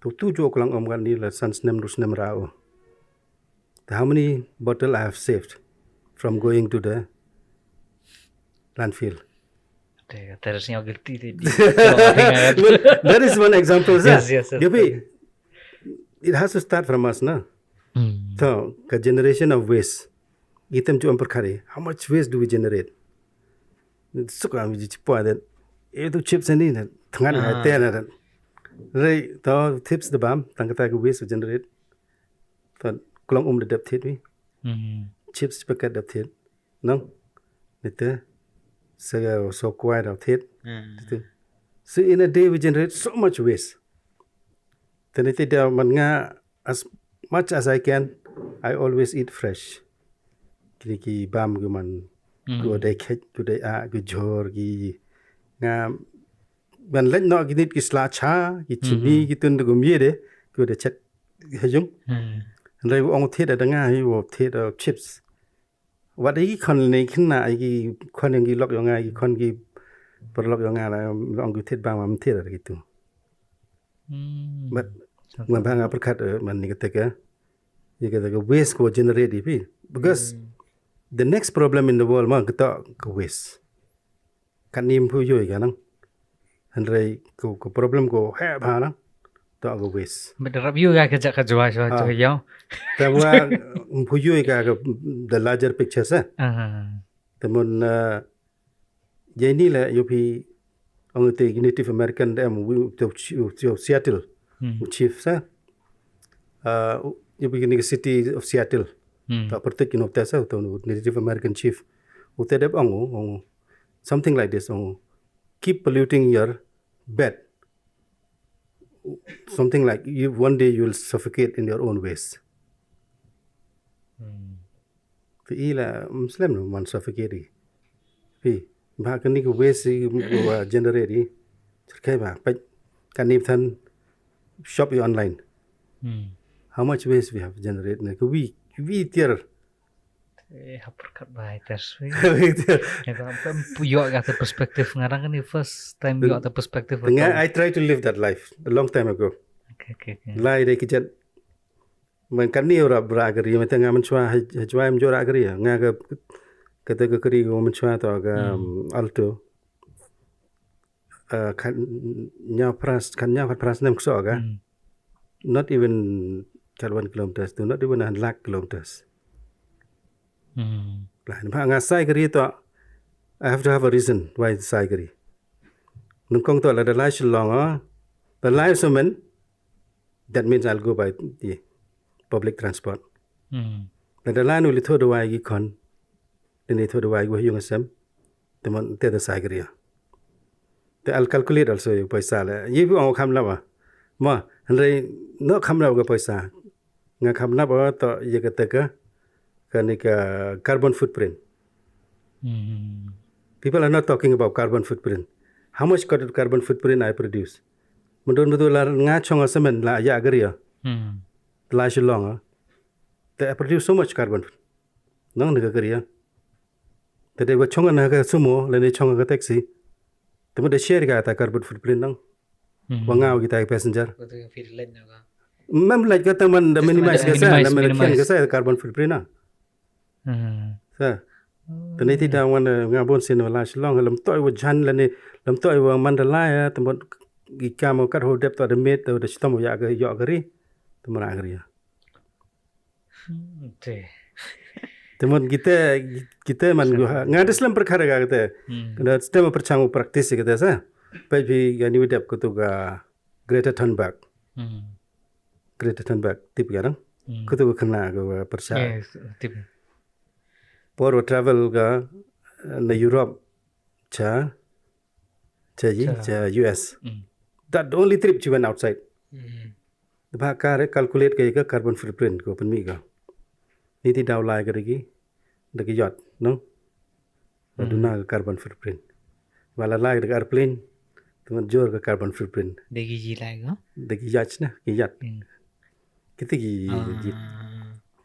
Tu tu jo klong um kan ni la san snem du snem ra u. How many bottle I have saved from going to the landfill? Te, te res nyau guilty te. Well, that is one example, sir. Yes, yes, yes. Tapi, it has to start from us, na? So, ka generation of waste. Item ju am perkari. How much waste do we generate? Suk am ji chipwa that. E tu chips ani that. Thngan ka te na dan. Rei to tips da bam, tang kata ka waste generate. To klong um da dep thied wi. Hmm. Chips packet dep thied. Nong? Nite. Sa so kwai da thied. Hmm. Nite. So in a day we generate so much waste. Te nite da man nga, as much as I can, I always eat fresh. Kini ki bam ki man, hmm, ki wa dei khet, ki wa dei a, ki jhor, ki nga ban leit noh ki nit ki sla cha, ki chini, hmm, ki tun da gum ye de, ki wa dei chet ha yung. Hmm. Hynrei wa ong thied da nga hi wa thied, uh, chips. Wat i ki khon ne khynnah, i ki khon yong ki lok yong nga, i ki khon ki paralok yong nga la, ong ki thied bam, thied da ki tu. Hmm. But man bha nga pyrkhat, eh, man ni kata ka, ni kata ka waste ko generate i phi. Because, hmm, the next problem in the world ma kata ka waste. Kan nim phu yoi ka nang. Hynrei ko, ko problem ko he bha nang. To ka waste. But rap yu ka ka jak ka jwa jwa, ah, jwa yo. Ta wa phu yoi ka, ka the larger picture sa. Ah. Te mon, uh, Jai ni le, yo phi, ong te Native American da em, wi, to, to, to Seattle, hmm, u chief sa. Uh, u, yo phi ni ka city of Seattle. Hmm. Ta partik ino te sa, to Native American chief. U te dep ong, ong, something like this, ong, "Keep polluting your bed." Something like, you, one day you will suffocate in your own waste. Hmm. Phi i la, mm, slem no man suffocate i. Phi, ba kani ka waste i, mm, wa generate i. Cherkai ba, pa, kani than shop i online. Hmm. How much waste we have generate na ka wi, wi tiar. Eh, hapur kat ba i tiar swi. Wi tiar. Ya ka, em, pu yo ka te perspective ngarang ni first time, hmm, yo te perspective. Nga, I try to live that life a long time ago. Okay, okay, okay. Lai de ki jat Man kani u rap ra kari, mete nga mynchwa, ha, ha chwa em jooh ra kari, nga ka, kata ka kari ko mynchwa to ka, hmm, um, Alto. Uh, kan nya pras, kan nya pras nem kso ka. Hmm. Not even kalwan kilometers to, not even a lakh kilometers. Hmm. Lah, ni ba nga sai kari to, I have to have a reason why sai kari. Nungkong to la da lai Shillong, ah. Da lai Sumen, that means I'll go by the public transport. Hmm. Lada lai nu li thoh dawai ki khon, ni thoh dawai ki wa yung sem, te man te da sai kari. Te I'll calculate also yung paisa le. Ye bi ong kham lawa. Ma, hynrei no kham lawa ka paisa. Nga kham lawa to ye ka te ka, kani ka carbon footprint. Hmm. People are not talking about carbon footprint. How much car-, carbon footprint I produce? Mudun mudun la nga chong a semen la ya kari ya. Hmm. La Shillong, ah. They produce so much carbon. Nong ni ka kari ya. Te de wa chong na ka sumo, le ni chong ka taxi. Te mo de share ka ta carbon footprint nong. Hmm. Wa nga wa kita passenger. Ko tu yang feel lain ka. Mem lain ka ta man da minimize ka sa, minimize, da minimize ka sa carbon footprint na. Hmm. Sa. Oh. Te ni ti da wan, eh, nga bon sin wa la Shillong, lam toi wa jan le ni, lam toi wa Mandalay, eh, te mo ki kam kat ho dep to da met, to da chitom ya ka, ya kari. Te mo na kari ya. Hmm, te. Te mon kite, kite man gu ha. Nga da slem perkara ka kite. Hmm. Nga da slem perchang u practice kite sa. Pai phi ka ni widep ko tu ka Greta Thunberg. Hmm. Greta Thunberg, tip ka dang? Hmm. Ko tu ka khana ko percha. Yes, tip. Por wa travel ka, eh, na Europe cha, cha yi, cha, cha U S. Mm. That the only trip she went outside. Mm. Ba ka re calculate ka, ka carbon footprint ko pynmih ka. Ni ti daw lai ka dagi, dagi yacht, no? Ba, mm, duna ka carbon footprint. Ba la lai ka dagi airplane, tu man jor ka carbon footprint. Dagi yi lai ko? Dagi yacht na, ki yacht. Mm. Kiti ki, ah,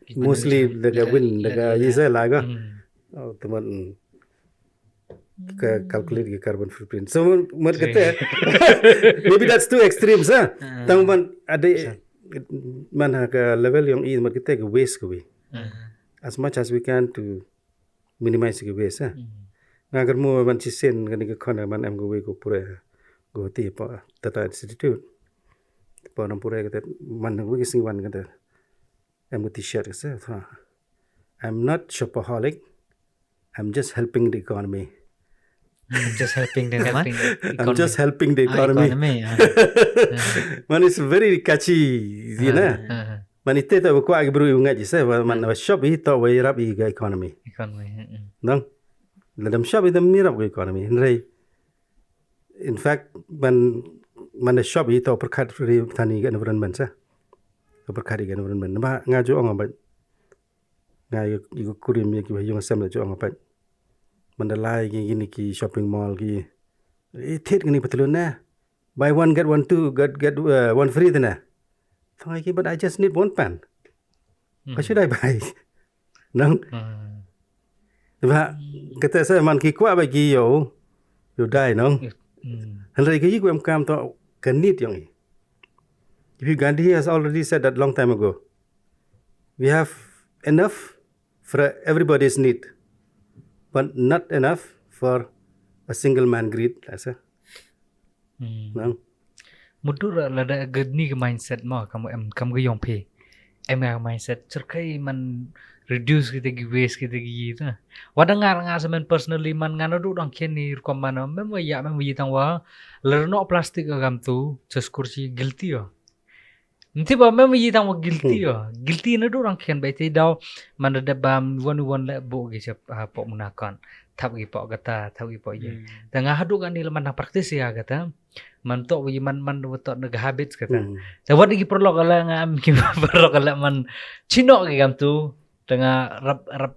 ki mostly daga wind, daga, daga, daga, isa laga. Hmm. Oh, teman, mm, ka calculate ki carbon footprint. So, mut kata, maybe that's too extreme, sa? Ah. Tang man, ada, sa, man ha ka level yong i, mut kata ka waste ka wi. Ah. As much as we can to minimize ki waste, ha. Mm. Nga kyrmu man chisien kani ka khon man em ko wi ko pure ko ti po Tata Institute. Po nang pure kata man wi ki sing wan kata em ko t-shirt kasa, ha. I'm not shopaholic. I'm just helping the economy. I'm just helping the Helping economy. the I'm just helping the Ah, economy. Economy. Ah. Man, it's very catchy, you know. Ah, ah. Man, ite ta ba kwah ki bru i u ngait i se, wa man Ah. wa shop i to wa yarap i ka economy. Economy. Mm, mm. Nang, la dam shop i dam yarap ka economy. Hynrei, in fact, man, man da shop i to pyrkhat ri thani ka environment se. To pyrkhat i ka environment. Ba nga ju ong ba. Nga yu, yu kurim ya ki wa yung sem la ju ong ba. Man da lai ki, kini ki shopping mall ki. I thied kini patlun na. Buy one, get one, two, get, get uh, one free te na. Thong ki, but I just need one pen. Why should I buy? Nang, Ah. ba, kata sa man ki kwah ba ki yo, yo dai nang. Mm. Hynrei ki yu em kam to ka need yong i. If you, Gandhi has already said that long time ago. We have enough for everybody's need, but not enough for a single man greed, la se. Mm. Nang. Mudur la da ga ni ka mindset mo, kam em, kam ga yong phi. Em nga ka mindset, cherkai man reduce kita ki waste kita ki yi ta. Wada nga, nga sa man personally man nga na du dang kien ni rukom man, mem wa ya, mem wa yi tang wa, la no plastic ka gam tu, just kursi guilty yo. Nti ba mem wa yi tang wa guilty yo. Guilty na du dang kien ba iti daw, man da da bam, wan, wan le bo ki sep, ah, pok muna kon. Thap ki pok kata, thap ki pok ye. Hmm. Da nga hadu ka ni la man dang practice ya kata. Man to wi man, man to na habits kata. Hmm. Te wat ki perlok ala nga am ki perlok ala man chino ki gam tu. Te nga rap, rap,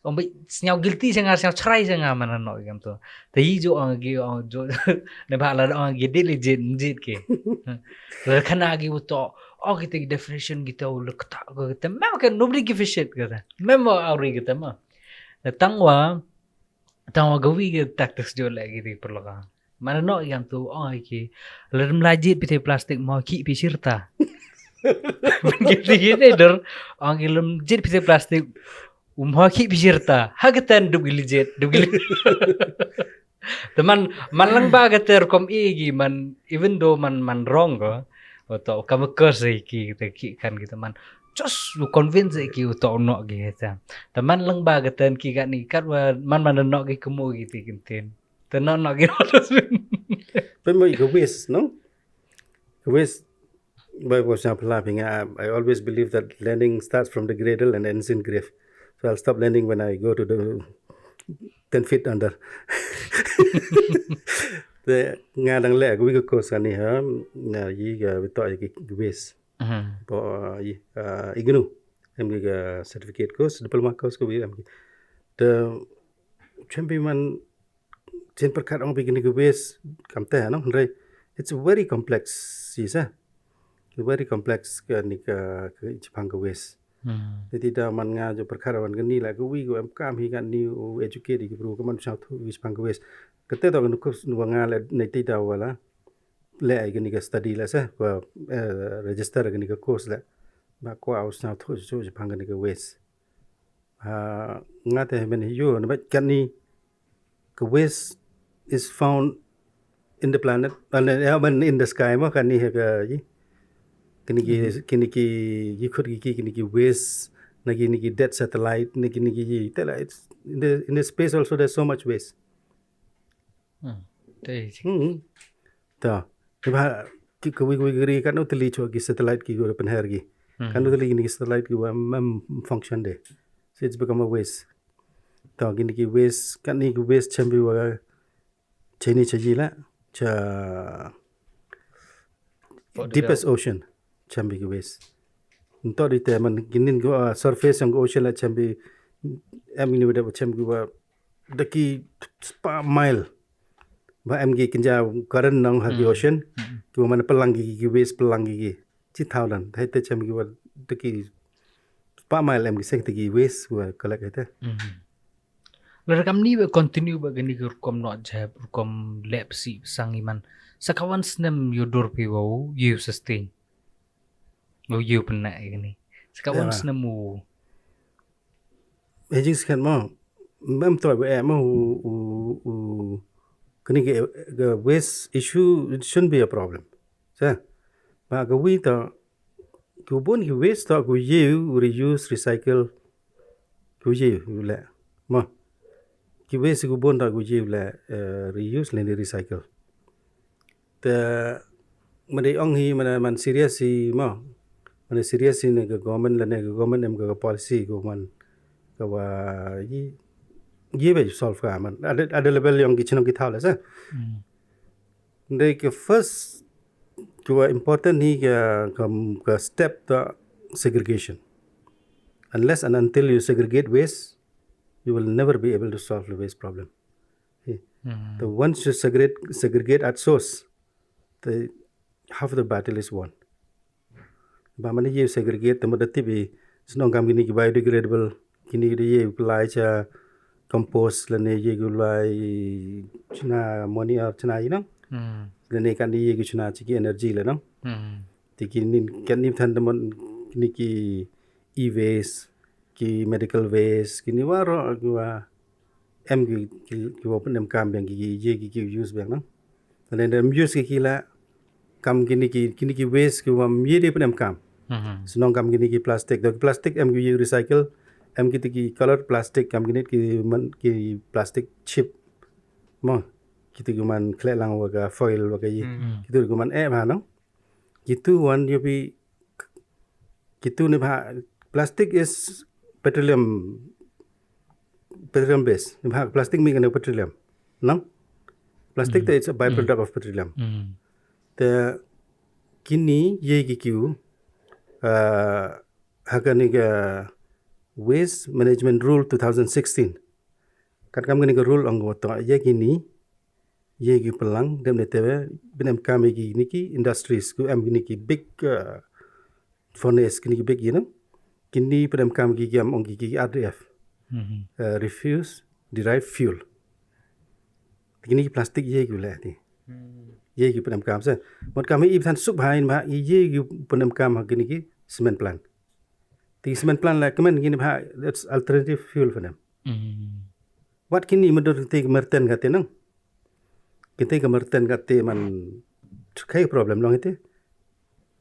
ong bi sñiaw guilty se nga, sñiaw chrai se nga man no ki gam tu. Te yi jo ong ki, ong jo, ne ba la ong ki diligent jit ki. La kana ki uto, ong ki te definition ki te u le kata ko te. Mem ke nobody give a shit kata. Mem wa auri kata ma. Te tang wa, tang wa gawi ki tactics jo le ki te perlok. Mana no yang tu, ong ki, lem la jit pite plastic mo ki pi sirta. Ki ti ki te dur, ong ki lem jit pite plastic, um ho ki pi sirta. Ha ka ten dub gili jit, dub gili. Teman, man lang ba ka ter kom i ki man, even though man, man wrong ko, oto kam curse ki, ki te ki kan ki teman. Just u convince ki uto no ki te. Teman lang ba ka ten ki ka ni kat wa man, man no ki kumu ki ti kin tin. Te no, no ki no. But mo ka waste, no? Ka waste, by for example, laughing, I, I always believe that learning starts from the cradle and ends in grave. So I'll stop learning when I go to the ten feet under. Te nga dang le, ka wi ka course ani ha, na yi ka wi to yi ka waste. Mhm. Po, uh, yi, uh, ignu. Em ki ka certificate course, diploma course ka wi em ki. Te, champi man, chin perkat ong bi kini ka waste, kam te, no? Hynrei, it's very complex, si sa. Very complex ka ni ka, ka chipang ka waste. Hmm. Jadi da man nga jo perkat wan ka ni la ka wi ko em kam hi ka ni u educate ki bru ka man chang thu wi chipang ka waste. Kate to ka nukup nu nga le nei ti da wala. Le ai ka ni ka study la sa, ko, eh, register ka ni ka course le. Ba ko au chang thu chu chipang ka ni ka waste. Ah, nga te men hi yo, na ba ka ni ka waste is found in the planet, uh, no, yeah, man, in the sky mo, ka ni ha ka yi. Kini ki, kini ki, yi khut ki, ki, kini ki waste, na ki, ni ki dead satellite, na ki, ni ki yi. Te la, it's in the, in the space also there's so much waste. Hmm. Te chi. Hmm. Ta. Te ba, ki, ka wi, wi, ri, ka no teli chwa ki satellite ki go pen her ki. Hmm. Ka no teli ni ki satellite ki wa mem function de. So it's become a waste. Ta, kini ki waste, ka ni ki waste chambi wa cheni cha yi la, cha What do deepest ocean, chambi ki waste. Nto di te man kinin ko, ah, surface yang ocean la chambi, em ni da chambi wa da ki spa mile. Ba em ki kinja current nang ha ki Hmm. ocean. Hmm. Ki wa man pelang ki, ki waste pelang ki ki. Chi thau dan. Hai te chambi wa da ki spa mile em ki sek te ki waste wa collect hai te. Mhm. Lada kam ni ba continue ba kani ka rukom noh jhep, rukom lep si sang iman. Sa ka wan snem yoh dur phi wow, yoh sustain. Wow, yoh pynna i kani. Sa ka wan Ya. Snem wow. Aging sket mo. Mem to ba em mo u, u, u, kani ka, ka waste issue, it shouldn't be a problem. Sa. Ba ka wi to, ku bun ki waste to, ku ye, reuse, recycle, ku ye, le. Mo. ki waste ki bun da ku ji le, eh, reuse le ni recycle. Te mane ong hi mane man serious hi mo. Mane serious hi ne ka government le ne ka government em ka, ka policy ko man ka wa yi, yi be solve ka man. Ada, ada level yong ki chnong ki thaw le sa. Ndai ka first, ka wa important hi ka, ka, ka step ta segregation. Unless and until you segregate waste, you will never be able to solve the waste problem. Hi. The once you segregate, segregate at source, the half the battle is won. Ba mane ye segregate, te mo da tip i, snong kam kini ki biodegradable, kini ki da ye ku lai cha compost, lane ye ku lai chna moni ar chna i nang. Lane kan ye ku chna chi ki energy le nang. Te kini kan ni than da mon kini ki e-waste, ki medical waste, kini wa ro ki wa em ki, ki, ki wa pynemkam biang ki, ki, ye ki, ki use biang nang. Lane da em use ki, ki la kam kini ki, kini ki waste ki wa ye de pynemkam. Snong kam kini ki plastic, da ki plastic em ki ye recycle, em ki te ki colored plastic, kam kini ki man, ki plastic chip. Mo, ki te ki man khle lang wa ka foil wa ka ye. Ki te ki man eh ba nang. Ki tu wan yo pi, ki tu ne ba plastic is petroleum, petroleum base. Ne ba plastic mi kane petroleum. Nang? Plastic te it's a byproduct of petroleum. Te kini ye ki kiu, uh, ha kani ka Waste Management Rule two thousand sixteen. Kat kam kani ka rule ong ko to ye kini, ye ki pelang, dem ne te pynemkam ki ni ki industries, ku em ni ki big, uh, furnace, kini ki big, you know. Kini pynemkam ki, ki em ong ki, ki R D F. Uh, refuse derived fuel. Kini ki plastic ye ki le ti. Ye ki pynemkam se. Mot kam i than suk bha in ba ye ki pynemkam ha kini ki cement plant. Ti cement plant la kmen kini ba, that's alternative fuel for them. Wat kini madur te ki merten ka te nang. Kite ka merten ka te man kai problem long ite.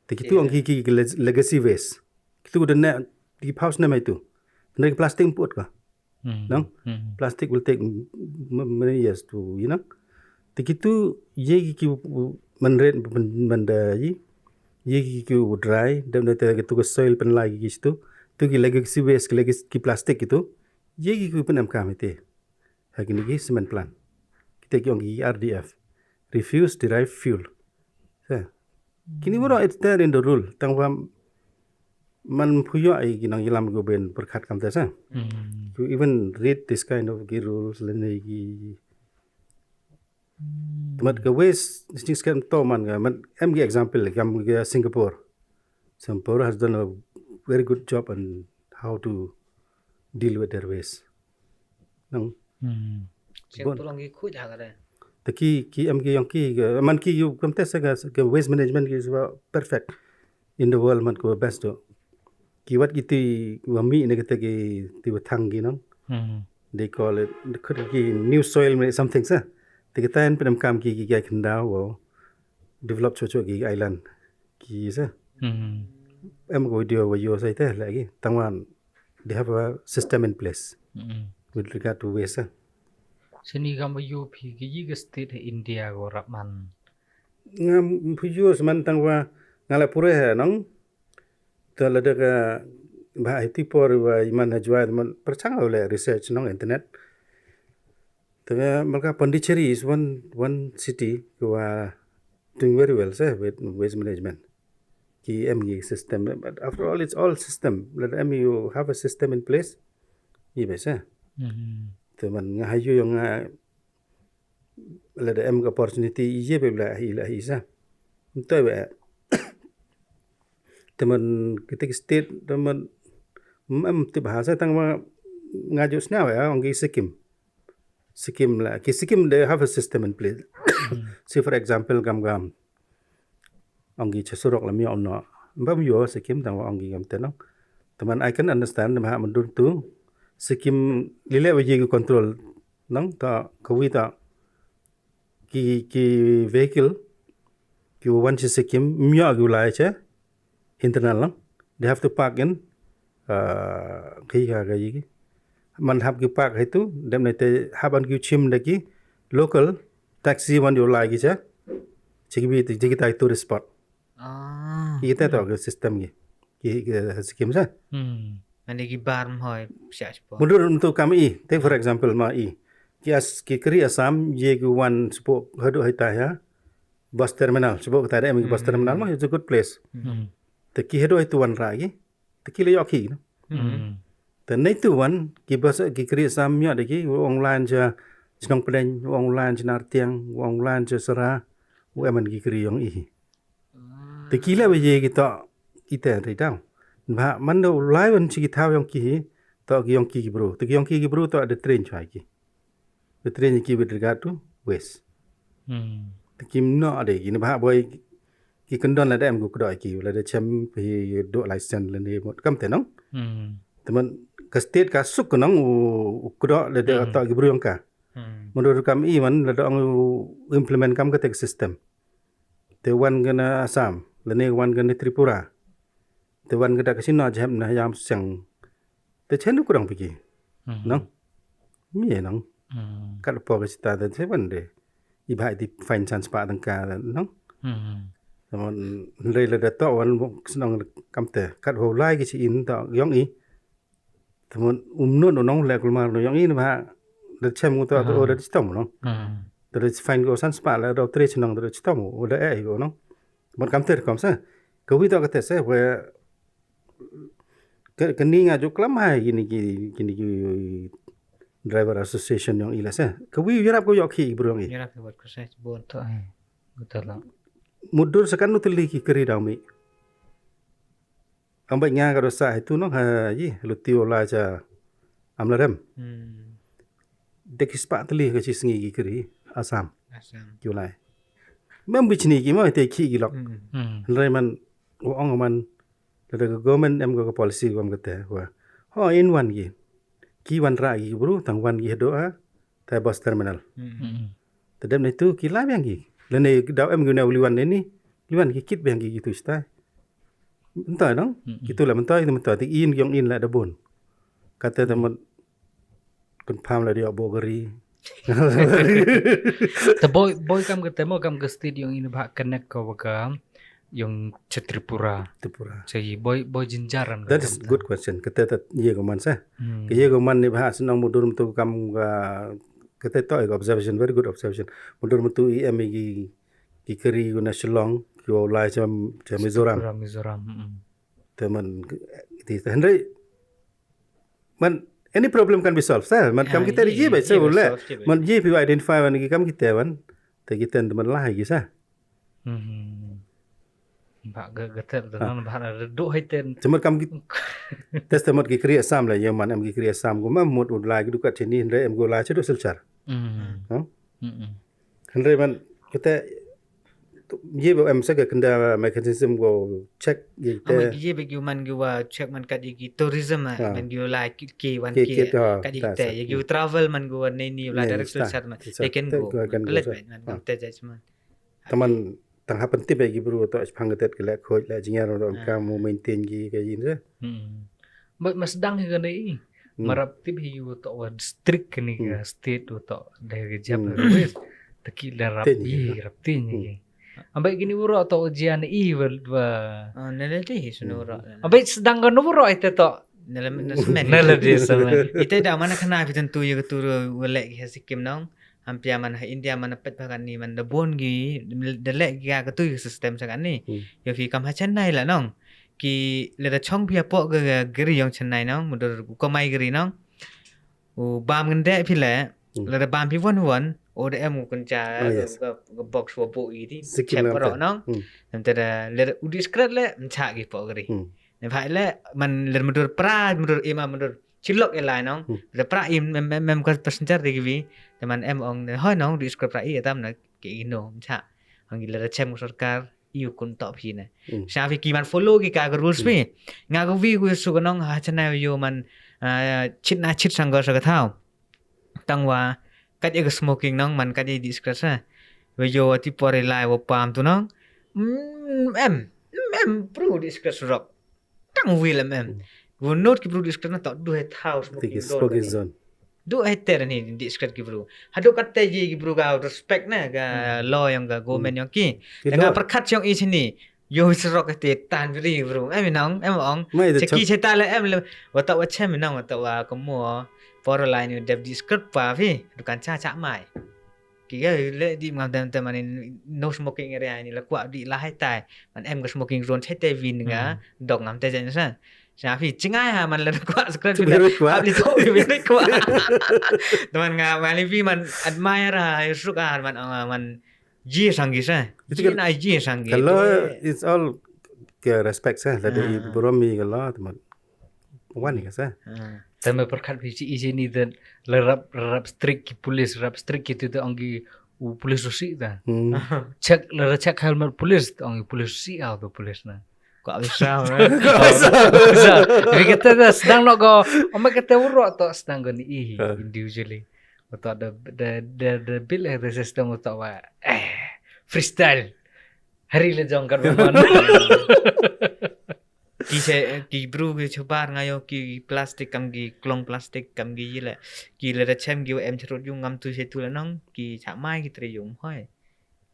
Te kitu ong ki, ki, ki le-, legacy waste. Kitu da ne, ki phaus ne mai tu. Ne ki plastic put ka. Nang? Plastic will take m-, m-, many years to, you know. Te kitu ye ki, ki man red, man, man da ye. Ye ki, ki dry, dem ne te kitu ka soil pynlai ki kitu. Tu ki legacy waste, ki legacy, ki plastic kitu. Ye ki, ki pynemkam ite. Ha kini ki cement plant. Kite ki ong ki R D F. Refuse derived fuel. Sa. Kini waro it's there in the rule. Tang wa man phuyo ai ki nang ilam ko ben perkat kam te sa. To even read this kind of ki rules le ne ki. Mat ka waste, ni skem to man ka, mat em ki example, kam ka Singapore. Singapore has done a very good job on how to deal with their waste. Nang. Singapore ong ki khuid ha ka re. Te ki, ki em ki yong ki, ka, man ki yu kam te sa ka, ka waste management ki is perfect in the world, man ko best do. Ki wat ki ti wa mi ne ka te ki ti wa thang ki nang. They call it, khut ki new soil me something sa. Te ki ta en pynemkam ki, ki, ki khyndaw wa develop cho cho ki island. Ki sa. Em ko video wa yo sa ite lagi. Tang wan, they have a system in place with regard to waste, eh. Sini kam wa yo phi ki yi ka state ha India ko rap man. Ngam phi yo seman tang wa ngala pure ha nang. Te lada ka ba iti por wa iman ha Jwai man perchang le research nong internet. Te malka Pondicherry is one, one city wa doing very well, sir, with waste management. Ki em ki system, but after all, it's all system. Let em you have a system in place. Ye be, sir. Te man nga hayu yong nga, let em ka opportunity ye be la hi la hi, sir. Te be. Te man kita ki state, te man, em, te bahasa tang ma nga ju sna ya, ong ki Sikkim. Sikkim la, ki Sikkim, they have a system in place. Say, for example, kam kam. Ong ki cha surok la myo no. Ba myo Sikkim tang wa ong ki kam te nong. Te man, I can understand, ma ha man dun tu. Sikkim lile wa ye ki control. Nong, ta, kawi ta. Ki, ki vehicle, ki wan chi Sikkim, myo ki lai che. Internal lang. They have to park in, uh, ki ka, ka ye ki. Man hap ki park heitu, dem na te hap an ki chim da ki local taxi wan yoh lai ki cha. Chi ki bi te, chi ki tai tourist spot. Ah. Ki te to ki system ki. Ki, ki scheme sa. Hmm. Mane ki bar mhoi siak spot. Mundur untuk kam i, take for example ma i. Ki as, ki kri Assam, ye ki wan spot hadu hai ta ya. Bus terminal, spot ka ta da em ki bus terminal ma, it's a good place. Hmm. Te ki hadu hai tu wan ra ki. Te ki le yoh ki, no? Hmm. Te nei tu wan, ki bus ki kri Assam yoh da ki, online cha Chnong Pdeng, online cha Nartiang, online cha Sara, u em an ki kri yong i. Te ki le ba ye ki to, i te ri daw. Ba man da u lai wan chi ki thaw yong ki hi, to ki yong ki ki bru. Te ki yong ki ki bru to da train chwa ki. Da train ki with regard to waste. Hmm. Te ki no de ki ne ba boi ki kendon la da em ku kdo ki, la da chem hi do license la ne mut kam te nong. Hmm. Te man ka state ka suk nong u, u kdo la da Hmm. to ki bru yong ka. Hmm. Mundur kam i man la da ong u implement kam ka te system. Te wan ka na Assam, la ne wan ka na Tripura. Te wan ka da ka sino jem na yam siang. Te chen u kudang piki. Hmm. Nong. Mi nong. Hmm. Kat po ka sita te chen wan de. I ba di fine chance pa tang ka nong. Hmm. Te man le la da to wan mo snong kam te. Kat ho lai ki chi in to yong i. Te man um nun nong le kulmar no yong i na ba. Da chem u to to da chitom nong. Hmm. Te da fine ko san spa la da tre chnong da chitom u da e ko nong. Te man kam te kam sa. Ka wi to ka te se we ka, ka ni nga ju klam hai kini ki, kini ki driver association yong i la se. Ka wi yarap ko yoh ki bru yong i. Yarap ki wat ko se bon to ai. Betul lah. Mudur sekan nu teli ki kri daw mi. Am bai nga ka dosa hai tu nong ha yi lu tiu la cha am la rem. Hmm. De ki spa teli ka chi sngi ki kri Assam. Assam. Ki u lai. Mem bi chni ki mo te ki ki lok. Hmm. Hmm. Hynrei man, wa ong man, lada ka government em ka policy kam kata, wa. Ho, in wan ki. Ki wan ra ki bru, tang wan ki hadu ha, te bus terminal. Hmm. Hmm. Te dem na tu, ki la biang ki. Lane daw em ki na u liwan ni, liwan ki kit biang ki tu stai. Mentoi nong? Hmm. Ki tu la mentoi, ki tu mentoi, te in yong in la da bun. Kata te mut confirm la dio bo gari. Te boi, boi kam ka temo kam ka state yong ini bha connect ko wa ka yong cha Tripura. Tripura. Cha yi boi, boi jinjaran ka That is kam ta. Good question. Kata ta ye ko man sa. Hmm. Ka ye ko man ni bha senong mudur mutu kam ka, kata to ka observation, very good observation. Mudur mutu i em ki, ki kari ko na Shillong, ki wa lai cha, cha Mizoram. Tripura, Mizoram. Hmm. Te man, ti ta hynrei, man, any problem can be solved. Sa, man kam Ah, kita ye, ye bai, ye sa bai le. solve, ye bai. Man ye pi identify man ki kam kita man. Te kita man lah ki sa. Hmm. Bha ga, ga ter da nan bha na du hai ten. Te man kam ki, tes te man ki kri Assam la, ye man em ki kri Assam ko ma mut u lai ki du ka chini hynrei em ko lai cha du Silchar. Hmm. Huh? Hmm. Hynrei man, kita, ye ba em sa ka kenda mechanism ko check ye Ama te. ye ba ki man ki wa check man kat ye ki tourism ah, Ah. man ki wa lai ki, ki wan Ki, ki, ki, ah, kat ye ta te, sa. Ye ki travel man ki wa nei ni la Nei, direct ta, Silchar man. ta, They can ta, go. ta, can go Let sa. man, man kam Ah. te judge man. Taman tang happen tip ki bru to chpang tet ke le khoj le jinger do Ah. Kam mo maintain ki ka yin sa. Hmm. Ba mas dang hi ka nei. Hmm. Marap tip hi u to wa district ni ka Hmm. state u to de ka jap Hmm. ka west. Taki le rap Tin hi yi, ka. Rap tin Hmm. yi. Ambai kini uro to wa jian i wa, wa. Ah, nala ti hi sunu Hmm. uro. Ambai sedang ka nu uro ite to. Nala, na semen. Nala di semen. Ite da mana khana pi tentu ye ka tu ro wa le ki ha Sikkim nong. Hampia man ha India man pet ba kan ni man da bon ki, da le ki ka tu system sa kan ni. Hmm. Yo fi kam ha Chennai la nong. Ki le da chong pia po ga, ga gari yong Chennai nong, mudur ko mai gari nong. U bam ngan de phi le, Hmm. le da bam phi won won, o da em u kun cha, Oh, yes. ga, ga box wa bo i di, Sikkim chep lam baro te. nong. Hmm. Nam te da, le da u discreet le, mcha ki po gari. Hmm. Ne bhai le, man le mudur pra, mudur ima, mudur chilok e lai nong. Hmm. Le pra im, mem, mem, mem ka passenger de ki bi, te man em ong, ne hoi nong, discreet pra i, etam na, ke ino, mcha. Ong le da chem u sorkar, i u kun to phi ne. Hmm. Sha phi ki man follow ki ka, ka rules phi. Nga ka wi ku su ka nong ha Chennai yo man, ah, chit na chit sang go sa ka thaw. Tang wa, kat ye ka smoking nong man kat ye discreet sa. Wa yo wa ti por e lai wa pam tu nong. Mm, em, mm, em, pru discreet rok. Tang wi lem em. Hmm. Gu note ki bru dih skret na toh du hei thaw smoking zone. Du hei ter ni dih skret ki bru. Hadu katte ji ki bru ka respect na ka law yong ka government yong ki. Te nga pyrkhat yong i sini. Yo surok te tan bri bru. Em nong, em ong. Cheki cheta le em le. Wata wa chem nong, wata wa kamo. Poro lai ni dep dih skret pa phi. Dukan cha cha mai. Ki ga le di ngam tem tem ani no smoking area ni la kwah di la hai tai. Man em ka smoking zone chete vin nga dok ngam te jen sa. Sa phi chingai ha man la kwah skret phi. Hap li to phi le kwah. Teman nga man li phi man admire ha suk ha man, ah, man ji sang ki sa. Ji na ji sang ki. Kalau it's all ke respect sa. Lada i burom mi kalau teman. Wan ni ka sa. Te me pyrkhat phi chi i chi ni te le rap, rap strict ki police, rap strict ki tu te ong ki u police u si ta. Check, le ra check helmet police te ong ki police u si au tu police na. Kwah bisa, eh. Kwah bisa. Ri kata da sedang nok ko, ome kata urok to sedang ko ni i individually. Oto da, da, da, da bil eh da system oto wa, eh, freestyle. Hari le jong kat ba man. Ki se, ki bru ki chobar nga yo ki plastic kam ki klong plastic kam ki yile. Ki le da chem ki wa em cherut yung ngam tu se tu le nong ki cha mai ki tre yung hoi.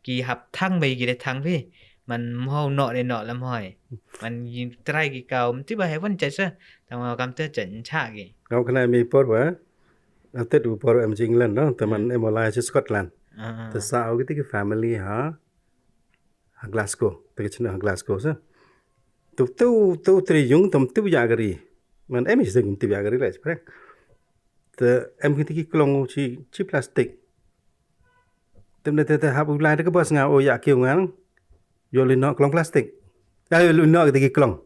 Ki hap thang bai ki le thang phi. Man mho no le no le mhoi. Man yi trai ki kau mti ba hewan cha sa. Tang ma kam te cha cha ki. Ngau khana mi por wa. Atet u por em chi England no. Te man em olai chi Scotland. Te sa au ki ti ki family ha. Ha Glasgow, te ka chna ha Glasgow sa. Tu, tu, tu, tri yung tam tu ya gari. Man em is ding tu ya gari le, prank. Te em ki ti ki klong chi, chi plastic. Tem ne te, te hap u lai te ka bus nga o ya ki ngang. Yo li no klong plastic. Ya yo li no ki ti ki klong.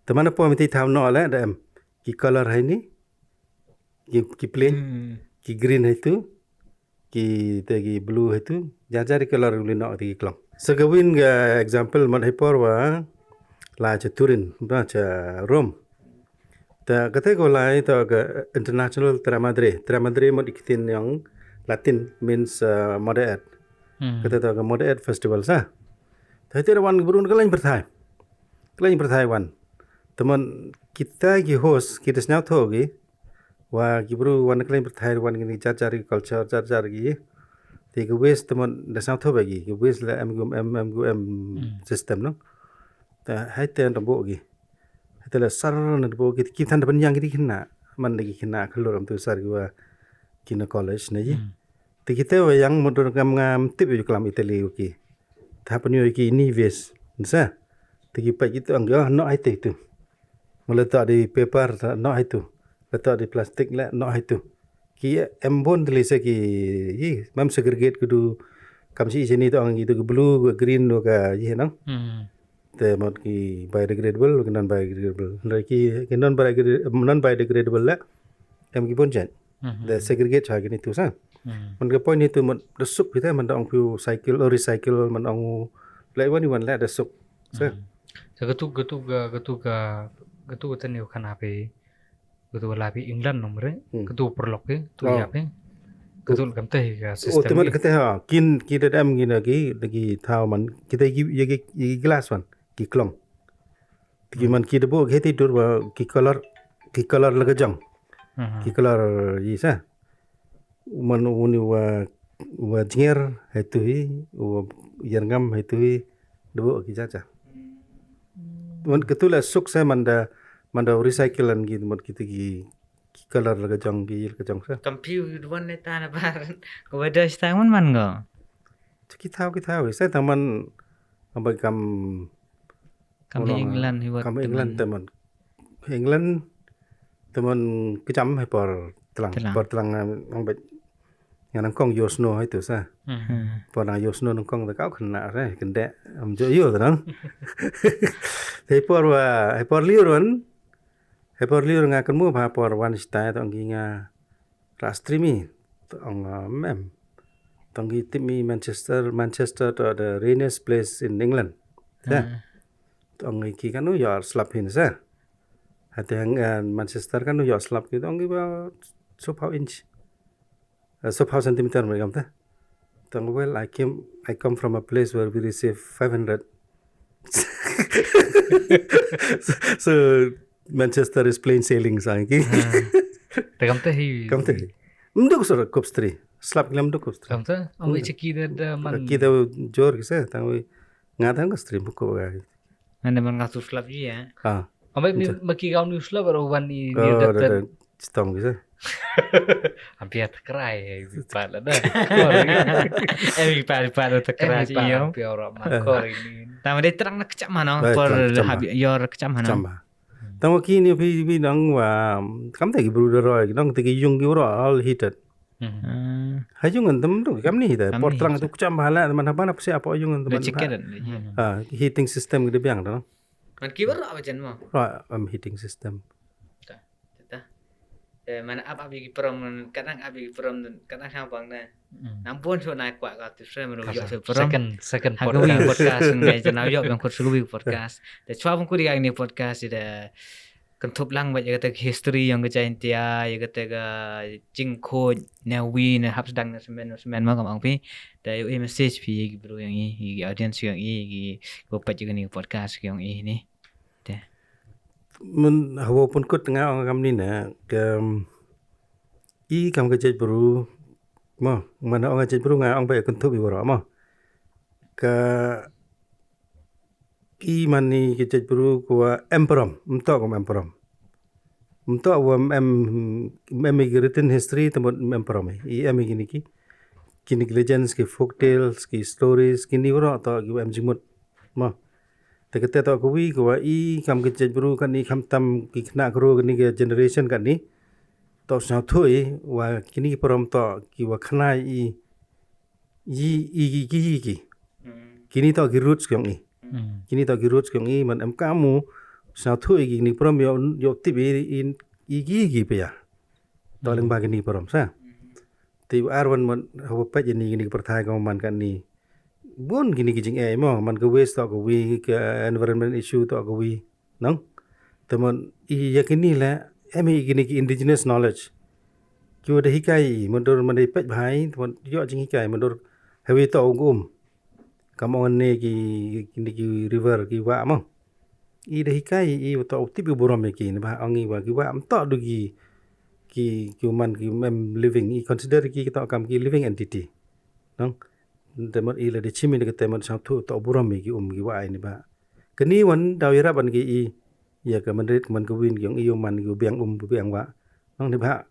Te man po mi ti tham no le, da em. Ki color hai ni. Ki, ki plain. Ki green hai tu. Ki te ki blue hai tu, jar jar ki color u li no te ki klong. So ka win ka example mot hai por wa la cha Turin, ba cha Rome. Ta kate ko lai to ka international Tre Madre, Tre Madre mot ki tin yong Latin means, uh, Mother Earth. Kate to ka Mother Earth Festival sa. Ta te wan ki bru ka lain pyrthai. Ka lain pyrthai wan. Teman kita ki host, kita sñiaw tho ki, wa ki bru wan ka lain pyrthai wan ki ni jar jar ki culture, jar jar ki. Te ki wes teman da sñiaw tho ba ki, ki wes la em gum em, em gum em system no. Ta hai te da bo ki. Hai te la sar na da bo ki, ki than da ban yang ki di khna, man da ki khna khlur am tu sar ki wa ki na college na yi. Te ki te wa yang mut dur kam ngam tip yu klam Italy wa ki. Tha pynyoh ki ni ves. Nsa. Te ki pa ki tu ang ya no ai te tu. Mula ta di paper ta no ai tu. La ta di plastic la no ai tu. Ki em bon de se ki yi mam segregate ku du kam si sini tu ang itu ki blue, ki green, ka yi nang. Te mot ki biodegradable, ki non biodegradable. Ndai ki, ki non biodegradable, non biodegradable la em ki bon jan. Da segregate cha ki ni tu sa. Man ka point ni tu mot da suk phi te man da ong phi cycle, o recycle, man ong le wan wan le da suk. Sa. Sa ka tu, ka tu, ka, ka tu, ka, ka tu ka tani khana phi. Ka tu la phi England no mre. Ka tu perlok phi, tu ya phi. Ka tu kam te ka system. O te mot ka te ha, kin ki da em ki na ki, da ki thaw man, ki te ki, ya ki, ya ki glass wan, ki klong. Te ki man ki da bo ki te dur wa ki color, ki color la ka jong. Ki color yi sa. Man u ni wa, wa jnger hai tu hi, wa yerngam hai tu hi, da bo ki cha cha. Man ka tu la suk sa man da, man da recycle an ki, man ki te ki, ki color la ka jong, ki yil ka jong sa. Kam phi u duan ne ta na bar. Ko wa da sta man man go. Ki thaw, ki thaw, sa ta man, am ba kam Kam hi England hi wat kam hi England teman. Hi England teman kejam hi por tlang. Tlang. Por tlang, eh, ang bet. Nga nang kong yo snow hi tu sa. Por nang yo snow nang kong ta kau kena re, kende. Am jo yo ta nang. Hi por wa, hi por liur wan. Hi por liur nga kan mu pa por wan stai ta ang ki nga Rastri mi, tong, uh, mem. Tong ki tip mi Manchester, Manchester to the rainiest place in England. Sa. Tong ki kanu yor slap hin sa. Hati hang, uh, Manchester kanu yor slap ki tong ki ba sophaw inch. Uh, sophaw centimeter mereka ta. Tong, well, I came, I come from a place where we receive five hundred. So, Manchester is plain sailing sang ki. Te kam te hi. Kam te hi. Mduk sura Cove Street. Slap ki lam duk Cove Street. Kam te, ong i chiki da, da man. Ki da jor ki se, tang wi. Nga tang Cove Street buko ga. Ngan man nga tu slap ji, eh. Ha. Amai mi, ma ki gaun ni slap aro wan i, ni da, da, da, stom ki se. Ampi at krai, eh, wi pa la da. Eh, wi pa, wi pa da krai, eh, wi pa, yo. Ampi ora man kor ini. Tama de terang na kecam mana, por terang kecam hab, mana. Yor kecam mana. Kecam mana. Tang wa ki ni pi, pi nang wa, kam te ki bru da roi, nang te ki yung ki ura all heated. Ha yung an tem tu, kam ni te, por terang tu kecam bha la, man haba na psi apa yung an tem. Ha, heating system ki de biang tu. Man ki ura apa jen mo? Ura, am heating system. Ta, ta. Eh, man ap ap ki prom, kadang ap ki prom, kadang sang bang na. Nampun so na kwa ka tu sre menu yo so prom. Second, second podcast. Podcast ngai jana yo yang kut suwi podcast. Te chwa pun ku di ini podcast de kynthup lang ba ya kata history yong ka Jaintia, ya kata ka jingkhoj, na wi, na hap sdang na semen, na semen ma kam ang pi. Te yo i message pi ya ki bru yong i, ya ki audience yong i, ya ki, ki pat ya kani podcast yong i ni. Te. Mun hawa pun kut nga ong kam ni na, kam i kam ka jait bru, mo, man ong ka jait bru nga ong ba ya kynthup i bru, mo. Ka i man ni ka jait bru ko wa em prom, mto ko em prom. Mto wa em, em, em i written history, te mut em prom i. I em i kini ki, kini ki legends, ki folk tales, ki stories, kini bru to ki wa em jingmut. Mo. Te kate to ko wi ko wa i kam ka jait bru kani kham tam ki khna kru kani ka generation kani. To sñiawthooh i wa kini ki prom to ki wa khna i, i, i, i, ki, i, ki. Kini to ki roots ki yong i. Kini to ki roots ki yong i, man em kam u sñiawthooh i kini prom yo, yo tip i, i, i, ki, i, ki pia. To lyngba kini prom sa. Te ar wan man hawa pait ini kini ki pyrthai ka man kani. Bun kini ki jingeh mo, man ka waste to ka wi, ka environment issue to ka wi. Nang? Te man i ya kini le, em i kini ki indigenous knowledge. Ki wa da hikai i, man dur man da i pait bha i, te man yo jinghikai, man dur hewi to u um. Kam ong ne ki, kini ki river ki wa mo. I da hikai i, i wa to u tip i burom i ki, ne ba ong i wa ki wa mto du ki, ki, ki man ki em living, i consider ki to kam ki living entity. Nang? Te mut i la da chim i da ka te mut sñiawthooh to burom i ki um ki wa i ni ba. Kani wan daw yarap an ki i, ya ka man rit, ka man ka win, ki yong i, yong man, ki biang um, biang wa. Nang ni ba.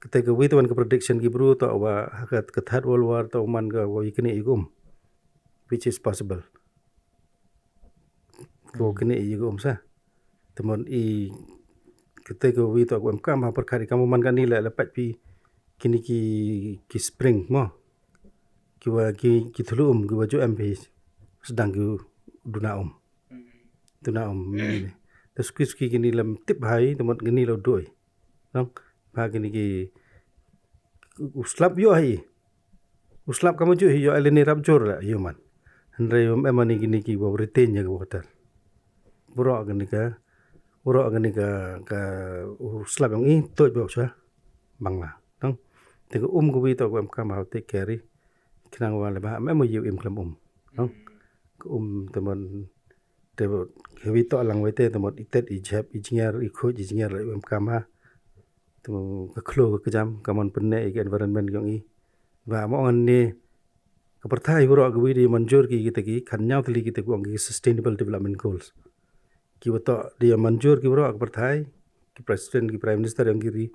Kate ka wi te wan ka prediction ki bru to wa, ha ka, ka Third World War to man ka wa i kani i um. Which is possible. Ko kani i um sa. Te mut i kate ko wi to ko em kam ha pyrkhat i kam man kani le, le pat pi kini ki, ki spring mo. Ki wa ki, ki thlu um, ki wa ju em pi sdang ki duna um. Duna um ni. Te suki suki kini lem tip hai, te mut kini lo doi. Nang, ba kini ki, u slap yo hi. U slap ka mo ju hi yo, eleni rap jur la, yo man. Hynre yo em ani kini ki wa retain ya ka water. Bro kini ka, bro kini ka, ka u slap yong i, to bo cha. Bang la. Nang, te ka um ko wi to ko em kam ha te keri. Khnang wa le ba, em mo yo im klam um. Nang, ka um te man Te hewi to lang wei te, te mut i tet, i jep, i jngiar, i khuid, i jngiar, em kam ha. Te mut ka khlo ka kjam, ka mon pynne i ka environment yong i. Wa mo ngan ne, ka pyrthai bro ka wi di manjur ki kita ki, khan ñiaw tylli kita ki ong ki sustainable development goals. Ki wa to di manjur ki bro ka pyrthai, ki president, ki prime minister yong ki ri,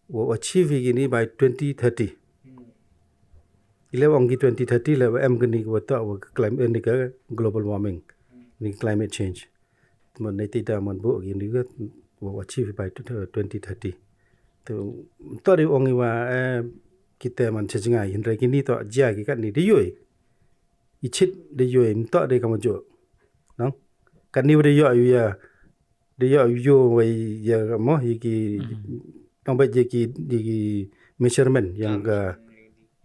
wa achieve kini by twenty thirty. Ile ong ki twenty thirty le wa em kini ki wa to wa ka climate, ni ka global warming, ni climate change. Te mut nei ti da man bo kini ka wa achieve by twenty thirty. Te to di ong i wa, eh, kita man cha jngai, hynre kini to jia ki kat ni di yoi. I chit di yoi, mto di ka mo jo. Nang? Kat ni wa di yoi ya, Di yo, yo, wei, ya, mo, ya ki, nang ba ya ki, ya ki measurement, yang ka,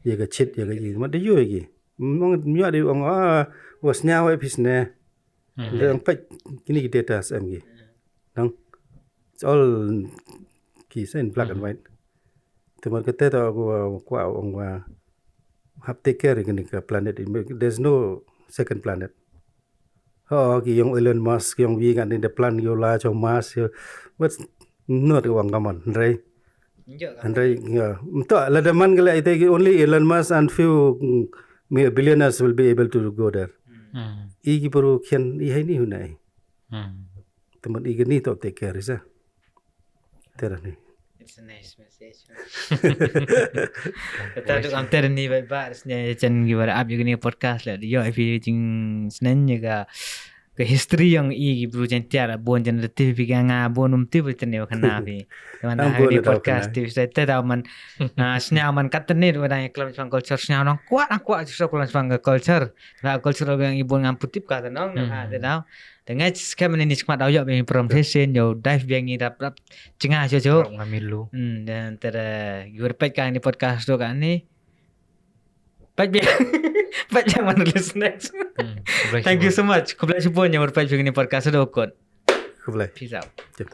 ya ka chit, ya ka yi, ma di yo ya ki. Mong, myo di ong, ah, was nya wei pis ne. Di ong pek, kini ki data sem ki. Nang, it's all ki sen black and white. Te mar kate to ko, ko ong wa, have take care kini ka planet. There's no second planet. Oh, ki yong Elon Musk, yong wi ngan ni da plan yow lai chong Mars yow. But not wang kaman, hynrei. Hynrei, yeah. Mto, la da man ka le ite ki only Elon Musk and few, mm, mi-, billionaires will be able to go there. Hmm. I ki bru khian i hai ni hunai. Hmm. Te mut i ki ni to take care isa. Tera ni. It's a nice message. Kata tu am tera ni bai ba sne chen ki bar ap yu ni podcast la. Yo, if you jing snen ya ka ka history yong i ki bru chen tiar, bon chen da ti phi ka nga, bon um ti phi chen ne khana phi. Te man da ha ni podcast ti phi te da man, ah, sne man kat ne da klam chang culture sne nong kwah, nong kwah chang culture. Ba culture yong i bon ngam putip ka ta nong, ha, te da. Te ngai skhem ni ni chmat da yo bi pronunciation yo dive bi ngi rap rap chinga cho cho. Ngam ilu. Hmm, dan tera, yu pek ka ni podcast tu ka ni. Pek bi, pek bi man listeners. Hmm, khublei shibun. Thank you so much. Khublei shibun ya pek bi ni podcast tu kot. Khublei. Peace out. Jep.